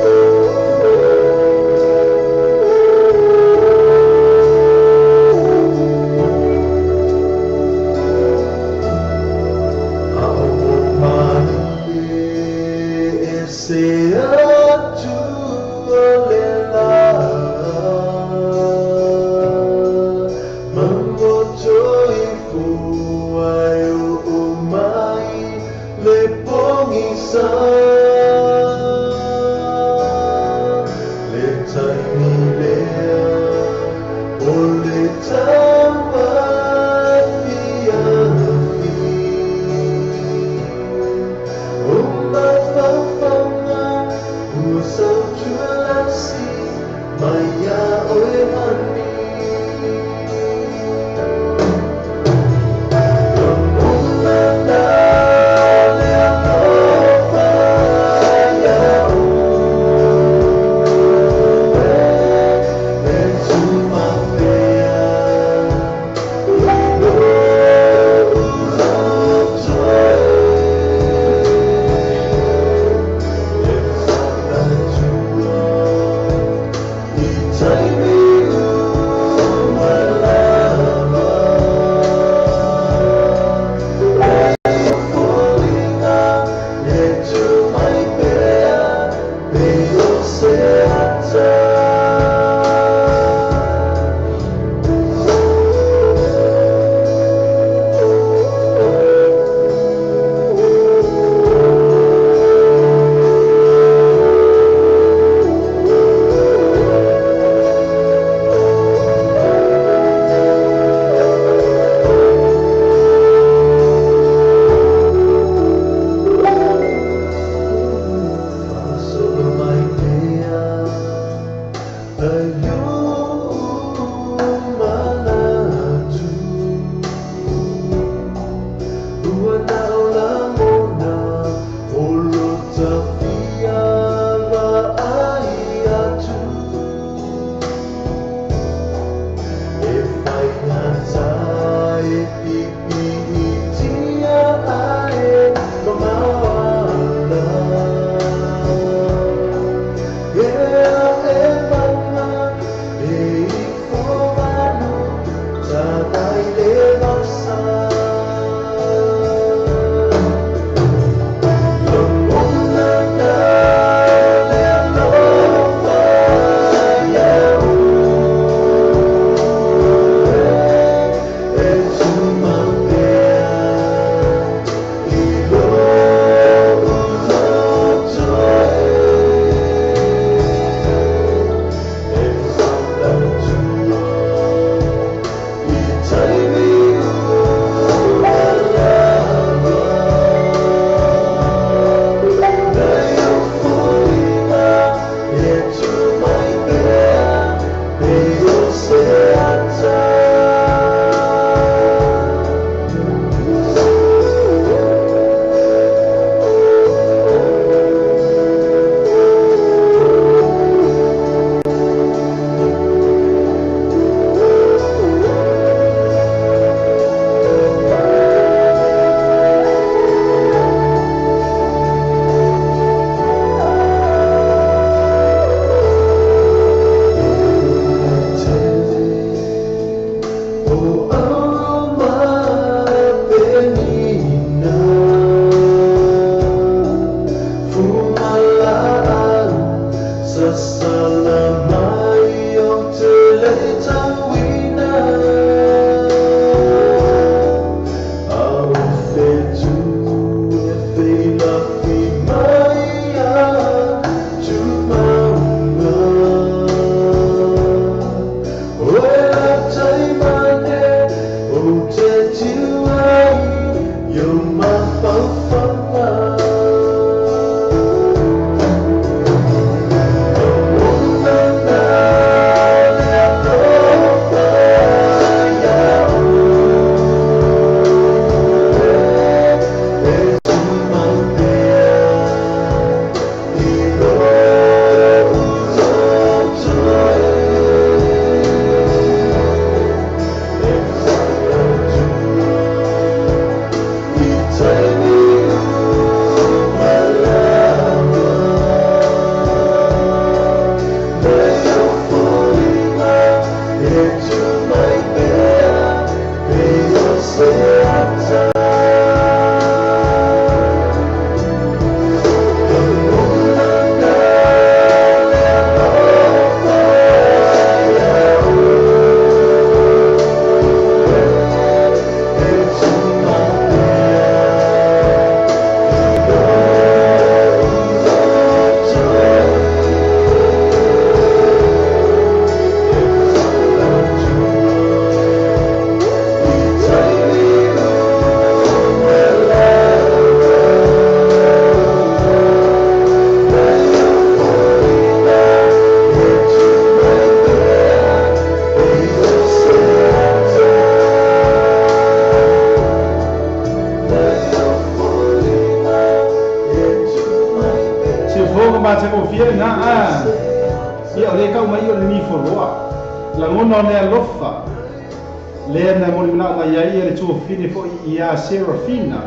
Serafina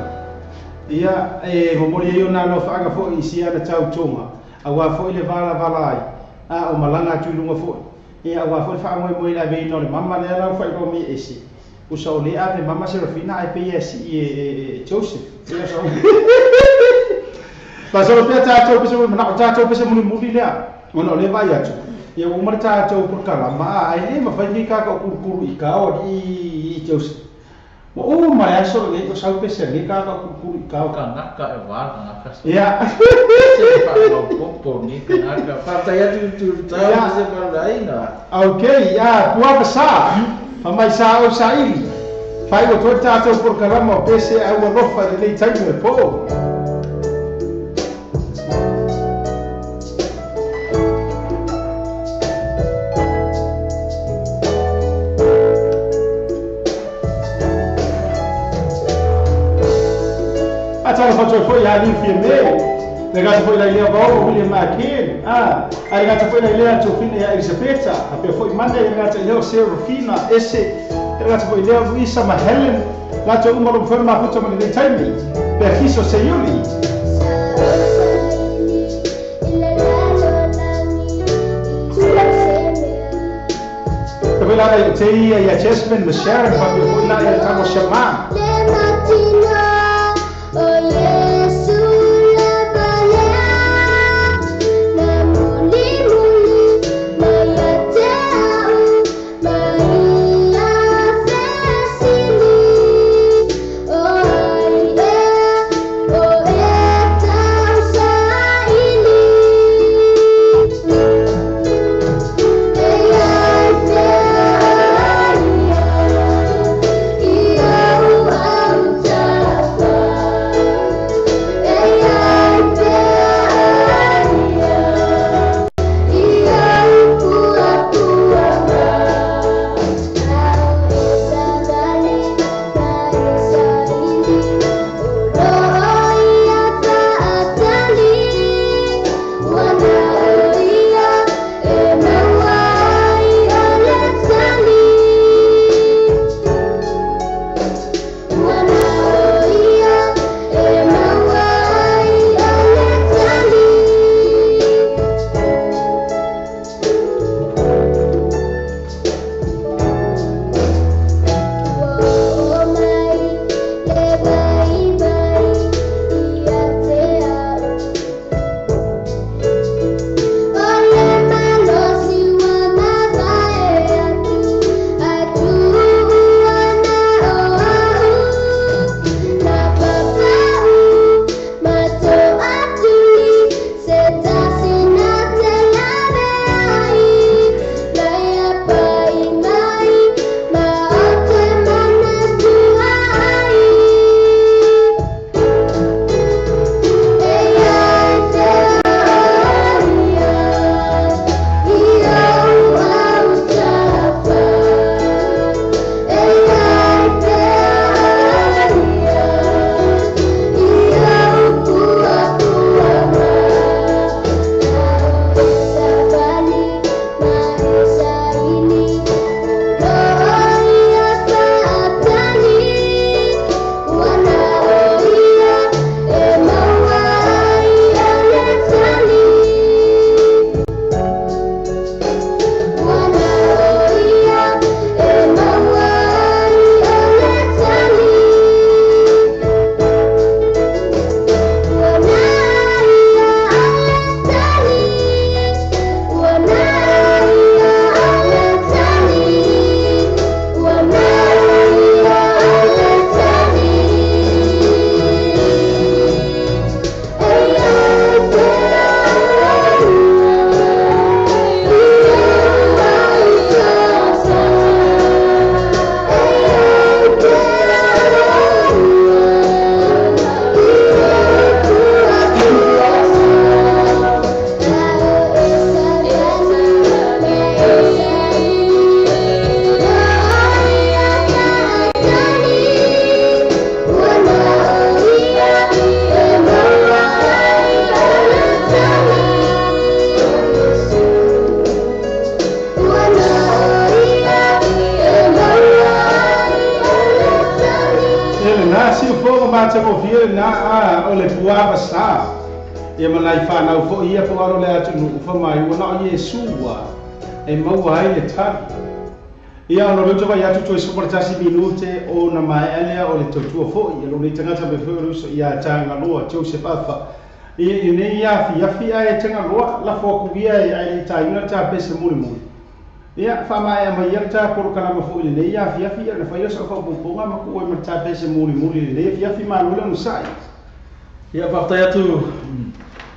ia e momoli ai ona alofa foi i sia na tautoga auā foʻi le valavala ai a o malaga atu i luga foʻi ia auā foʻi le faamoemoe i le aveina o le mama lea lau faailoa mai ese usa o lē ave mama Serafina ae pei e sii e Joseph ia sa pasolo pea tatou pese manaʻo tatou pese mulimuli lea ona o lē vaai atu ia ua uma le tatou polokalama ae lē mafai nei kaka o kulukulu i kao alii Joseph. Oh, mai aso le o sau pese le ka ka kukuru i kao kanaka e wā kanaka. Ia. Se pa popo ni kanaka. Pa tai atu tu tau se pa laina. Okay, ia pua pasa. Pa mai sa o saili. Fai o toi tātou polokalama o pese au alofa le lei taimi o le po. Foi ali firme le gata foi lai lea vao William Akin a le gata foi lai lea Tofina ia Elisabeta a pea foi manda le gata lea Serafina ese le gata foi lea Luisa ma Helen latou uma lo foi mafuta ma le taimi pea kiso seiuli. Foi lá ia te ia Jasmine ma Sharon fa foi lá ia tamo chamar. Oh, lena a o le pua sa ia malai whanau fo ia po aro le atu nu ufa mai ua nao Iesu ua e maua ai le tali. Ia ono leo tova ia atu toi suparatasi minute o na mai alea o le tautua fo ia lo nei tangata me fo ruso ia Tagaloa Joseph Afa. Ia nei ia fi ai Tagaloa la fo kuia ai ta yuna ta pese muli muli. Ia wha mai a mai ia ta poro kalama fo i nei ia fi na whaia sa whauponga ma ku ma ta pese muli muli nei fi manula no sai. Ia whaftai atu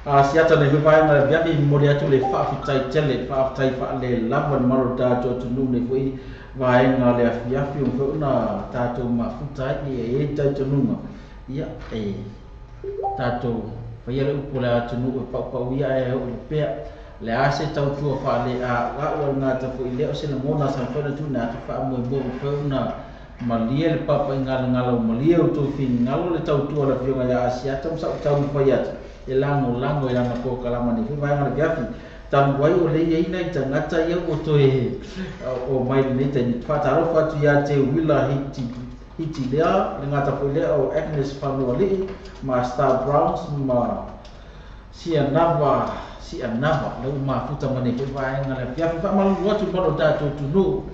a siata le hupaenga viavi mori atu le whaaftai tele whaaftai whaale lava ni maro tātou tunu nei foi vaenga le afiafi o whauna tātou mafuta i e tautonunga. Ia e tātou whaia le upo le atunu e paupau ia e o le pea le ase tautua whaale a wau ngā tafu i leo se le mona sa whauna tu nā te whaamue mua whauna malia le papa i ngala ngala o malia o tō whingalo le tautua le whionga ia asiata o sa o tau mwhai atu e lango lango e lana kō kalama ni whiwaenga le viafi tamu ai o le ia ina i tangata ia o toe o mai nei te whatarofa atu ia te wila hiti lea le ngata foi lea o Agnes Fanuali'i ma Star Browns ma Sia Nava le umafuta mane whiwaenga le viafi whaamalu atu mano tātou tunu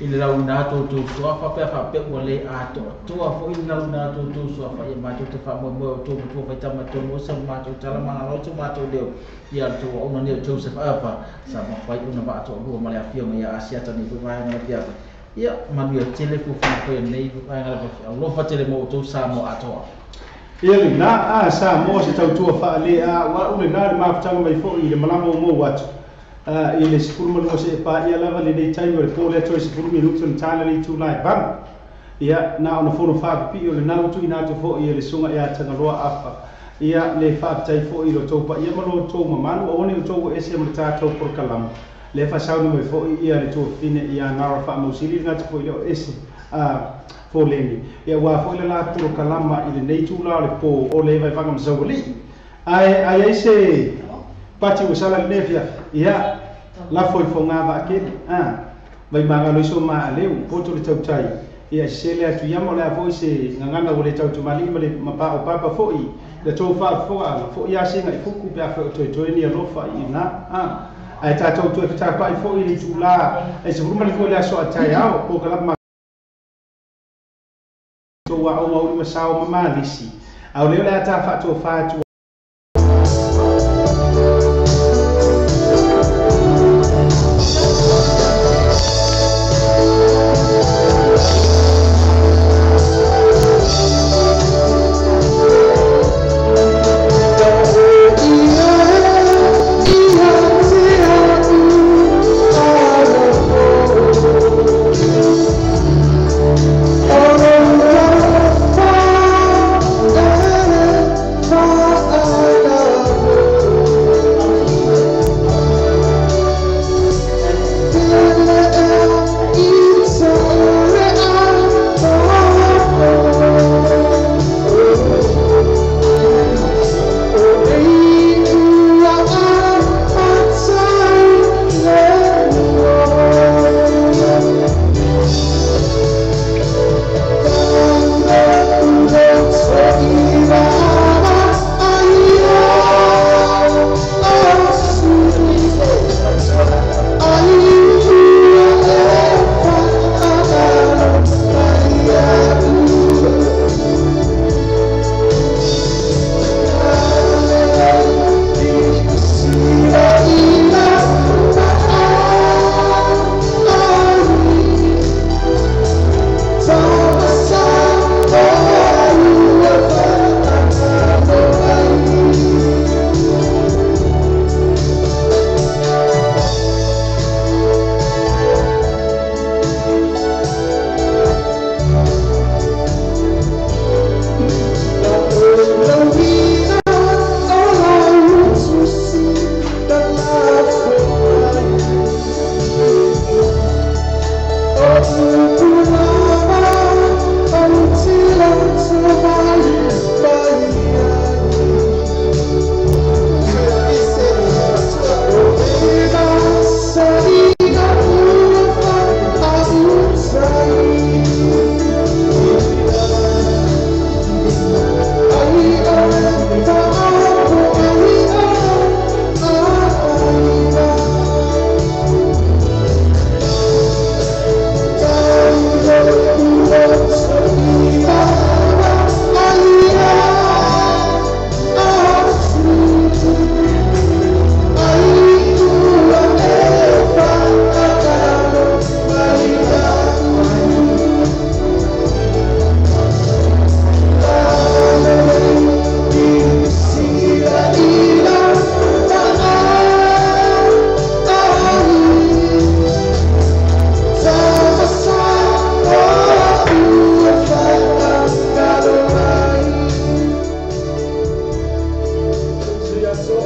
i le launa atu tō suafa pea whapea ua le atoa foi i le launa atu tō suafa ia mātou te whaamoemoe o tō matua whaitama tō mosa mātou talamanga lau tō mātou leo ia tō auna neo Joseph Afa sa mawhai una vaatoa lua ma le afioga ia Asiata nei whiwaenga le viafi ia manuia tele fuafuafuaia nei whiwaenga le viafi alofa tele mo tō Samoa atoa. Ia le nā a Samoa se tautua whaale a wa ule nā le mafutanga mai foi i le malama o mou atu. I le 12 se e pā ia lava le nei taimi o le pō lea toi 10 minuto na tāna le tūlai vanu. Ia nā ona fono whaapipi o le nā utu i nā tō foi i le sunga ia Tagaloa Afa. Ia le whaapitai foi i lo tō pa ia ma lo tō mamanu o one o tō ese ma le tātou porokalama. Le whasauni mai foi ia le tō whine ia ngāra whaamausili ngā tō foi leo ese fōleni. Ia wā foi le la porokalama i le nei tūlā o le pō o le vai whanga masawali. Ai ai se pati o sala le fia ia la foi fonga va ke a vai manga lo so ma leu poto le tautai ia sele atu ia mo le foi se nganga o le tautu mali ma le mapa o papa foi le to fa fo a fo ia singa i fuku pe a fo toi toi ni lo fa i na a ai ta tau toi ta pa i foi le tula e se ruma le ko le so atai ao po kala ma to wa o ma sao ma malisi au le le ta fa to fa tu. Oh, aso.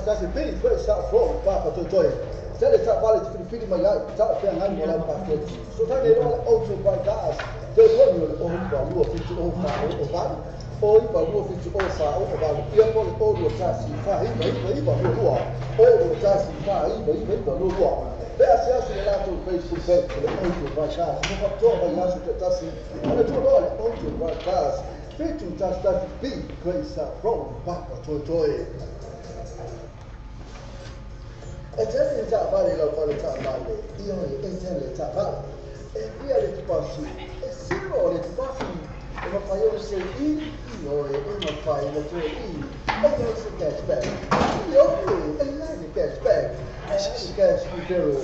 Tasi pili kwe sa fro pa pa toi toi. Tele ta vale te pili mai ai ta pe ngai mo la pa ke. So ta ne ro auto by gas. Te ko ni o pa lu fi o fa o va. O i pa lu fi o fa o va. Ia po le o lu ta si fa i ba i ba lu lu. O lu ta si fa i ba i ba lu lu. Pe asi asi le lato Facebook page le auto by gas. Mo fa to ba ya su ta si. Ana tu lo le auto by gas. Fitu ta ta bi kwe sa fro pa pa toi toi. E tele ta vale la vale ta vale io e tele ta vale e via le passi e siro le passi e ma fai io se i io e ma fai le tue i e io se cashback io e la di cashback e cash referral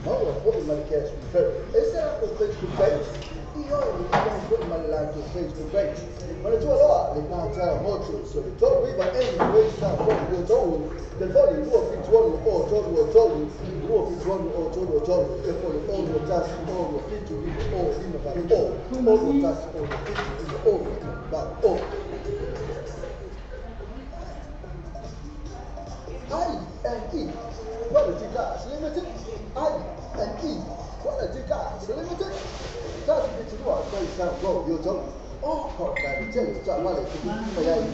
ma ho poi ma cash referral e sarà con Facebook page io e poi ma la tu Facebook page ma le tue allora le mata molto so to viva e questa proprio to del voli 2 2 o 3 2 2 2 2 2 e poi o 2 tas o 2 o 5 o o 2 tas o 2 o 5 o I N E Quality Cars Limited I N E Quality Cars Limited Tas bitu dua koi sa go yo to oh ko ka te ta male ku ma yai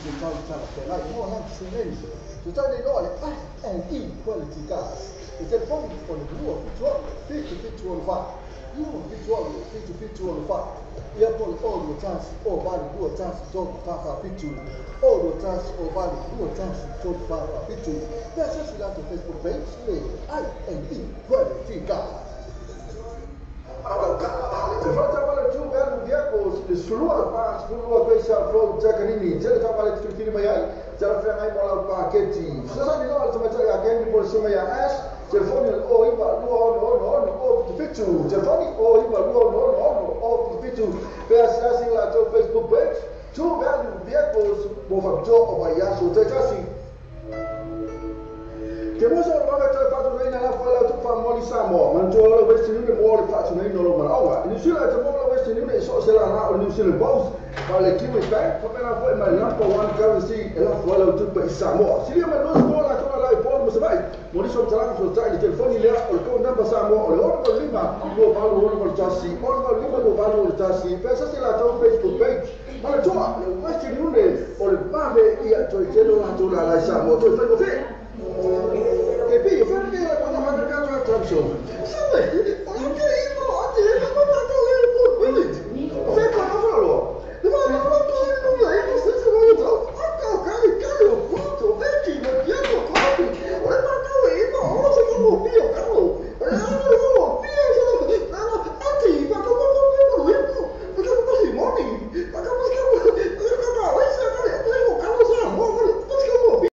ku ta ta ta lai mo la su nei su ta nei lo le I N E Quality Cars e telefoni o le 2 2 7 7 1 fa 2 2 7 7 1 fa ia po le o 2 tas o va 2 tas to fa fa fitu o 2 tas o va 2 tas to fa fa fitu per se su lato Facebook page le I N E Quality Cars. Sulua questa flow Giaccanini, c'è la tavola di tutti i mai, c'è la frena in mola pacchetti. Se sai no, c'è la che por suma ya ash, telefoni o iba no no no no o fitu, telefoni o iba no no no o fitu. Per se la tua Facebook page, tu vedi vehicles mo fa to o vai ya so te tasi. Che mo so roba che fatto bene la fa la tu fa moli Samoa, ma tu lo vesti non mo le faccio nei no ma ora, in Sila te mo lo vesti non so se la na o New Zealand Post, ma le Kiwi Bank, fa bene poi ma number one currency e la fa la tu per Samoa. Si ma non so la tu la iPhone mo se vai, mo so tra so tra i telefoni le o il number Samoa o le oro lima, lo valo oro col tassi, oro lima lo valo il tassi, pensa se la tu Facebook page, ma la tua le vesti non o le bave ia to il la tu la Samoa, tu fai così. E poi, fai vedere quando fanno il caso al tramsone. Sai,